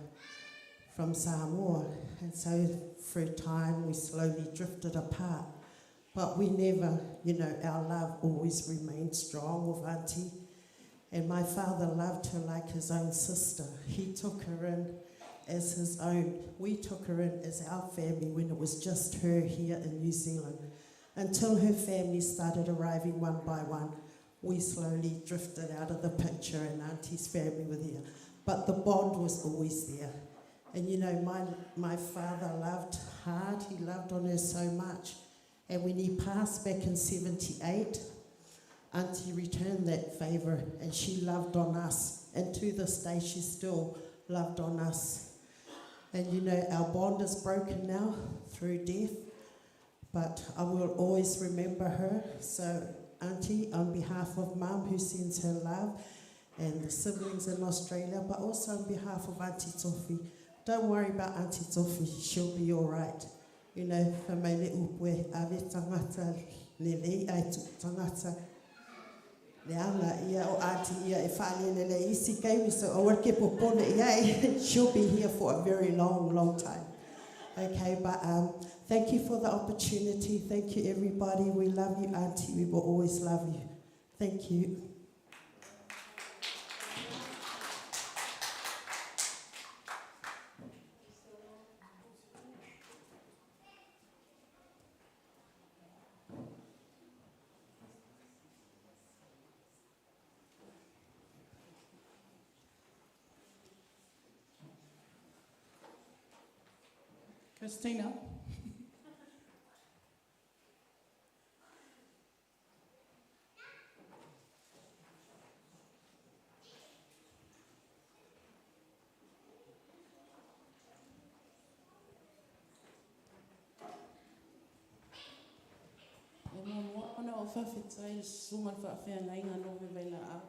from Samoa. And so through time, we slowly drifted apart. But we never, you know, our love always remained strong with Auntie. And my father loved her like his own sister. He took her in as his own. We took her in as our family when it was just her here in New Zealand. Until her family started arriving one by one, we slowly drifted out of the picture and Auntie's family were there. But the bond was always there. And you know, my father loved hard. He loved on her so much. And when he passed back in 78, Auntie returned that favour and she loved on us. And to this day, she still loved on us. And you know, our bond is broken now through death, but I will always remember her. So, Auntie, on behalf of Mum, who sends her love, and the siblings in Australia, but also on behalf of Auntie Tofi, don't worry about Auntie Tofi, she'll be all right. You know, wha mai le upu e ave tangata le lei ai tu tangata le anga ia o Auntie ia e whaalele le isi kaiwi, so aua ke popole ia e, she'll be here for a very long, long time. Okay, but thank you for the opportunity. Thank you, everybody. We love you, Auntie. We will always love you. Thank you. Christina. E muamua ona ou faafetai i le susuga i le faafeagaiga Nove Vailaau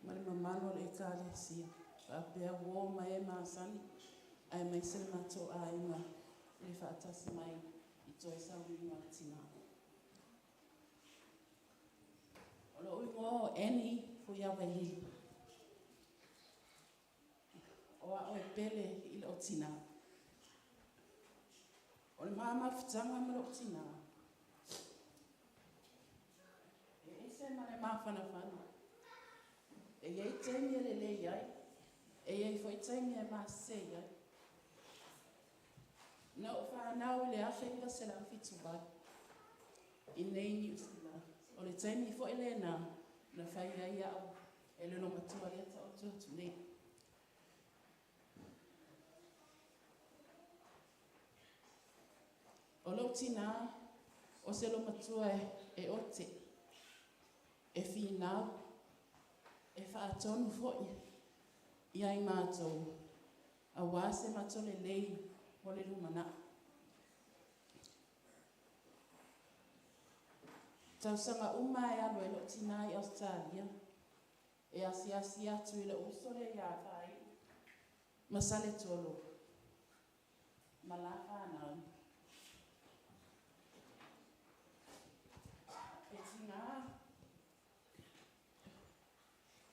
ma le mamalu o le Ekalesia, faapea uo ma e masani, aemaise le matou aiga i le faatasi mai i toe sauiga o le tina. O lou igoa o Annie Fuiavailili. O a'u e pele i lou tina. O le ma mafutaga ma lou tina, e ese ma le mafanafana. E i ai taimi e lelei ai, e i ai foi taimi e masese ai. Na ou fanau i le 1978 i nei Niu Sila. O le taimi foi lena na fai ai a'u e le olomatua lea taoto atu nei. O lou tina, o se olomatua e E ote, e finau, e faatonu foʻi ia i matou auā se matou lelei mo le lumanaʻi. Tausaga uma e alu ai loʻu tinā i Ausetalia e asiasi atu i loʻu uso lea iā Faaiu ma Saletolo ma la fanau. E tigā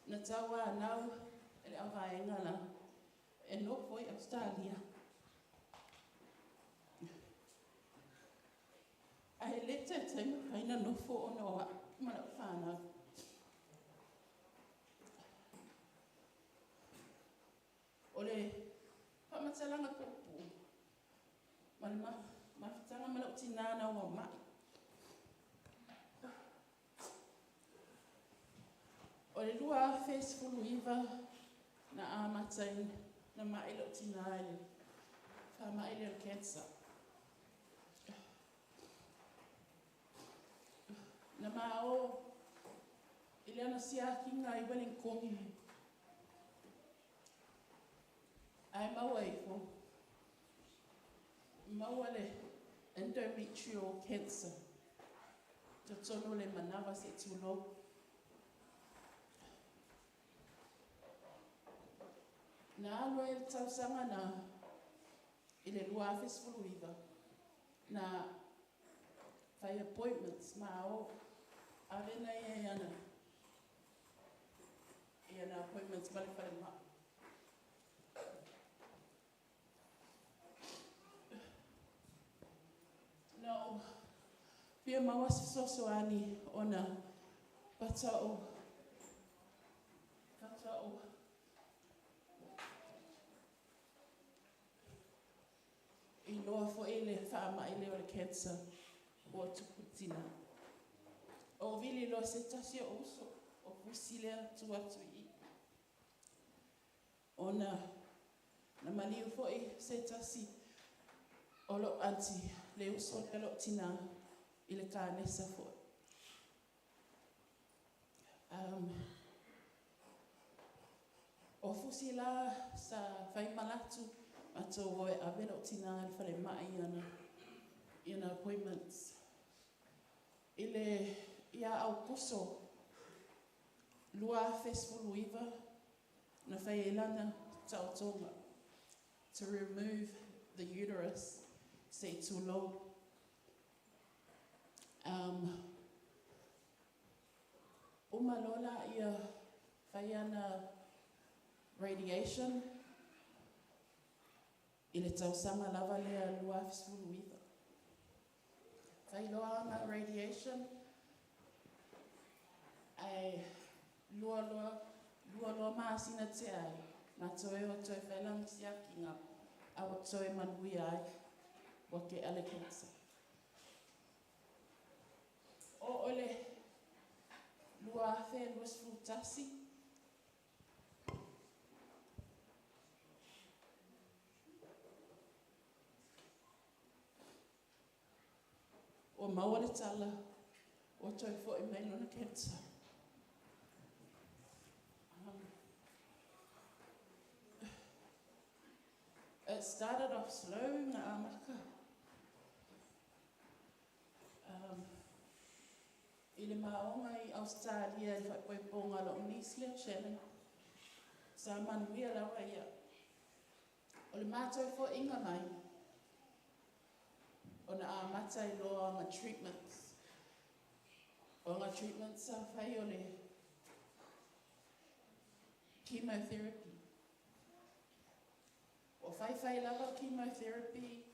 na tauanau e le auvaega la e nofo i Ausetalia. Ae le taitai mafai ona nofo ona o a'u ma la'u fanau. O le faamatalaga puupuu ma le mafutaga ma la'u tinā ina ua ma'i. O le 2019 na amata ai na ma'i lo'u tinā i le faama'i lea o le cancer. Na ma o i le ana siakiga i Wellingtoni ae maua ifo maua le endometrial cancer totonu o le manava se'i tulou. Na alu ai le tausaga na i le 2019 na fai appointments ma o ave na ia i ana i ana appointments ma le falemai. Na ou fia maua se fesoasoani ona faatoa ou faatoa ou iloa foi le faamai lea o le cancer ua tupu i le tinā. Ou vili loa se tasi o uso o Fusi lea tu atu i i. Ona na maliu foi se tasi o lou aunty le uso lea lou tinā i le kanesa foi. O Fusi la sa fai malatu matou o e ave lou tinā i le falemai i ana i ana appointments. I le ia Aukuso 2019 na fai ai lana taotoga to remove the uterus se'i tulou. Uma loa laia fai ana radiation i le tausaga lava lea 2019. Fai loa ana radiation ae lua loa lua loa masina tea ai ma toe o toe fai lana siakiga a ua toe manuia ai ua te'a le cancer. Oo i le 2021. Ua maua le tala ua toe fo'i mai lona cancer. It started off slow na amata. I le maoga i Ausetalia i le faaipoipoga a lo'u niece lea o Shannon, sa manuia lava ia. O le matou fo'iga mai, ona amata ai loa ma treatments. O aga treatments sa fai o le chemotherapy. Ua faifai lava chemotherapy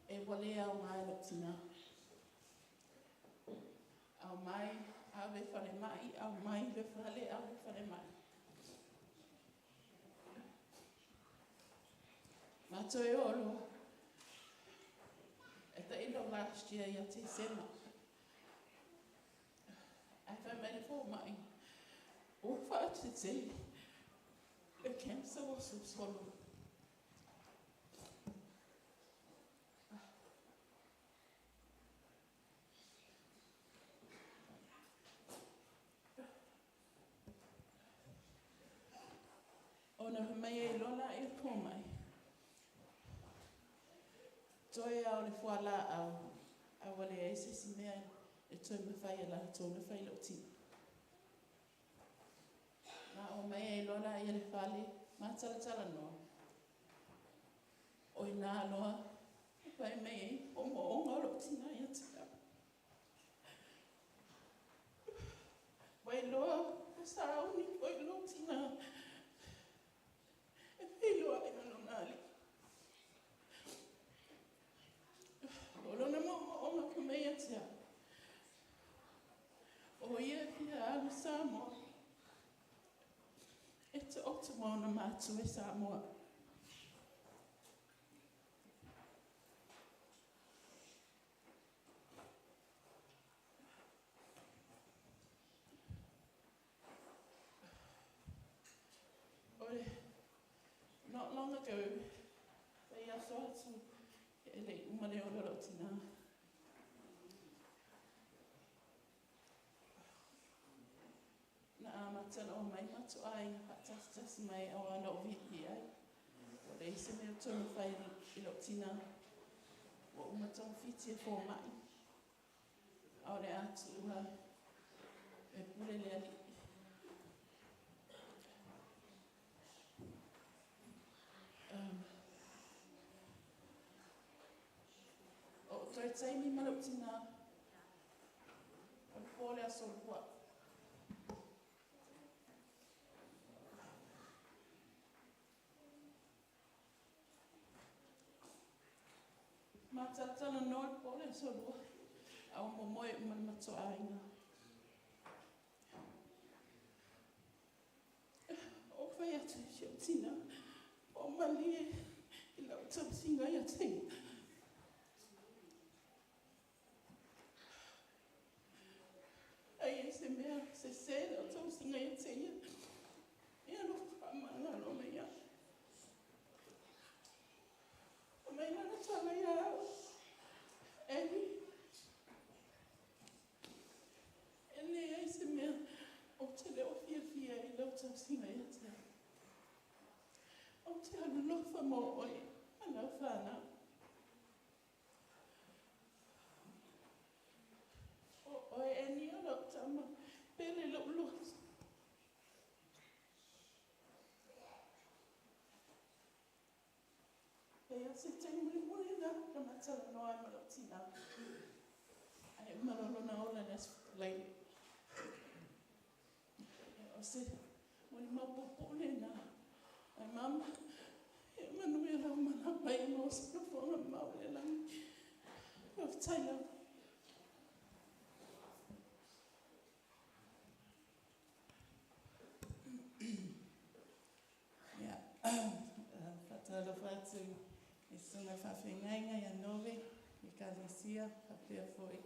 e ua le aoga i lou tinā. Aumai, ave falemai, aumai le fale, ave falemai. Ma toe oo loa at the end of last year ia Tesema, ae fai mai le fomai, ua faatetele le cancer ua sosolo. Ona fai mai ai loa lea o le fomai, toe lava o le fualaau, ae ua leai se isi mea e toe mafai e latou ona fai i lou tina. Ma omai ai loa lea i le fale, ma talatalanoa. O ina loa, fai mai ai moomooga o lou tina ia te au. Ua iloa, ua sauni foi lou tina e feiloai ma lona Alii. O lona moomooga fai mai ia te au, o ia e fia alu i Samoa, e taoto ma ona matua i Samoa. O not long ago, fai aso atu e le i uma le ola o lou tina. Na amata ona omai matou aiga faatasitasi mai auā na ou viia ai. Ua leai se mea o toe mafai i lou tina. Ua uma togafiti e fomai. A o le a tuua e pule le Alii. O toe taimi ma lou tina, o le po o le aso Lua. Ma talatalanoa le po o le aso Lua, a ua momoe uma le matou aiga. Ou fai atu i si ou tina, o malie i lau tausiga ia te ia. Ai e se mea sesē lau tausiga ia te ia. Ia alofa faamagalo mai au. O mai lana tala ia au. Eli, e leai se mea ou te le o fiafia i lau tausiga ia te au. Ou te alofa mo oe ma lau whanau. O oe e ni o lau tama, pele lou loto. E ia se taimi mulimuli na na matalanoa ai ma lou tina. Ae uma loa lona ola i le Aso Faraile. O se molimau puupuu lena. Ai mama, e manuia lau malaga mai ma se nofoaga mamao i le lagi. Faafetai lava. Ia, faatalofa atu i susuga i faafeagaiga ia Nove, Ekalesia, faapea foi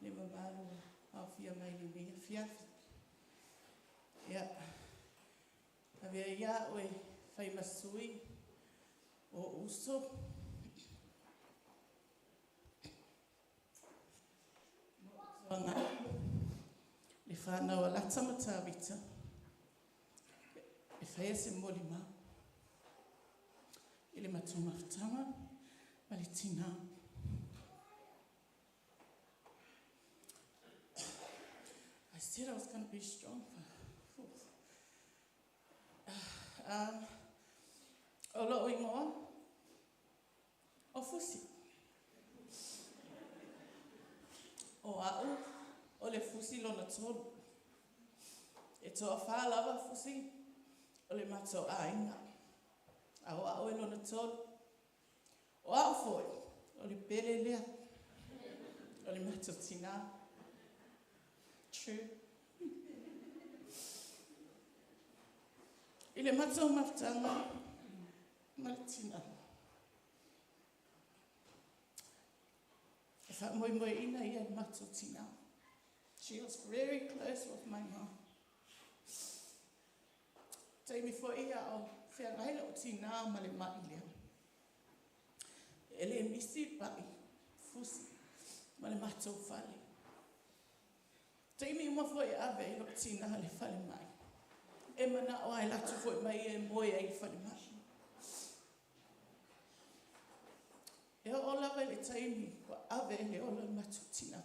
le mamalu ua aofia mai i lenei afiafi. Ia, avea ia au e fai ma sui o uso ma le whānau a Lata ma Tavita e whaia se molimau i le matou mafutaga ma le tinā. I said I was going to be strong, but o lou igoa, o Fusi. O au, o le Fusi lona tolu. E toafā lava Fusi o le matou aiga. A o au e lona tolu. O au foi, o le pele lea. O le matou tinā. True. I le matou mafutaga ma le tinā. E faamoemoeina ia i le matou tinā. She was very close with my mom. Taimi foi ia o feagai lou tinā ma le mai lea. E le misi pai, fusi, ma le matou fale. Taimi uma foi e ave i lou tinā le fale mai. E mana'o lava e alu atu fo'i mai ia e moe ai i le falema'i. E oo lava i le taimi ua ave ai le ola o le matou tinā,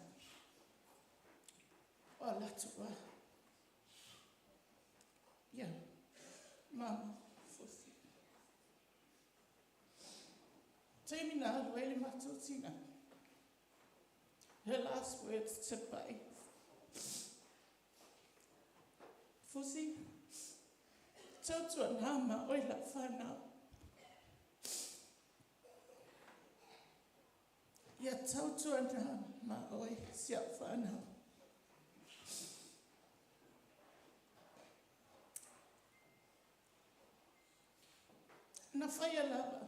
o alu atu loa, ia, mama, Fusi. Taimi na alu ai le matou tinā, her last words to Pai, Fusi, tautuanā ma oe lau fanau. Ia tautuanā ma oe si au fanau. Na faia lava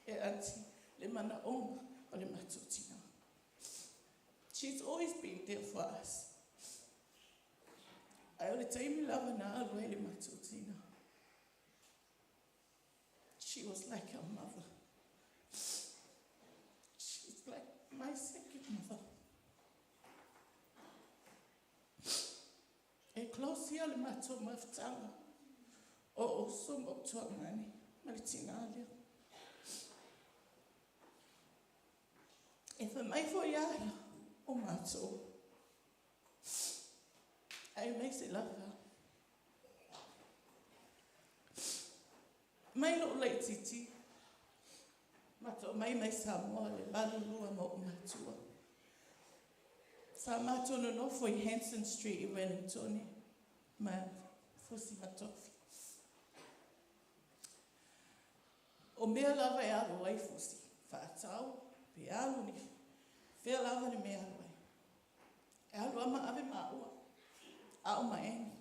e aunty le manaoga o le matou tinā. She's always been there for us. Ae o le taimi lava na alu ai le matou tinā, she was like our mother. She was like my second mother. E close ia le matou mafutaga o uso ma utuagani ma le tinā lea. E fai mai foi a ia o matou. Aemaise lava mai lou laitiiti, matou omai mai Samoa le 82 ma ou matua. Sa matou nonofo i Hanson Street i Wellingtone ma Fusi ma Tofi. O mea lava e alu ai Fusi, faatau, pe alu ni, fea lava le mea e alu ai. E alu lava ma ave maua, au ma Annie.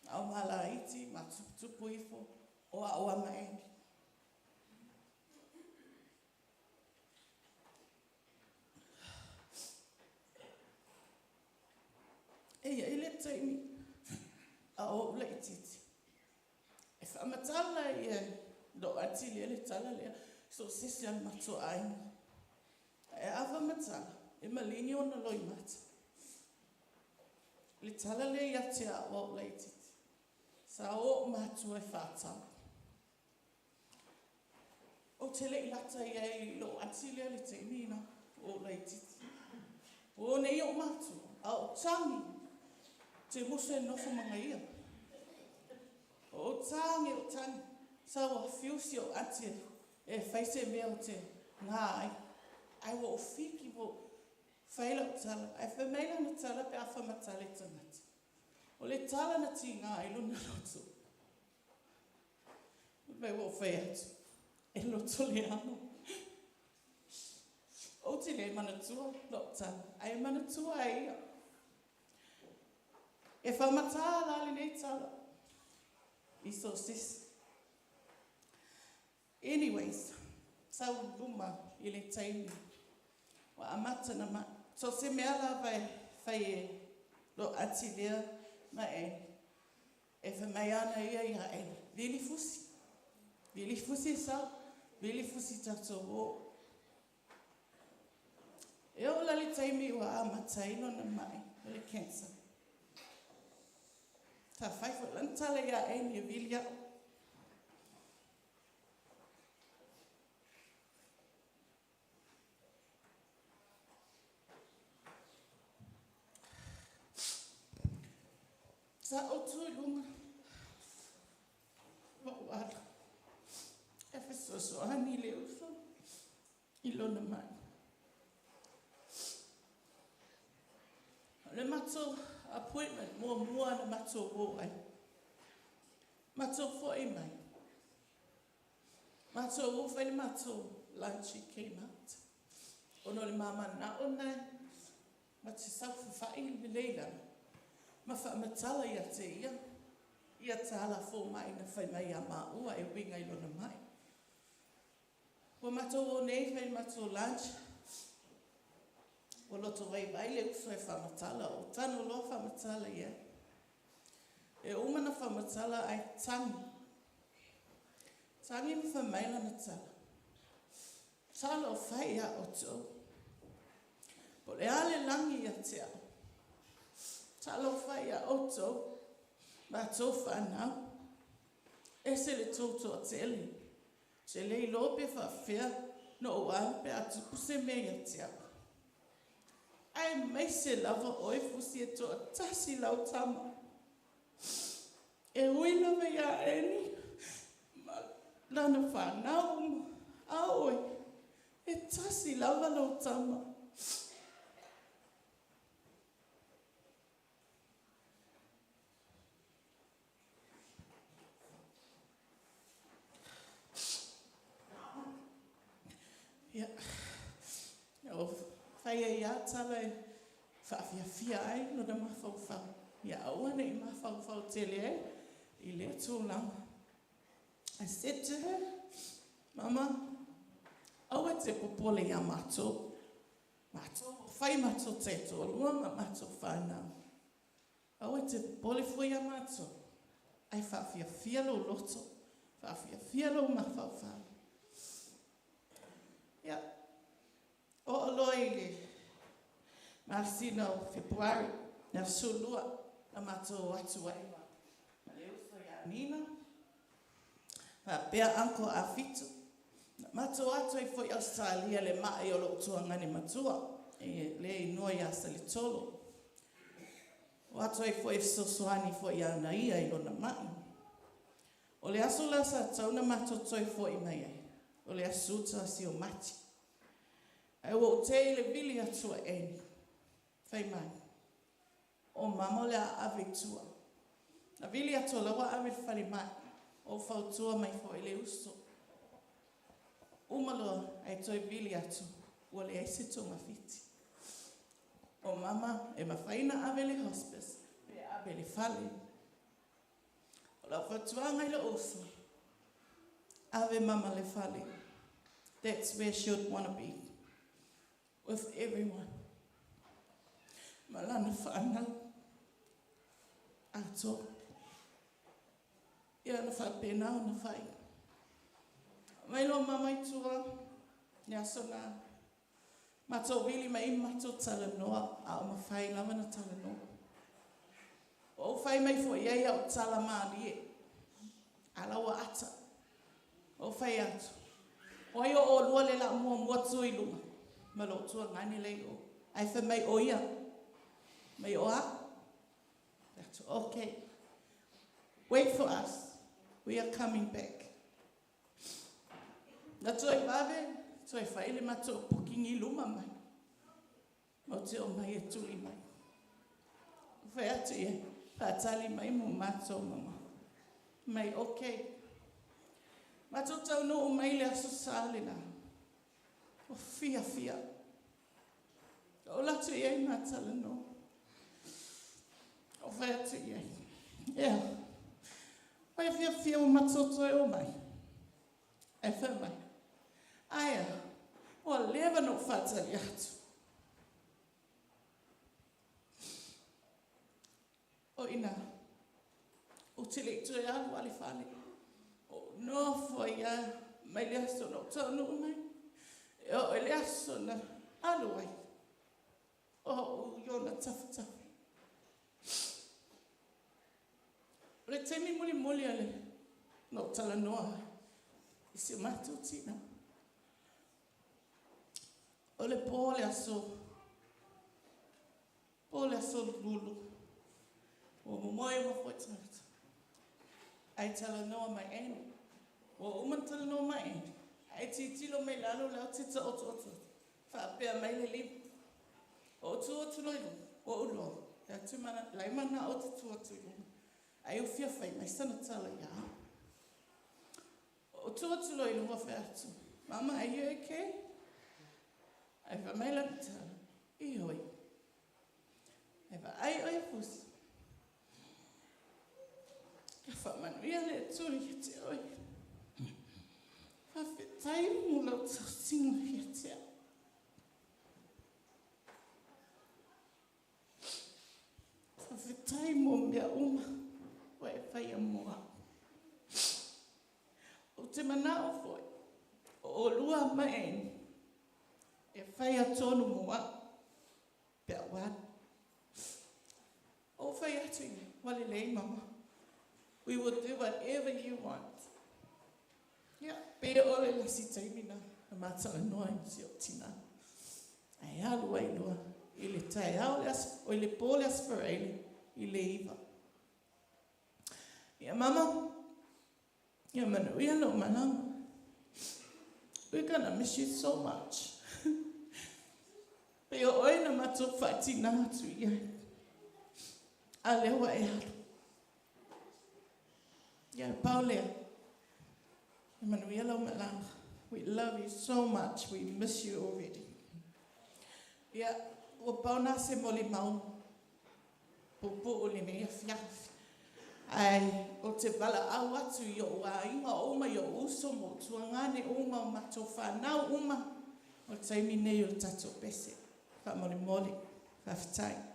A o ma laiti, ma tuputupu ifo, o au lava ma Annie. E i ai le taimi a o ou laitiiti, e faamatala ia lou aunty lea le tala lea, so o se isi lava o le matou aiga. Ae a faamatala, e maligi ona loimata. Le tala lea ia te au a o ou laitiiti, sa o ou matua e faatau. Ou te le i lata i ai i lou aunty lea i le taimi lena o ou laitiiti. Ua o nei ou matua, a o ou tagi, ou te musu e nofo ma ia. O ou tagi, ou tagi, sa ua fiu si ou aunty e fai se mea ou te gā ai. Ae ua ou fiki ua ou fai lau tala, ae fai mai lana tala pe a faamatala i tagata. O le tala na tiga ai lona loto. Fai mai ua ou fai atu, e loto le amo. Ou te le manatua lou tala, ae manatua ai ia. E faamatā la lenei tala i so o se isi. Anyways, sau i luma i le taimi ua amata ona mai. So o se mea lava e fai e lou aunty lea ma Annie, e fai mai ana ia ia Annie, vili fusi, vili fusi e sau, vili fusi tatou o. E oo la i le taimi ua amata ai lona mai o le cancer. Sa fai foi lana tala ia Annie e vili a'u. Sa ou tu i luga ma ou alu e fesoasoani i le uso i lona mai. O le matou appointment muamua na matou o ai, matou foi mai, matou o fai le matou lunch i Kmart, ona o le ma mana'o lena ma te saofafai lelei lava ma faamatala ia te ia ia tala foma'i na fai mai ia maua e uiga i lona ma'i. Ua matou o nei fai le matou lunch, ua loto vaivai le uso e faamatala, ou tago loa faamatala i ai. E uma ona faamatala ae tagi, tagi ma fai mai lana tala, Talofa e ia outou, po o le a le lagi ia te au. Talofa e ia outou. Matou fanau. Ese le tou toatele. Ou te le iloa pe faapefea na ou alu pe a tupu se mea ia te au. Aemaise lava oe Fusi e toatasi lau tama. E ui lava ia Annie ma lana fanau uma, a o oe, e tasi lava lau tama. Ia, o fai ai lava tala e faafiafia ai lona mafaufau, ia aua ne i mafaufau tele ai i lea tulaga. I said to her, Mama, aua e te popole ia matou. Matou ua fai matou taitoalua ma matou fanau. Aua e te popole fua ia matou, ae faafiafia lou loto, faafiafia lou mafaufau. Ia, oo loa i le masina o Fepuari, le aso 12, na matou o atu ai ma le uso ia Nina, faapea Uncle Afitu. Na matou o atu ai foi i Ausetalia i le mai o lou tuagane matua, lea e igoa ia Saletolo. O atu ai foi e fesoasoani foi ia Naia i lona mai. O le aso la sa tatau ona matou toe foi mai ai, o le aso 11 o Mati. Ae ua ou te'i i le vili atu a Annie, fai mai, O mama o le a ave i tua. Na vili atu o la ua ave i le falemai. Ou fautua mai foi i le uso. Uma loa ae toe vili atu, ua leai se togafiti. O mama e mafai ona ave i le hospice pe ave i le fale. O lau fautuaga i lou uso, ave mama i le fale. That's where she would want to be. With everyone. Ma lana fanau atoa. Ia na faapena ona fai. Aumai loa mama i tua, le aso na. Matou vili mai ma matou talanoa, a o mafai lava na talanoa. Ua ou fai mai foi i ai au tala malie, a la ua ata. Ua ou fai atu, o ai o oulua lea o le a muamua tu i luga ma lou tuagane la i o. Ae fai mai o ia. Mai o a? Fai atu, okay. Wait for us. We are coming back. Na toe vave, toe fai le matou booking i luma mai. Matou te omai e tuli mai. Fai atu i ai, faatali mai mo matou mama. Mai, okay. Matou taunuu mai le Aso Sa lena. Ua fiafia. Ou alu atu i ai ma talanoa. Ou fai atu i ai, ea, ua e fiafia ua matou toe omai? Ae fai mai, ae a, ua leva ona ou faatali atu. O i ina, ou te le i toe alu lava i le fale. Ou nofo ai lava mai le aso na ou taunuu mai, e oo i le aso na alu ai, o au i ona tafatafa. O le taimi mulimuli o le na ou talanoa ai i si o matou tina, o le po o le aso Po o le aso Lulu, ua momoe uma foi tagata, ae talanoa mai Annie. Ua uma ona talanoa mai Annie, ae tilotilo mai lalo la ou te taoto atu ai, faapea mai le lima. Ou tu atu loa i luga, ua ou iloa, la e manao ou te tu atu i luga, ai ua fia fai mai sana tala ia au. Ou tu atu loa i luga fai atu, Mama, are you okay? Ae fai mai lana tala, Ioe. Ae vaai oe Fusi. Ia faamanuia le Atua ia te oe. Faafetai mo lau tausiga ia te au. Faafetai mo mea uma ua e faia mo au. Ou te manao foi o oulua ma Annie e faia tonu mo au pe a ou alu. Ou fai atu i ai, ua lelei mama. We will do whatever you want. Ia, pe o le lasi taimi na na ma talanoa ai ma si ou tinā. Ae alu ai loa i le taeao le aso, oi le pō le Aso Faraile i le 9. Ia mama, ia manuia lou malaga. We're gonna miss you so much. Pei o oe na matou faatinā atu i ai. A lea ua e alu. Ia e pau lea. Ia manuia lau malaga. We love you so much. We miss you already. Ia, ua pau nā se molimau puupuu i lenei afiafi. Ae ou te valaau atu i ou aiga uma, i ou uso ma ou tuagane uma, o matou fanau uma, o le taimi nei o le tatou pese. Faamolemole. Faafetai.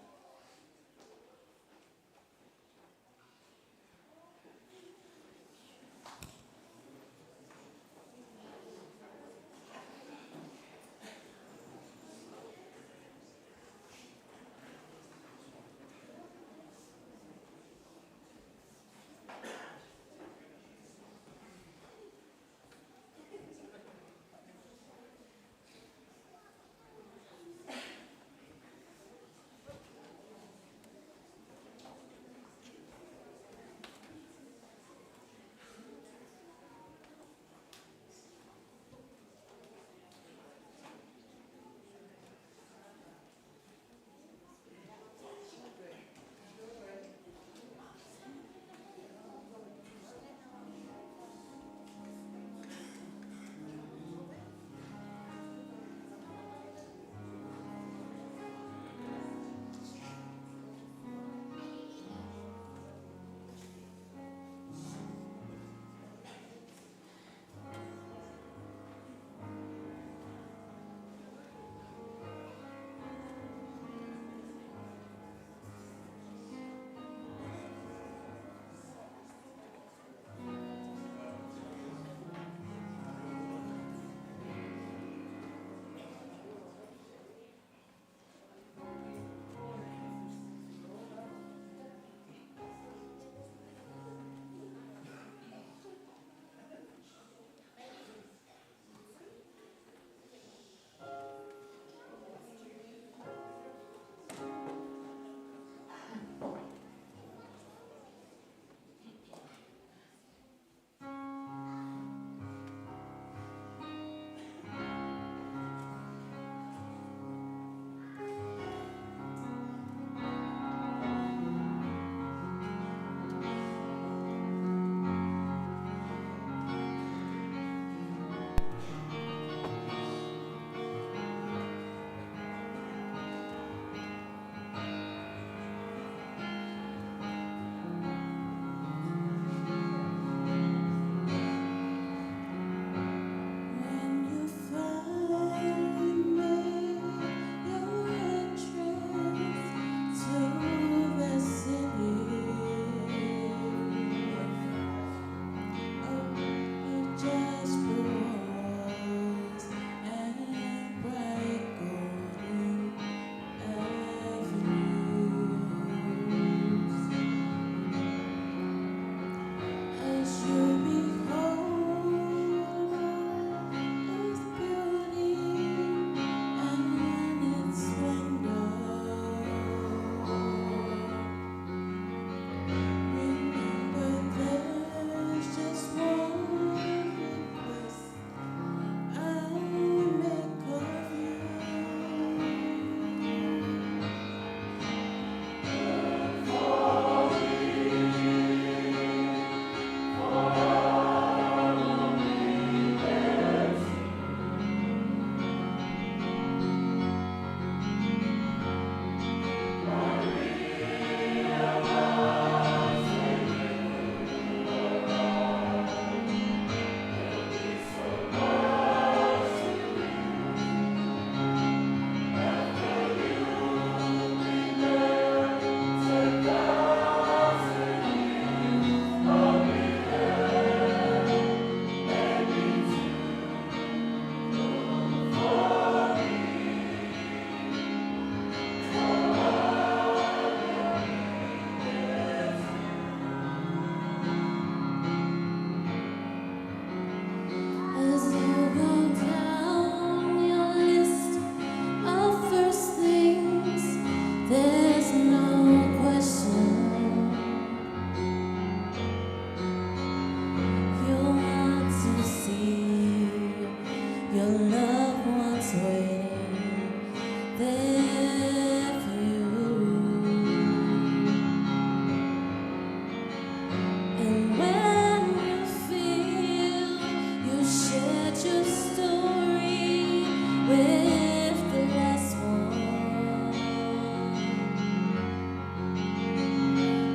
with the last one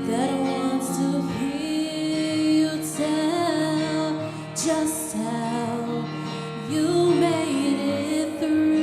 that wants to hear you tell just how you made it through.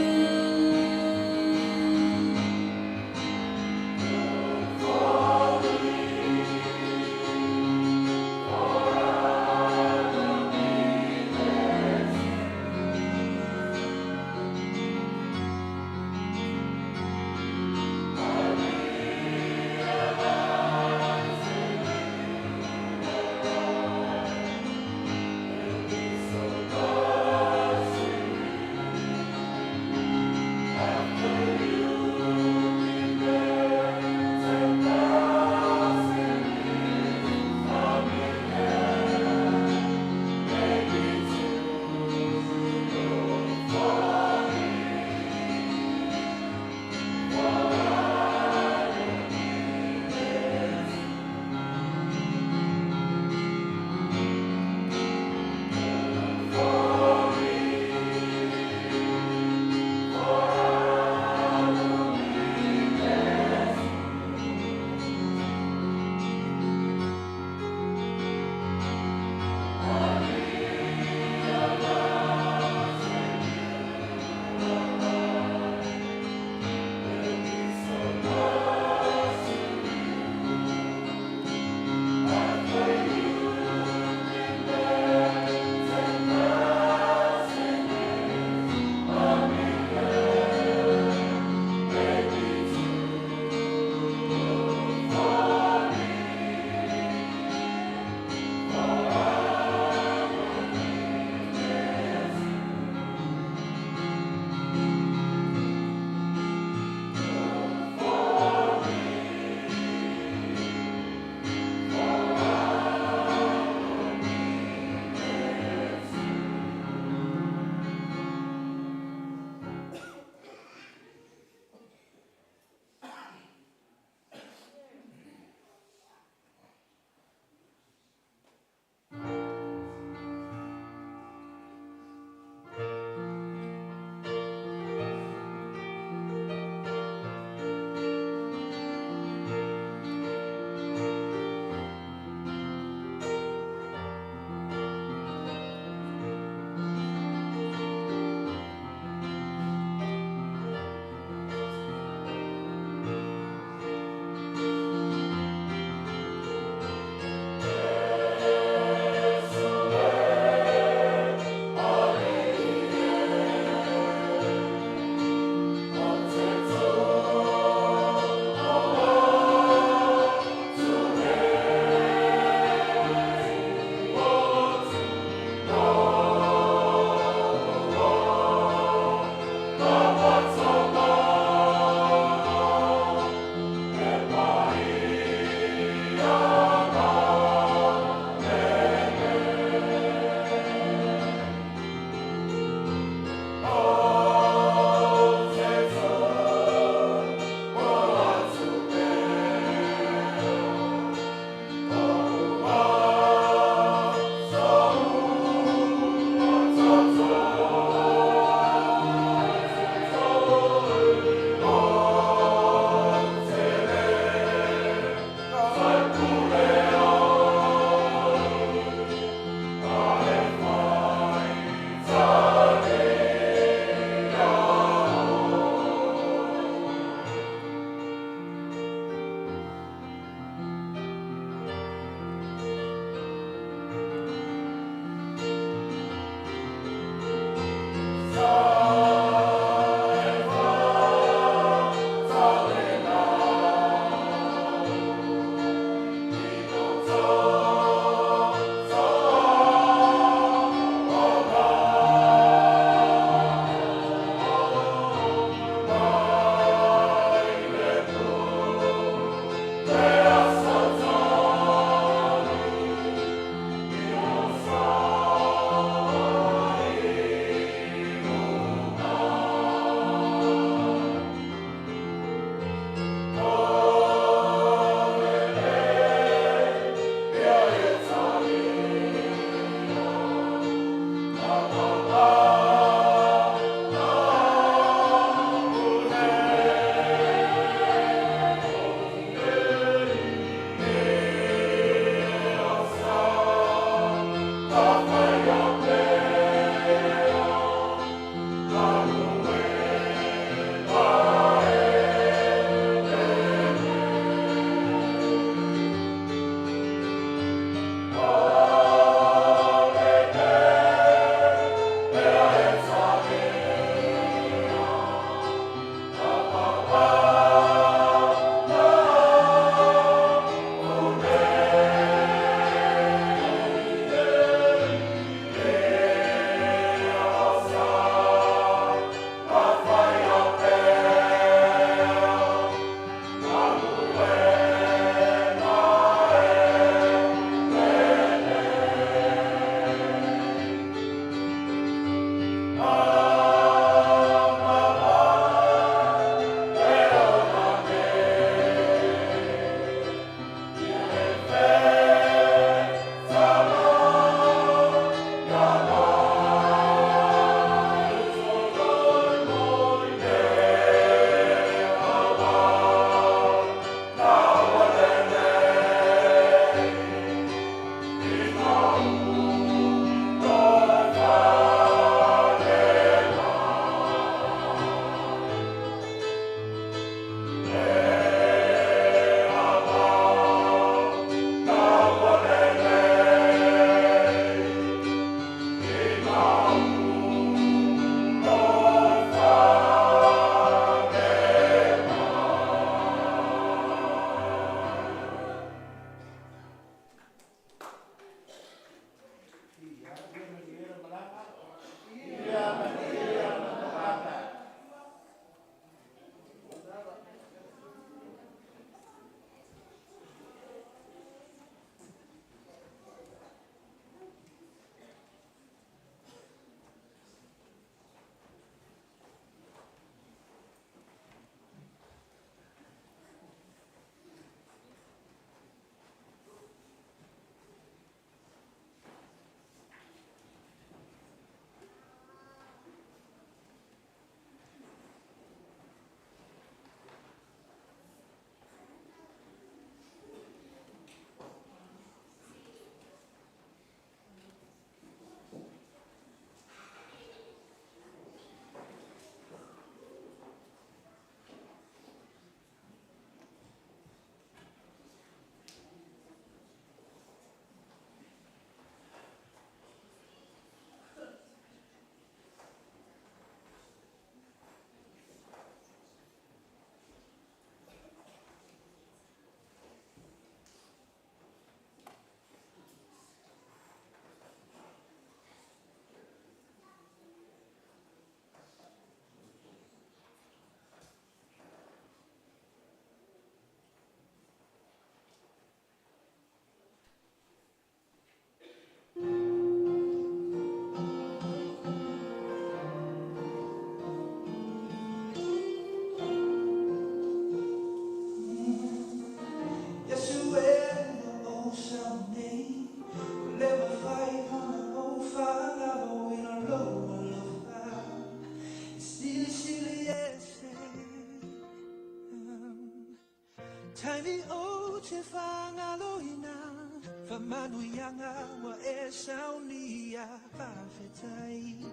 Faamanuiaga ua e saunia faafetai i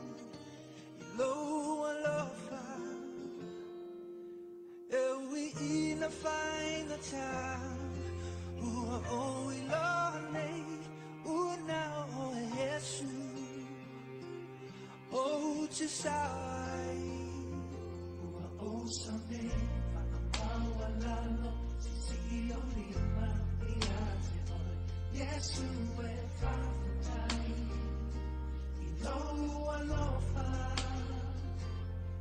lou alofa e ui ina faigata ua ou iloa nei ua na o oe Iesu ou te sao ai ua ou sao nei faamaualalo sisii ou lima ia te oe Iesu e faafetai i lou alofa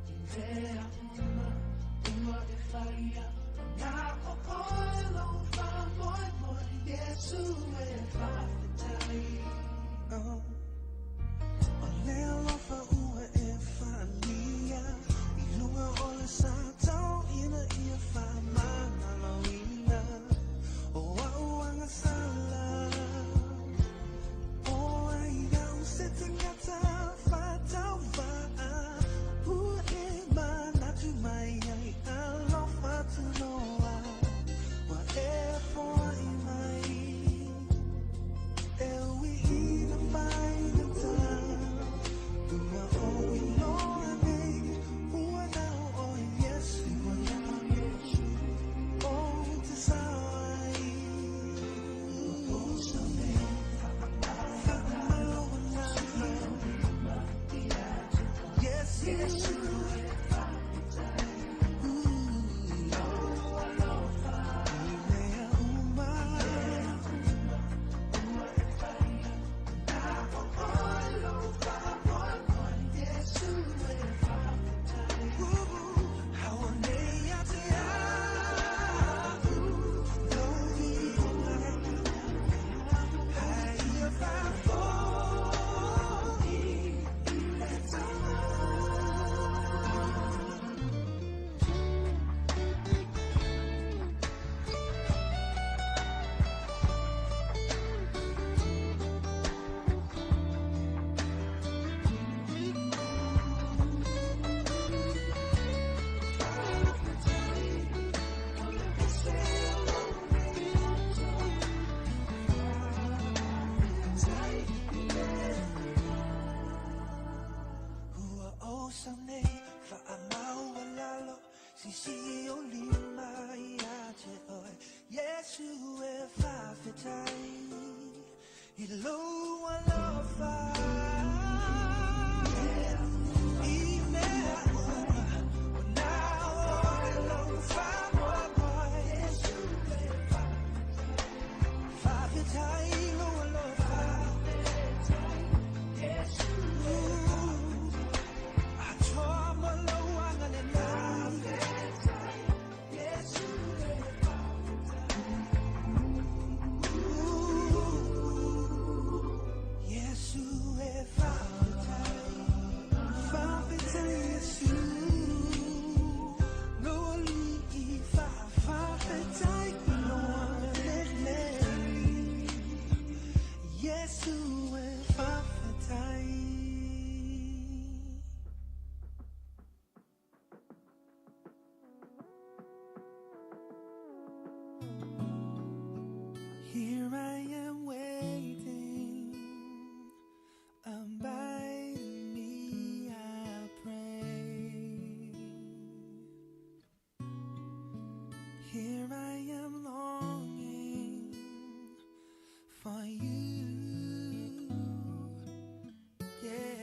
i mea uma ua e faia na o oe lou faamoemoe Iesu e faafetai oh. O le alofa ua e faaalia i luga o le sa tauina ia faamagaloina o a'u agasala o ai au se tagata faatauvaa ua e manatu mai ai alofa tunoa ua e foai mai e ui ina faigata ua ou iloa nei ua na o oe Iesu ou te sao ai ua ou sao nei faamaualalo Iesu i mea uma na o oe lou faamoemoe Iesu e faafetai Hauanei ia te a'u lou viiga a ia faafoi i le Tama. Ua ou sao nei faamaualalo sisii ou lima ia te oe Iesu e faafetai i lou alofa i mea uma ua na o oe lou faamoemoe faafetai i lou alofa atoa ma lou agalelei Iesu e faafetai faafetai Iesu lou alii faafetai i lou agalelei Iesu e faafetai. Here I am waiting, abide in me, I pray. Here I am longing for you, yeah.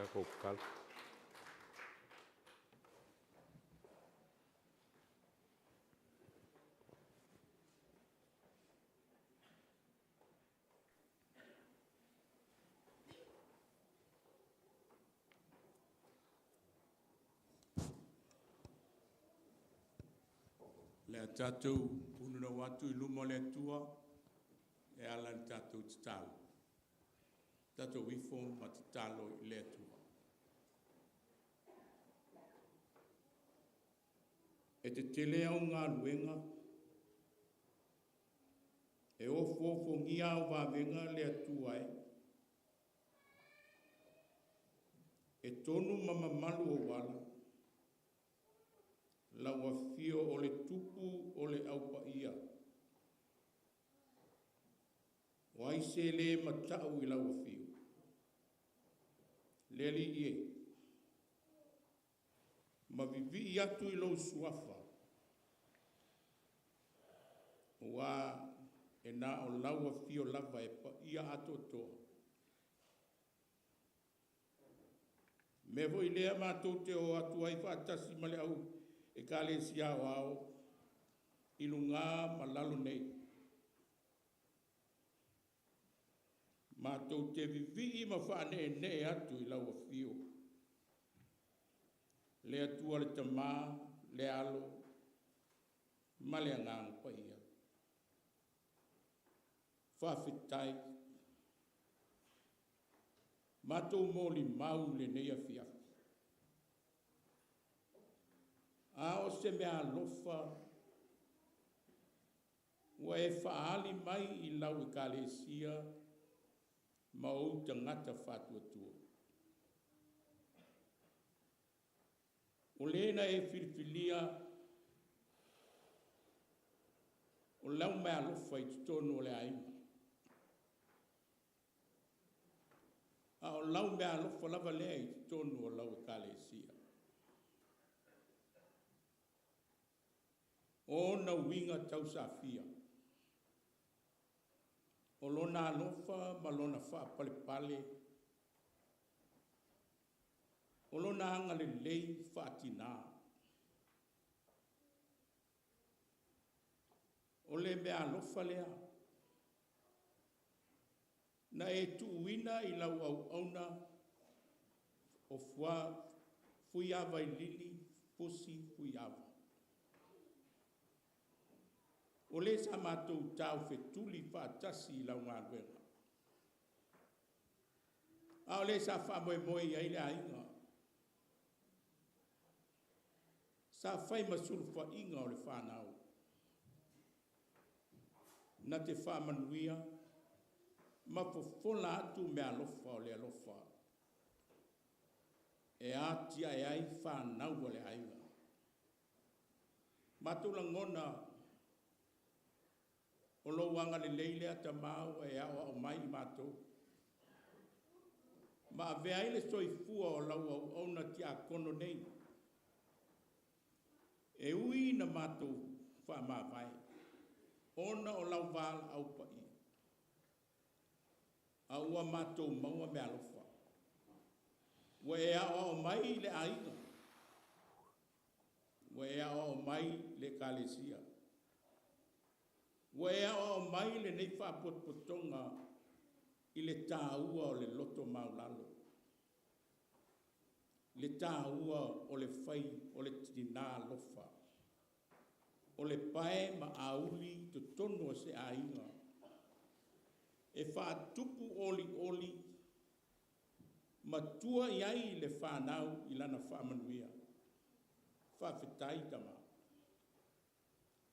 tatou tatalo. Le a tatou punonou atu i luma o le Atua e ala i le tatou tatalo. Tatou ifo ma tatalo i le Atua. E tetele au galuega, e ofoofogia au vavega le Atua e. E tonu ma mamalu ou ala, lau afio o le tupu o le aupaia. O ai se le mata'u i lau afio? Le Alii e, ma vivii atu i lou suafa, ua e na o lau afio lava e paia atoatoa. Mea foi lea matou te o atu ai faatasi ma le au ekalesia aoao i luga ma lalo nei. Matou te vivii ma faaneenee atu i lau afio. Le Atua le Tamā, le Alo ma le Agaga Paia. Faafetai. Matou molimau i lenei afiafi. A o se meaalofa ua e faaali mai i lau ekalesia ma ou tagata faatuatua. O le na e filifilia o lau meaalofa i totonu o le aiga. A o lau meaalofa lava lea i totonu o lau ekalesia. O ona uiga tausafia, o lona alofa ma lona faapalepale, o lona agalelei faatinā. O le meaalofa lea na e tuuina i lau auauna o Fuiavailili Fusi Fuiava. O le sa matou taufetuli faatasi i lau galuega. A o le sa faamoemoe i ai le aiga. Sa fai ma sulufaiga o le fanau. Na te faamanuia ma fofola atu meaalofa o le alofa e atiae ai fanau a le aiga. Matou lagona o lou agalelei lea Tamā ua e aoao mai i matou ma avea ai le soifua o lau auauna tiakono nei. E ui ina matou faamavae ona o lau valaau paia, a ua matou maua meaalofa. Ua e aoao mai i le aiga, ua e aoao mai le ekalesia, ua e aoao mai lenei faapotopotoga i le tāua o le loto maualalo, le tāua o le fai o le tinā alofa, o le pae ma auli i totonu o se aiga, e faatupu olioli ma tua i ai le fanau i lana faamanuia. Faafetai Tamā.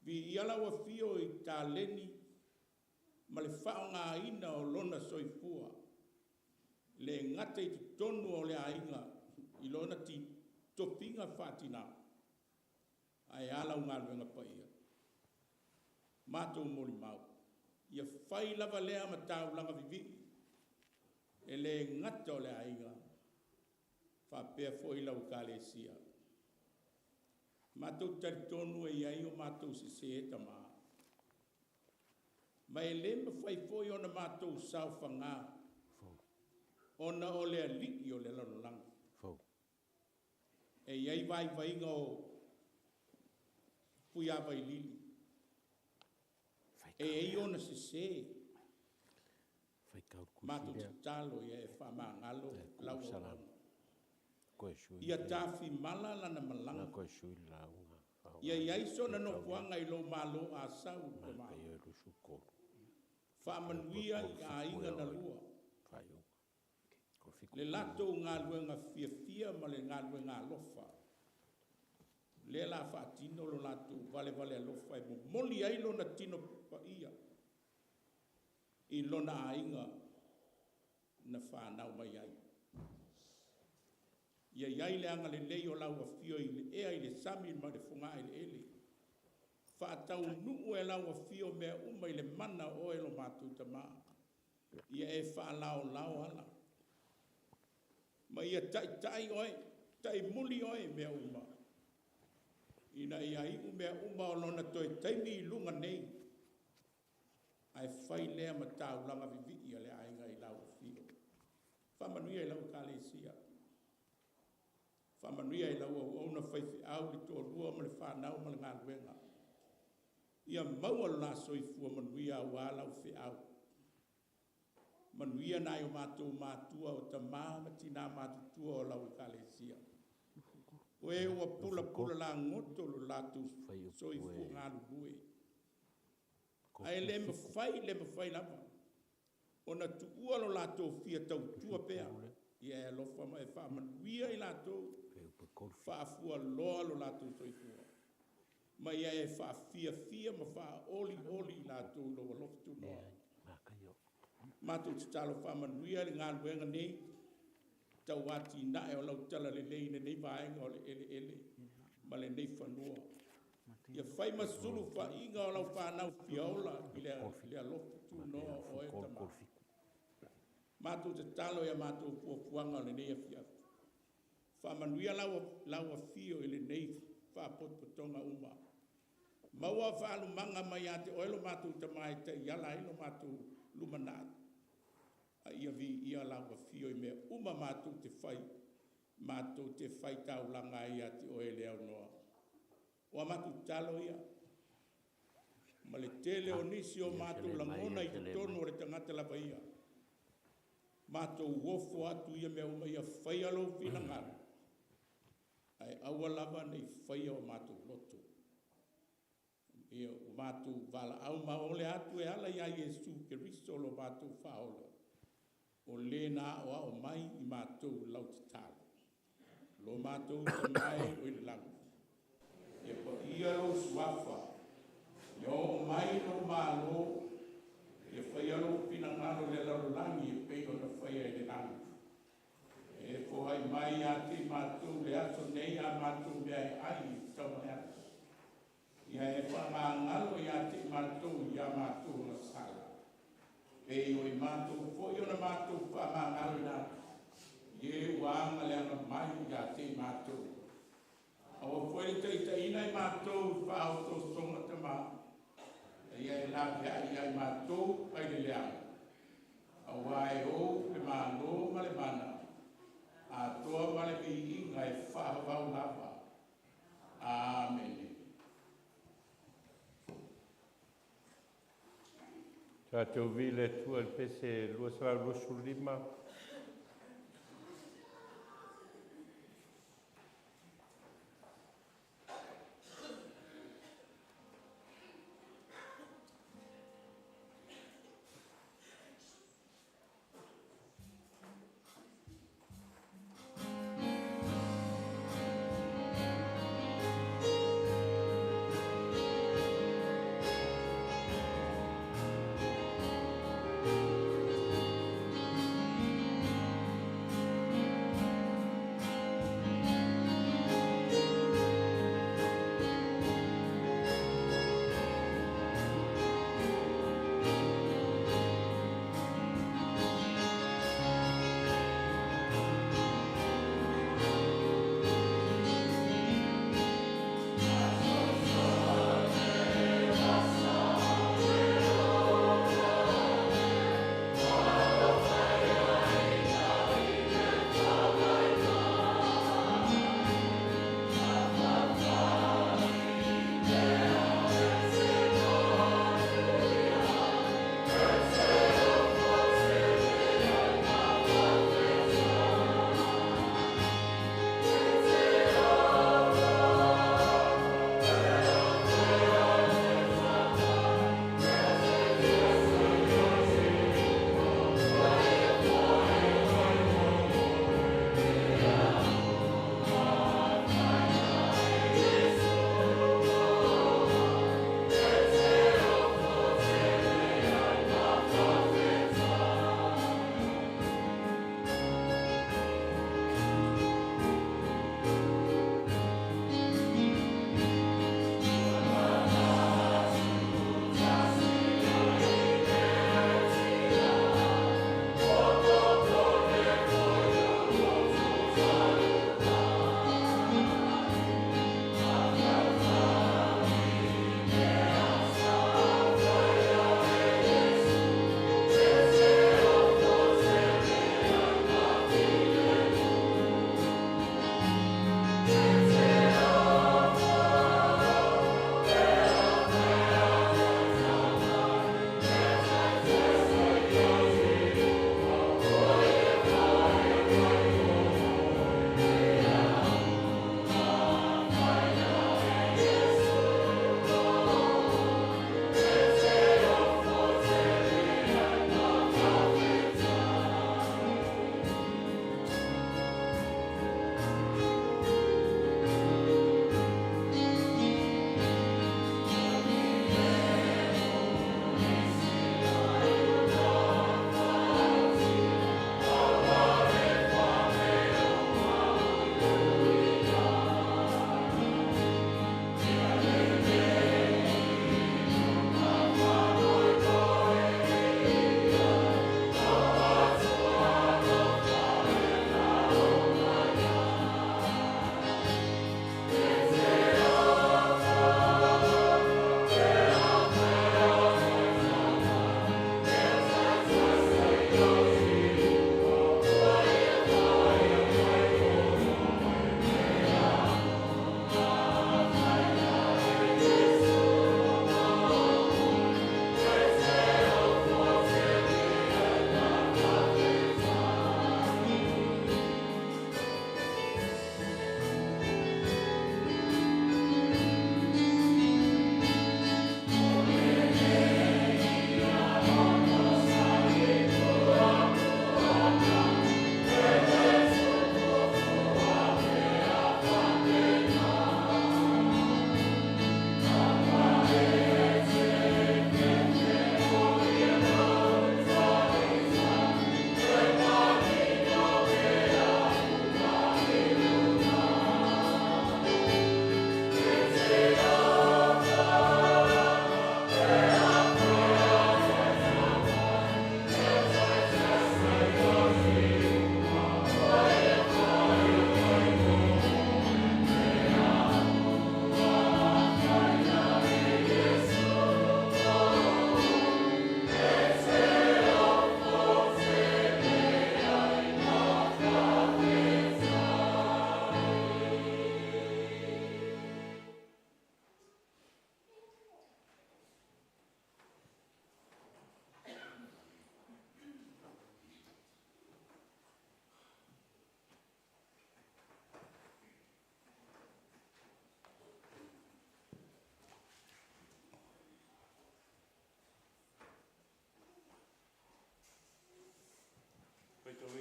Viia lau afio i taleni ma le faaaogaina o lona soifua, le gata i totonu o le aiga i lona tofiga faatinā, ae a lau galuega paia. Matou molimau, ia fai lava lea ma taulaga vivii, e le gata o le aiga, faapea foi lau ekalesia. Matou talitonu e i ai o matou sesē Tamā, ma e le mafai foi ona matou saofagā. Ona o le alii o le lalolagi. E i ai vaivaiga o Fuiavailili. E i ai ona sese. Matou tatalo ia e faamagalo lau auauna. Ia tafimala lana malaga. Ia i ai sona nofoaga i lou Malo a sau tama. Faamanuia i aiga na lua. Le latou galuega fiafia ma le galuega alofa. Lea la faatino lo latou valevale alofa e momoli ai lona tino paia i lona aiga na fanau mai ai. Ia i ai le agalelei o lau afio i le ea i le sami ma le fogaeleele. Faataunuu e lau afio mea uma i le mana o oe lo matou Tama. Ia e faalaolao ala. Ma ia taitai oe, taimuli oe i mea uma. Ina ia iu mea uma o lona toe taimi i luga nei, ae fai lea ma taulaga vivii a le aiga i lau afio. Faamanuia i lau Ekalesia. Faamanuia i lau auauna faifeau, le toalua ma le fanau ma le galuega. Ia maua lo la soifua manuia aua lau feau. Manuia nai o matou matua o tamā ma tinā matutua o lau Ekalesia. O e ua pulapula lagoto lo latou soifua galulue. Ae le mafai, le mafai lava ona tuua lo latou fia tautua pea. Ia e alofa ma e faamanuia i latou, faafualoa lo latou soifua. Ma ia e faafiafia ma faaolioli i latou i lou alofa tunoa. Matou tatalo faamanuia le galuega nei, tau atinae o lau talalelei i lenei vaega o le eleele ma lenei fanua. Ia fai ma sulufa'iga o lau fanau fiaola i le alofa tunoa o oe Tamā. Matou tatalo ia matou fuafuaga o lenei afiafi. Faamanuia lau afio i lenei faapotopotoga uma. Maua faalumaga mai ia te oe lo matou Tamā e taiala ai lo matou lumanai. A ia viia lau afio i mea uma matou te fai, matou te faitaulaga ai ia te oe le aunoa. O a matou tatalo ia, ma le tele o nisi o matou lagona i totonu o le tagata lava ia. Matou ofo atu ia mea uma ia faia lou finagalo, ae aua lava ne i faia o matou loto. Ia ua matou valaau maole atu e ala iā Iesu Keriso lo matou Faaola, o le na aoao mai i matou lau tatalo. Lo matou Tama e o i le lagi, ia paia lou suafa, ia oo mai lou Malo, ia faia lou finagalo i le lalolagi e pei ona faia i le lagi. E foai mai ia te i matou le aso nei a matou mea e ai e tatau ma le aso. Ia e faamagalo ia te i matou i a matou agasala, pei o i matou foi ona matou faamagaloina atu i e ua agaleaga mai ia te i matou. Aua foi le taitaiina i matou i faaosoosoga Tamā, a ia e laveai ia i matou mai le leaga, auā e ou le Malo ma le mana, atoa ma le viiga e faavavau lava. Amene. Tatou viia le Atua i le pese 225.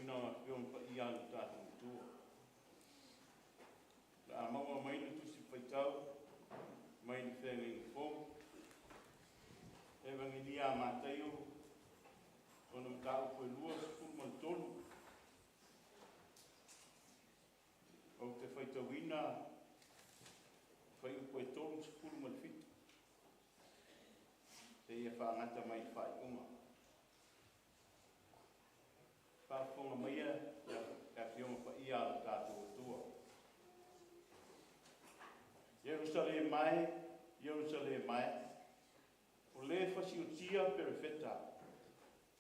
faitauina o Afioga Paia a lo tatou Atua. O le a maua mai le Tusi Faitau mai le Feagaiga Fou, Evagelia a Mataio, lona mataupu e 23. Ou te faitauina fuaiupu e 37 seia faagata mai i le faaiuga. Faafofoga maia le Afioga Paia a lo tatou Atua. Ierusalema e, Ierusalema e, o le fasiotia perofeta,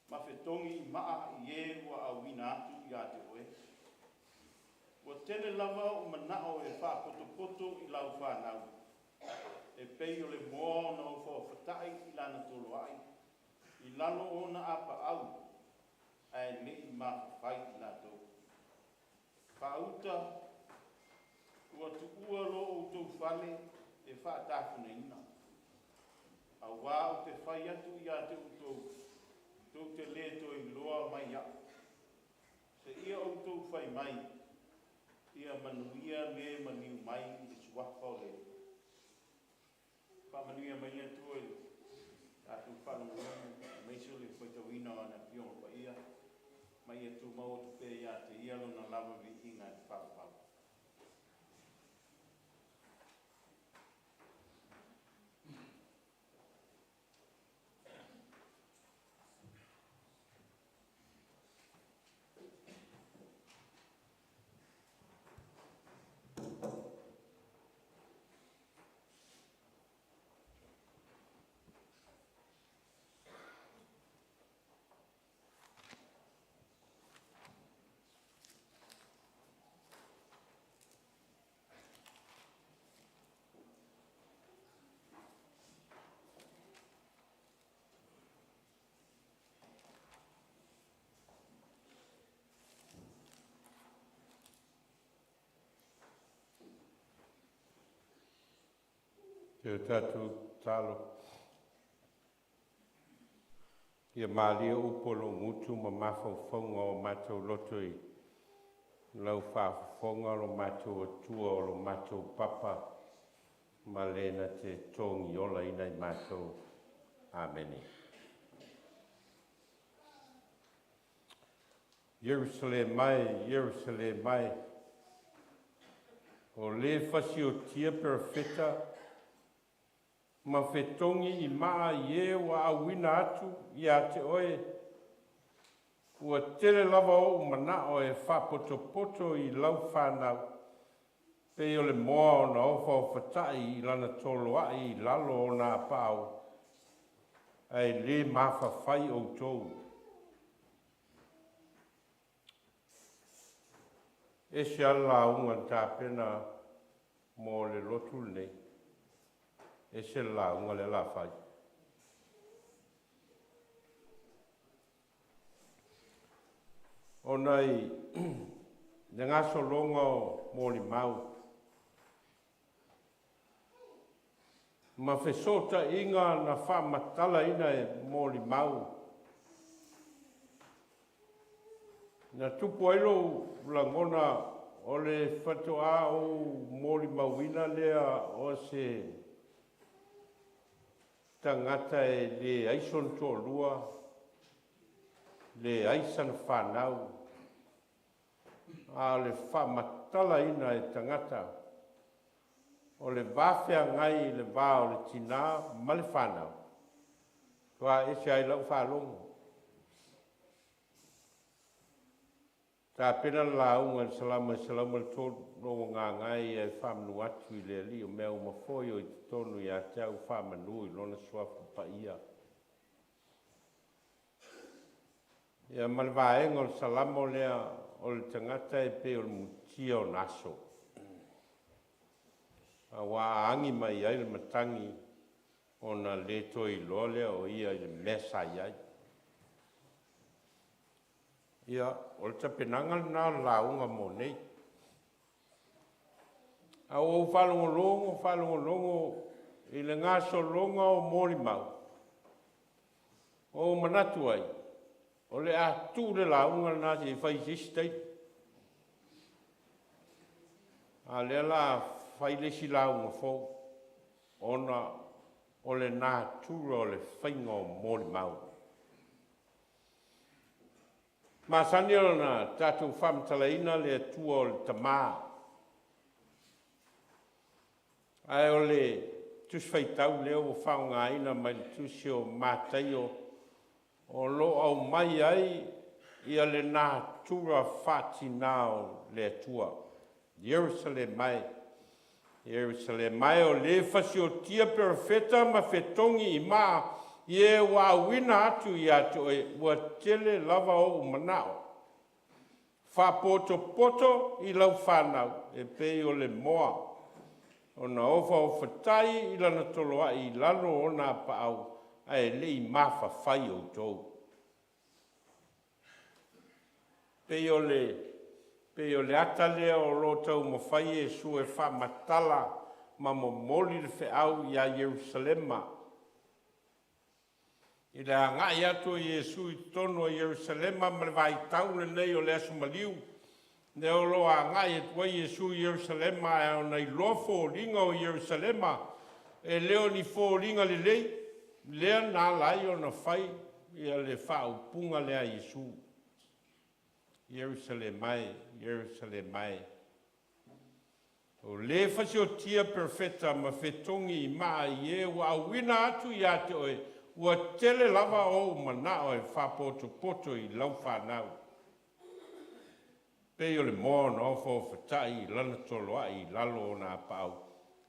ma fetogi i maa i e ua auina atu ia te oe. Ua tele lava o'u mana'o e fa'apotopoto i lau fanau, e pei o le moa ona ofaofata'i i lana toloa'i i lalo o ona apa'au, ae le'i mafafai i latou. Faauta, ua tu'ua lo outou fale e fa'atafunaina. Auā ou te fai atu iā te outou, tou te lē toe iloa mai a'u, seia outou fai mai, Ia manuia le maliu mai i le Suafa o le Alii. Faamanuia mai le Atua i le tatou faalogologo aemaise o le faitauina o ana Afioga Paia, ma ia tumau atu pea ia te Ia Lona lava viiga e faavavau. Se o tatou tatalo. Ia malie upu a lou gutu ma mafaufauga o matou loto i lau faafofoga, lo matou Atua o lo matou Papa ma le na te togiolaina i matou. Amene. Ierusalema e, Ierusalema e, o le fasiotia perofeta ma fetogi i maa i e ua auina atu ia te oe, ua tele lava o'u mana'o e fa'apotopoto i lau fanau, pei o le moa ona ofaofata'i i lana toloa'i i lalo o ona apa'au, ae lē mafafai outou. Ese lava le lauga na tapena mo le lotu lenei, ese le lauga lea o le a fai. Ona i le gasologa o molimau ma fesootaiga na faamatalaina e molimau, na tupu ai lou lagona o le faatoa ou molimauina lea o se tagata e leai sona toalua, leai sana fanau, a o le faamatalaina e tagata o le va feagai i le va o le tinā ma le fanau, faatoa ese ai lau faalogo. Tapena le lauga i le Salamo e 103, Lou agaga e ia e faamanu atu i le Alii, o mea uma foi o i totonu ia te au, faamanu i Lona Suafa Paia. Ia ma le vaega o le Salamo lea, o le tagata e pei o le mutia o ona aso, auā a agi mai ai le matagi ona le toe iloa lea o ia i le mea sa i ai. Ia, o le tapenaga lena o le lauga mo nei. A ua ou faalogologo, faalogologo i le gasologa o molimau, ua ou manatu ai, O le a tuu le lauga lena se'i fai i se isi taimi. A o lea o le a fai le isi lauga fou ona o le natura o le faiga o molimau. E masani ona tatou faamatalaina le Atua o le Tama, ae o le Tusi Faitau lea ua faaaogaina mai le Tusi o Mataio o lo o aumai ai ia le natura faatina o le Atua. Ierusalema e, Ierusalema e, o le fasiotia perofeta ma fetogi i maa i e ua auina atu ia te oe, ua tele lava ou manao faapotopoto i lau fanau e pei o le moa ona ofaofatai i lana toloai i lalo o ona apaau, ae le i mafafai outou. Pei o le pei o le ata lea o lo o taumafai Iesu e faamatala ma momoli le feau iā Ierusalema. I le agai atu o Iesu i totonu o Ierusalema ma le vaitau lenei o le aso maliu, lea o lo o agai atu ai Iesu i Ierusalema, ae ona iloa foliga o Ierusalema e le o ni foliga lelei, lea na ala ai ona fai ia le faaupuga lea a Iesu. Ierusalema e, Ierusalema e, o le fasiotia perofeta ma fetogi i maa i e ua auina atu ia te oe, ua tele lava ou manao e faapotopoto i lau fanau, pei o le moa ona ofaofatai i lana toloai i lalo o ona apaau,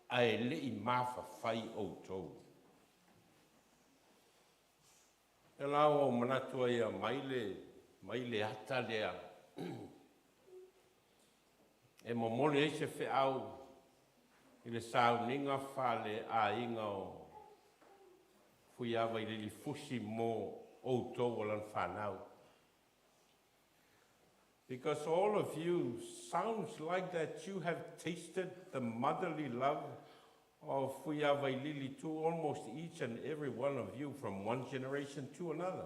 ae le i mafafai outou. Ia la ua ou manatu ai e aumai le, aumai le ata lea e momoli ai se feau i le sauniga faaleaiga o Fuiava i Fusi mo outou o lana fanau. Because all of you sounds like that you have tasted the motherly love of Fuiavailili to almost each and every one of you from one generation to another.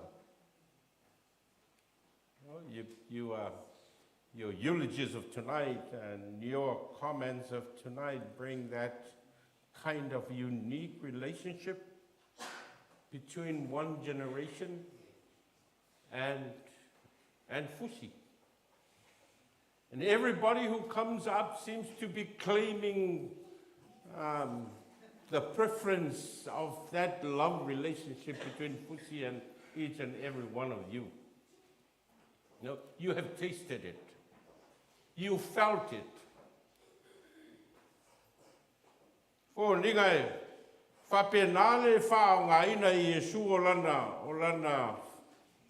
Well, your eulogies of tonight and your comments of tonight bring that kind of unique relationship between one generation and Fusi. And everybody who comes up seems to be claiming the preference of that love relationship between Fusi and each and every one of you. No, you have tasted it. You felt it. Foliga e faapena le faaaogaina e Iesu o lana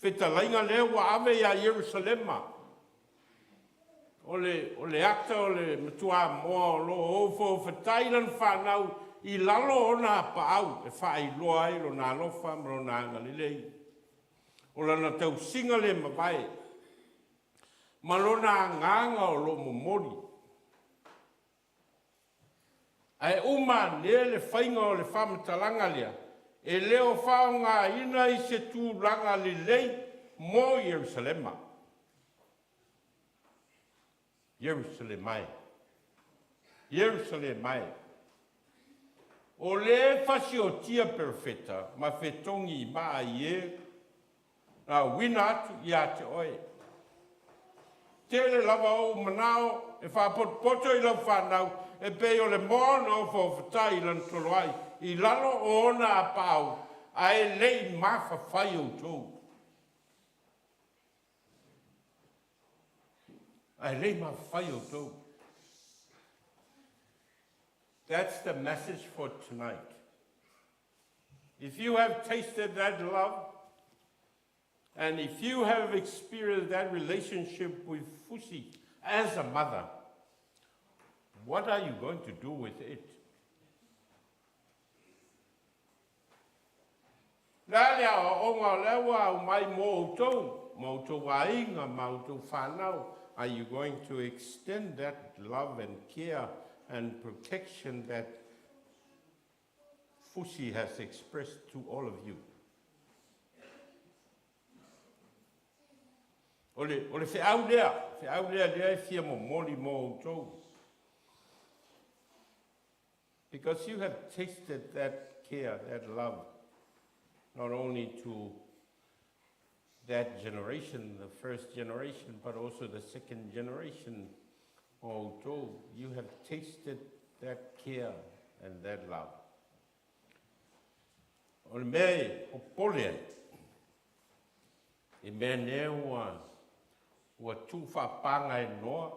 fetalaiga lea ua ave iā Ierusalema. O le ata o le matuāmoa o lo o ofaofatai lana fanau i lalo ona apaau e faailoa ai lona alofa ma lona agalelei. O lana tausiga le mavae ma lona agaga o lo momoli. Ae uma ane le faiga o le faamatalaga lea, e le o faaaogaina i se tulaga lelei mo Ierusalema. Ierusalema e, Ierusalema e, o le fasiotia perofeta ma fetogi i maa i e na auina atu ia te oe. Tele lava ou manao e faapotopoto i lau fanau e pei o le moa na ofaofatai i lana toloai i lalo o ona apaau, ae le i mafafai outou. Ae le i mafafai outou. That's the message for tonight. If you have tasted that love, and if you have experienced that relationship with Fusi as a mother, what are you going to do with it? Le a le aoaoga o lea ua aumai mo outou, ma outou aiga, ma outou fanau? Are you going to extend that love and care and protection that Fusi has expressed to all of you? O le, o le feau lea, feau lea lea e fia momoli mo outou. Because you have tasted that care, that love, not only to that generation, the first generation, but also the second generation. Although you have tasted that care and that love. O le mea e popole ai, i mea nei ua, ua tuufaapaga e Noa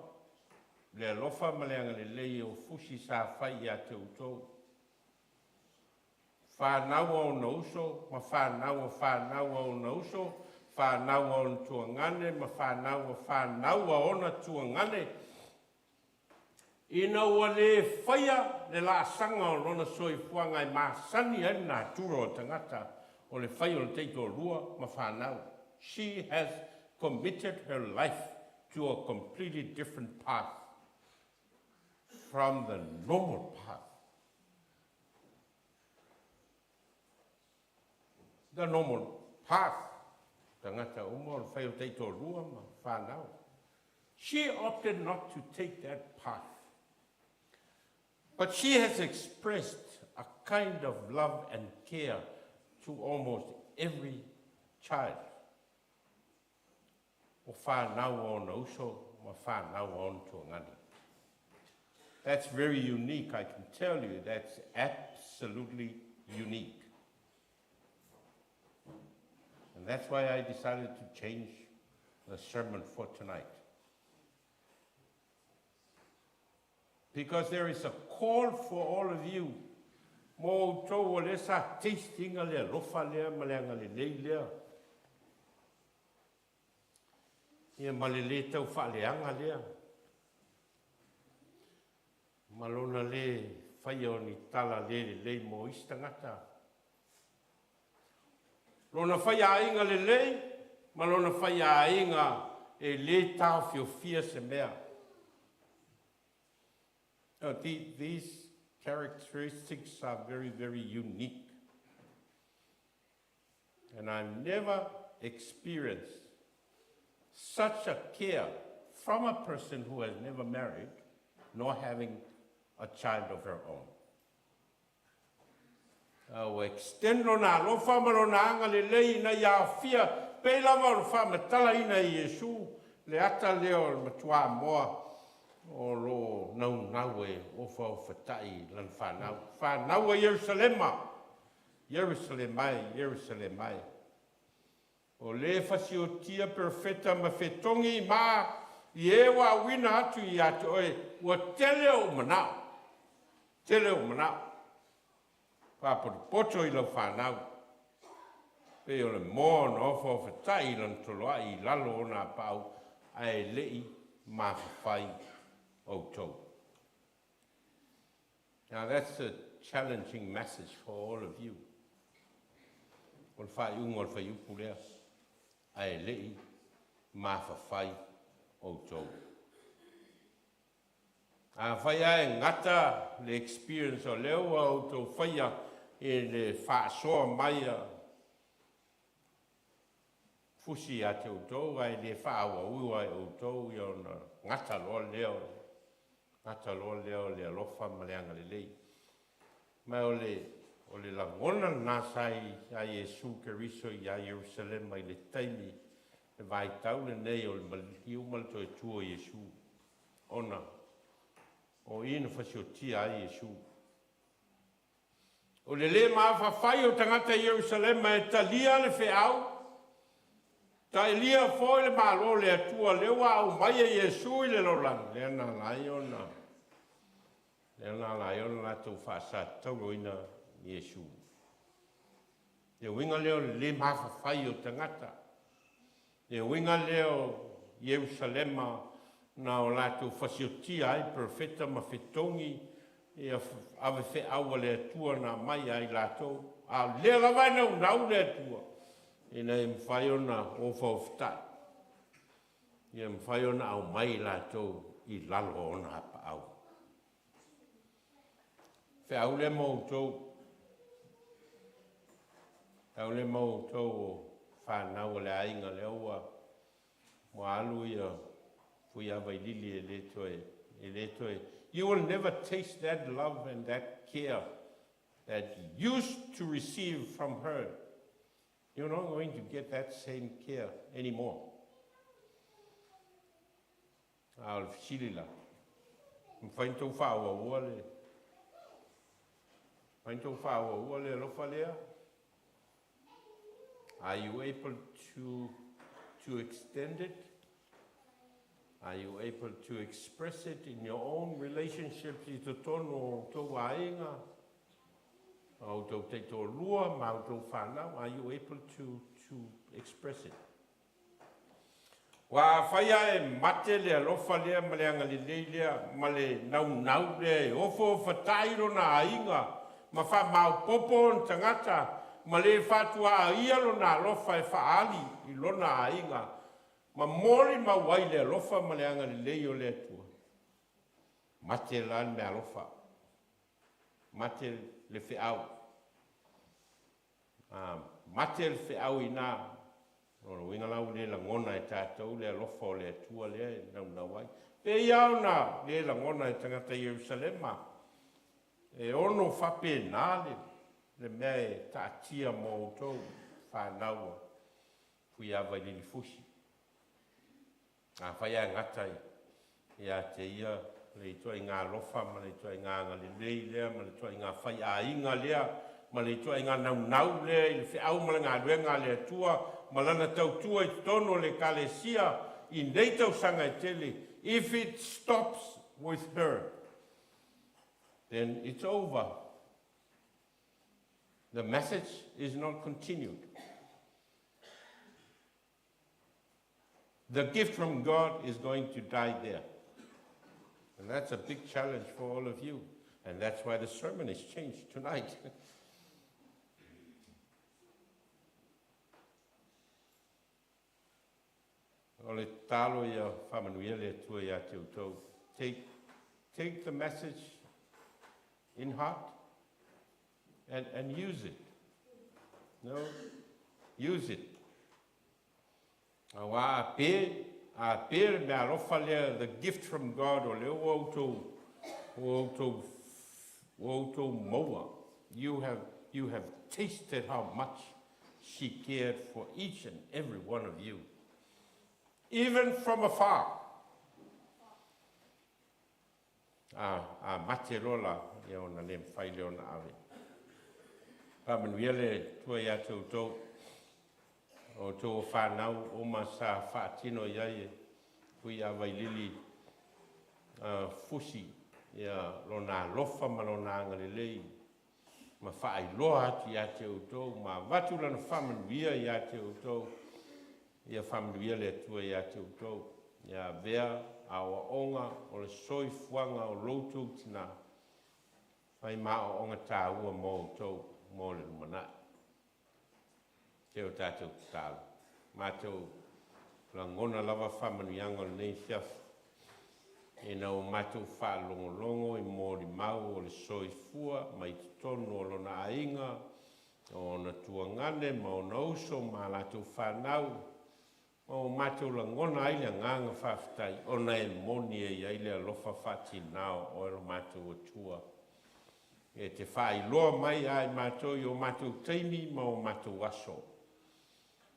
le alofa ma le agalelei o Fusi sa fai ia te outou. Fanau a ona uso ma fanau a fanau a ona uso, fanau a ona tuagane ma fanau a fanau a ona tuagane, ina ua lē faia le laasaga o lona soifuaga e masani ai le natura o le tagata o le fai o le taitoalua ma fanau. She has committed her life to a completely different path from the normal path. The normal path. Tagata uma o le fai o taitoalua ma fanau. She opted not to take that path. But she has expressed a kind of love and care to almost every child. O fanau a ona uso ma fanau a ona tuagane. That's very unique, I can tell you. That's absolutely unique. And that's why I decided to change the sermon for tonight. Because there is a call for all of you. Mo outou o lea sa taste ina le alofa lea ma le agalelei lea. Ia ma le lē tau faaleaga lea. Ma lona lē faia o ni tala lē lelei mo isi tagata. Lona faiaiga lelei ma lona faiaiga e lē taofiofia se mea. Now, these characteristics are very, very unique. And I've never experienced such a care from a person who has never married, nor having a child of her own. Ua extend lona alofa ma lona agalelei ina ia aofia pei lava o le faamatalaina e Iesu le ata lea o le matuamoa o lo o naunau e ofaofatai i lana fanau. Fanau a Ierusalema! Ierusalema e, Ierusalema e! O lē fasiotia perofeta ma fetogi ma i e ua auina atu ia te oe, ua tele ou manao, tele ou manao, faapotopoto i lau fanau, pei o le moa ona ofaofatai i lana toloai i lalo o ona apaau, ae le i mafafai outou. Now that's a challenging message for all of you. O le faaiuga o le fuaiupu lea, ae le i mafafai outou. Afai lava e gata le experience o lea ua outou faia i le faasoa mai a Fusi ia te outou, ae le faaauauiua e outou ia ona gata loa lea o le gata loa lea o le alofa ma le agalelei. Ma o le o le lagona lena sa ia Iesu Keriso ia Ierusalema i le taimi le vaitau lenei o le maliu ma le toe tu o Iesu, ona o i na fasiotia ai Iesu. O le lē mafaafai o tagata i Ierusalema e talia le feau, talia foi le Malo o le Atua lea ua aumai e Iesu i le lalolagi, lea na ala ai ona lea na ala ai ona latou faasatauroina Iesu. Le uiga lea o le lē mafafai o tagata. Le uiga lea o Ierusalema na o latou fasiotia ai perofeta ma fetogi ia ave feau a le Atua na aumai ia i latou, a o lea lava e naunau le Atua ina ia mafai ona ofaofatai, ia mafai ona aumai i latou i lalo o ona apaau. Feau lea mo outou, feau lea mo outou o fanau a le aiga lea ua Ua alu ia Fuiavailili e le toe, e le toe, you will never taste that love and that care that you used to receive from her. You're not going to get that same care anymore. A o le fesili la, mafai ona tou faaauaua le, mafai ona tou faaauaua le alofa lea? Are you able to, to extend it? Are you able to express it in your own relationships i totonu o outou aiga, o outou taitoalua ma outou fanau? Are you able to, to express it? Ua afai lava e mate le alofa lea ma le agalelei lea ma le naunau lea e ofoofatai lona aiga ma faamaopoopo ona tagata ma le faatuaaia lona alofa e faaali i lona aiga ma molimau ai le alofa ma le agalelei o le Atua, mate la le meaalofa, mate le feau. A mate le feau i ina, o lona uiga la ua le lagona e tatou le alofa o le Atua lea e naunau ai. Pei lava ona le lagona e tagata Ierusalema, e ono faapena le, le mea e taatia mo outou fanau a Fuiavaililifusi. Afai ae gata ia te ia le ituaiga alofa ma le ituaiga agalelei lea ma le ituaiga faiaiga lea ma le ituaiga naunau lea i le feau ma le galuega a le Atua ma lana tautua i totonu o le Ekalesia i nei tausaga e tele, if it stops with her, then it's over. The message is not continued. The gift from God is going to die there. And that's a big challenge for all of you. And that's why the sermon is changed tonight. O le tatalo ia faamanuia le Atua ia te outou. Take, take the message in heart and, and use it. No, use it. Aua a pe, a pe le meaalofa lea, the gift from God, o lea ua outou, ua outou, ua outou maua. You have, you have tasted how much she cared for each and every one of you, even from afar. A, a mate loa la, ia ona le mafai lea ona ave. Faamanuia le Atua ia te outou, o outou o fanau uma sa faatino i ai e Fuiavailili Fusi ia lona alofa ma lona agalelei ma faailoa atu ia te outou ma avatu lana faamanuia ia te outou. Ia faamanuia le Atua ia te outou, ia avea aoaoga o le soifuaga o lo outou tina, fai ma aoaoga taua mo outou mo le lumanai. Se o tatou tatalo. Matou lagona lava faamanuiaga o lenei afiafi, ina ua matou faalogologo i molimau o le soifua mai totonu o lona aiga, o ona tuagane ma ona uso ma a latou fanau, ma ua matou lagona ai le agaga faafetai ona e moni e i ai le alofa faatinao o Oe lo matou Atua, e te faailoa mai ia i matou i o matou taimi ma o matou aso,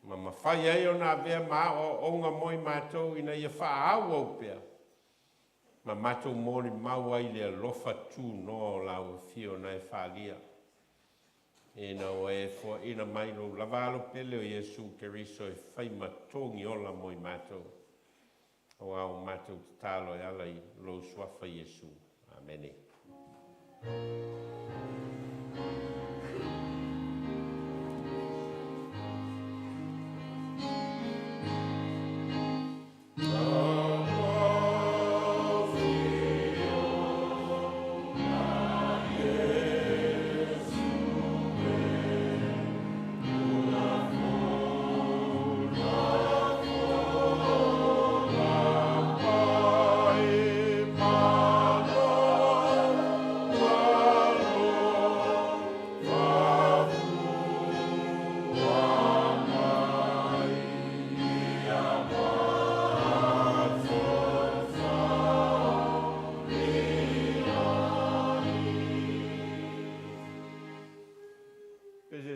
ma mafai ai ona avea ma aoaoga mo i matou ina ia faaauau pea ma matou molimau ai i le alofa tunoa o Lau Afio na e faaalia. Ina ua e foaina mai Lou lava Alo pele o Iesu Keriso e fai ma togi ola mo i matou, aua ua matou tatalo e ala i Lou Suafa Iesu. Amene.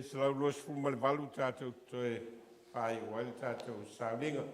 128 tatou toe faaiu ai le tatou sauniga.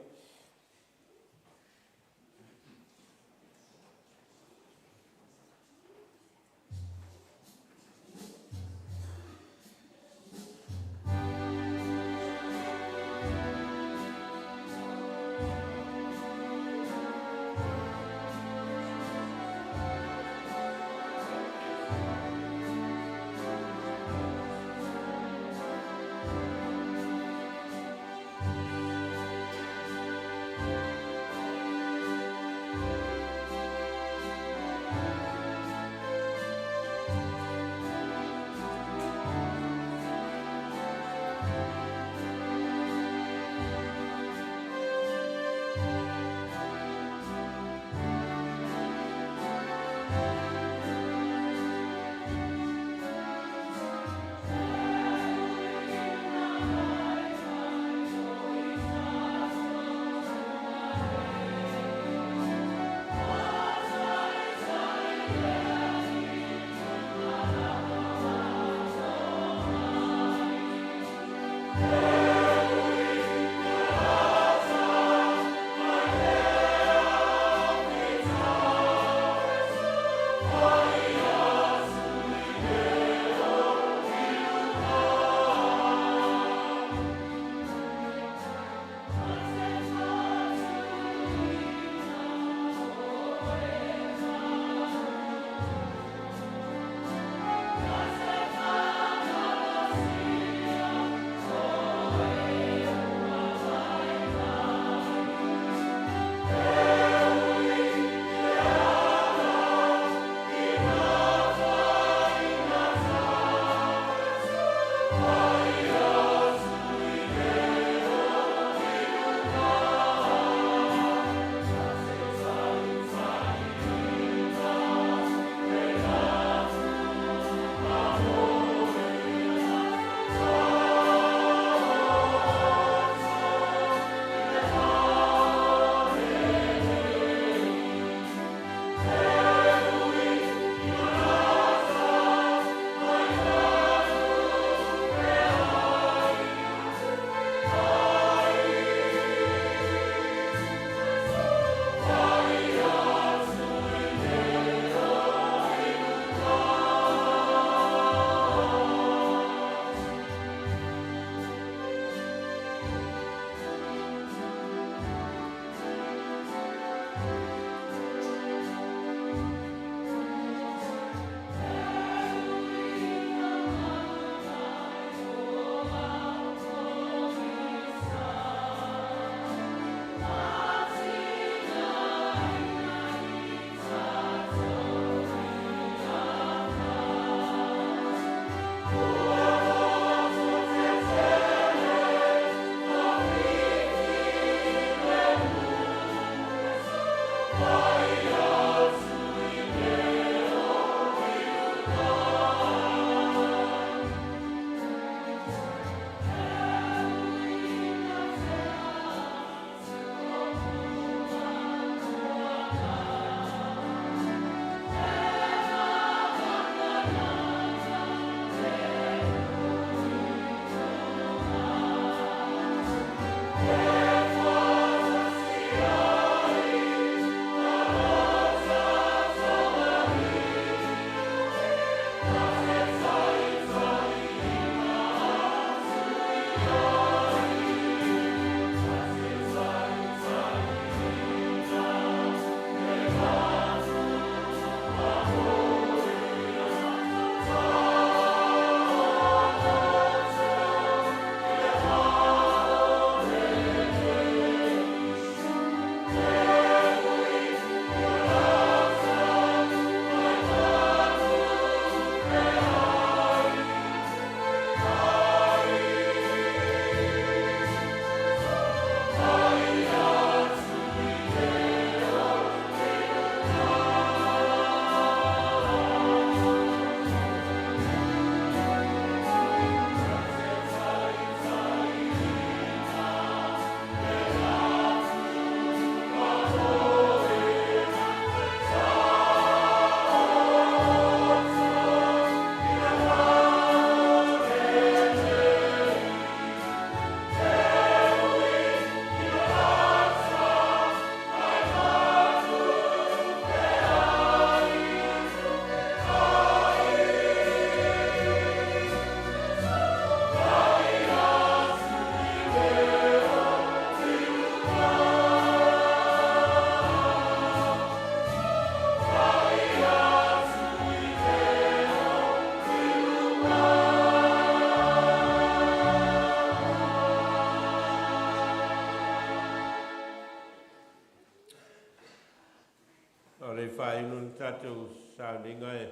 le i faaiuina le tatou sauniga e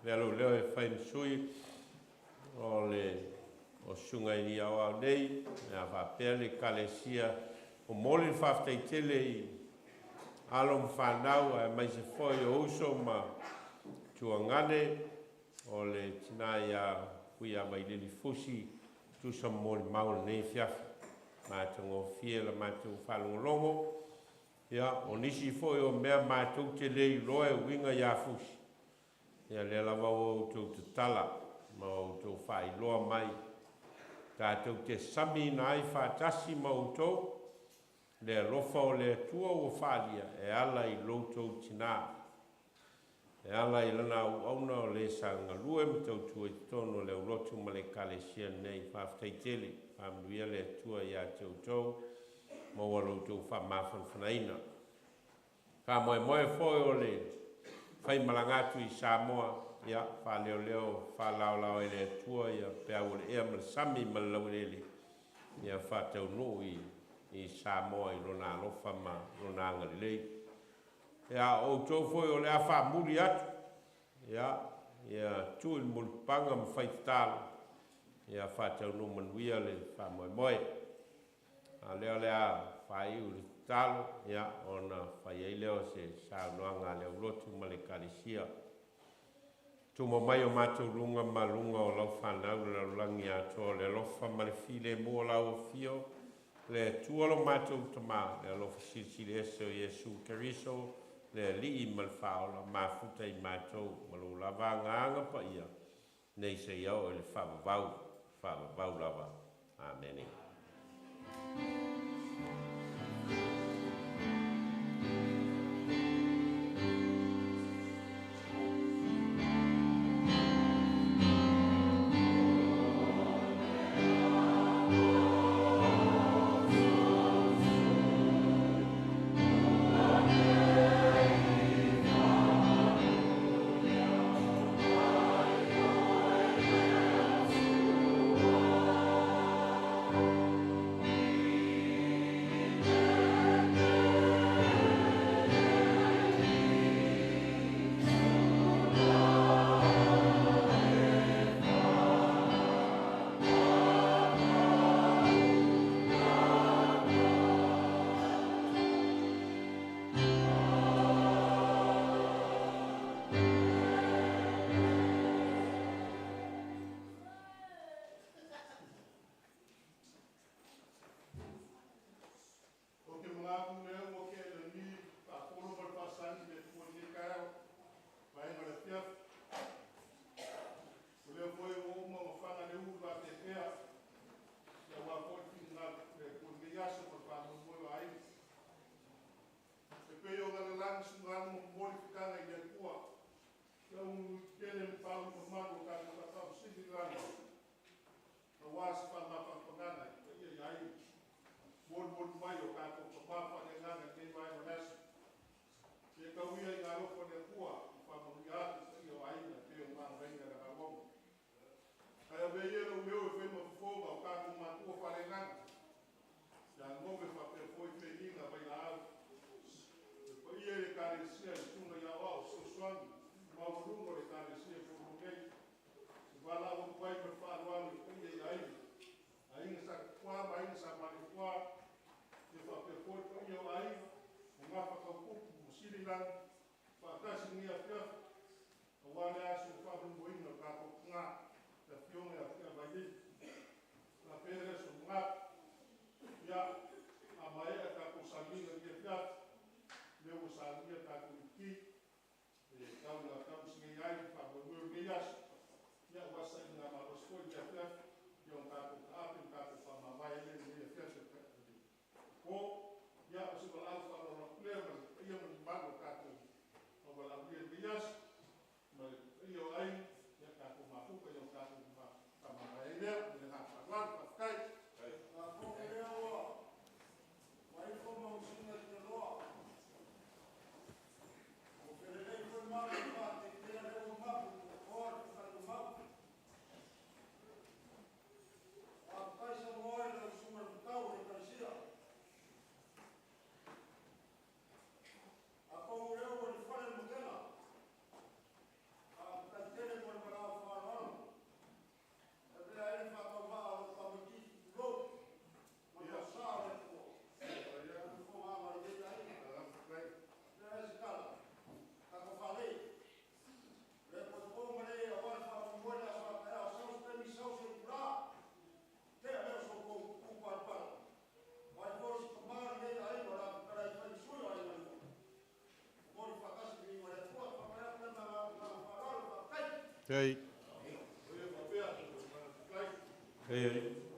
avea lou leo e fai ma sui o le o Susuga i Alii Aoao nei, a faapea le Ekalesia. Momoli le faafetai tele i alo ma fanau aemaise foi o uso ma tuagane o le tina ia Fuiavailili Fusi tusa ma molimau o lenei afiafi. Matagofie la matou faalogologo. Ia, o nisi foi o mea matou te le iloa e uiga ia Fusi, ia lea lava ua outou tatala ma outou faailoa mai, tatou te samiina ai faatasi ma outou le alofa o le Atua ua faaalia e ala i lo outou tina, e ala i lana auauna o le sa galue ma tautua i totonu o le aulotu ma le Ekalesia lenei. Faafetai tele, faamanuia le Atua ia te outou, maua lo outou faamafanafanaina. Faamoemoe foi o le faimalaga atu i Samoa, ia faaleoleo faalaolao e le Atua ia peau o le ea ma le sami ma le laueleele, ia faataunuu i Samoa i lona alofa ma lona agalelei. Ia, o outou foi o le a faamuli atu, ia, ia tuu i le mulipapaga ma fai tatalo, ia faataunuu manuia le faamoemoe. A o lea o le a faaiu i le tatalo, ia, ona fai ai lea o se saunoaga a le aulotu ma le Ekalesia. Tuma mai o matou luga ma luga o lau fanau le lalolagi atoa, le alofa ma le filemu o lau afio, le Atua lo matou Tamā, le alofa silisili ese o Iesu Keriso, le Alii ma le Faaola, mafuta i matou ma lou lava Agaga Paia, nei seia oo i le faavavau, faavavau lava. Amene. Ei. Ei.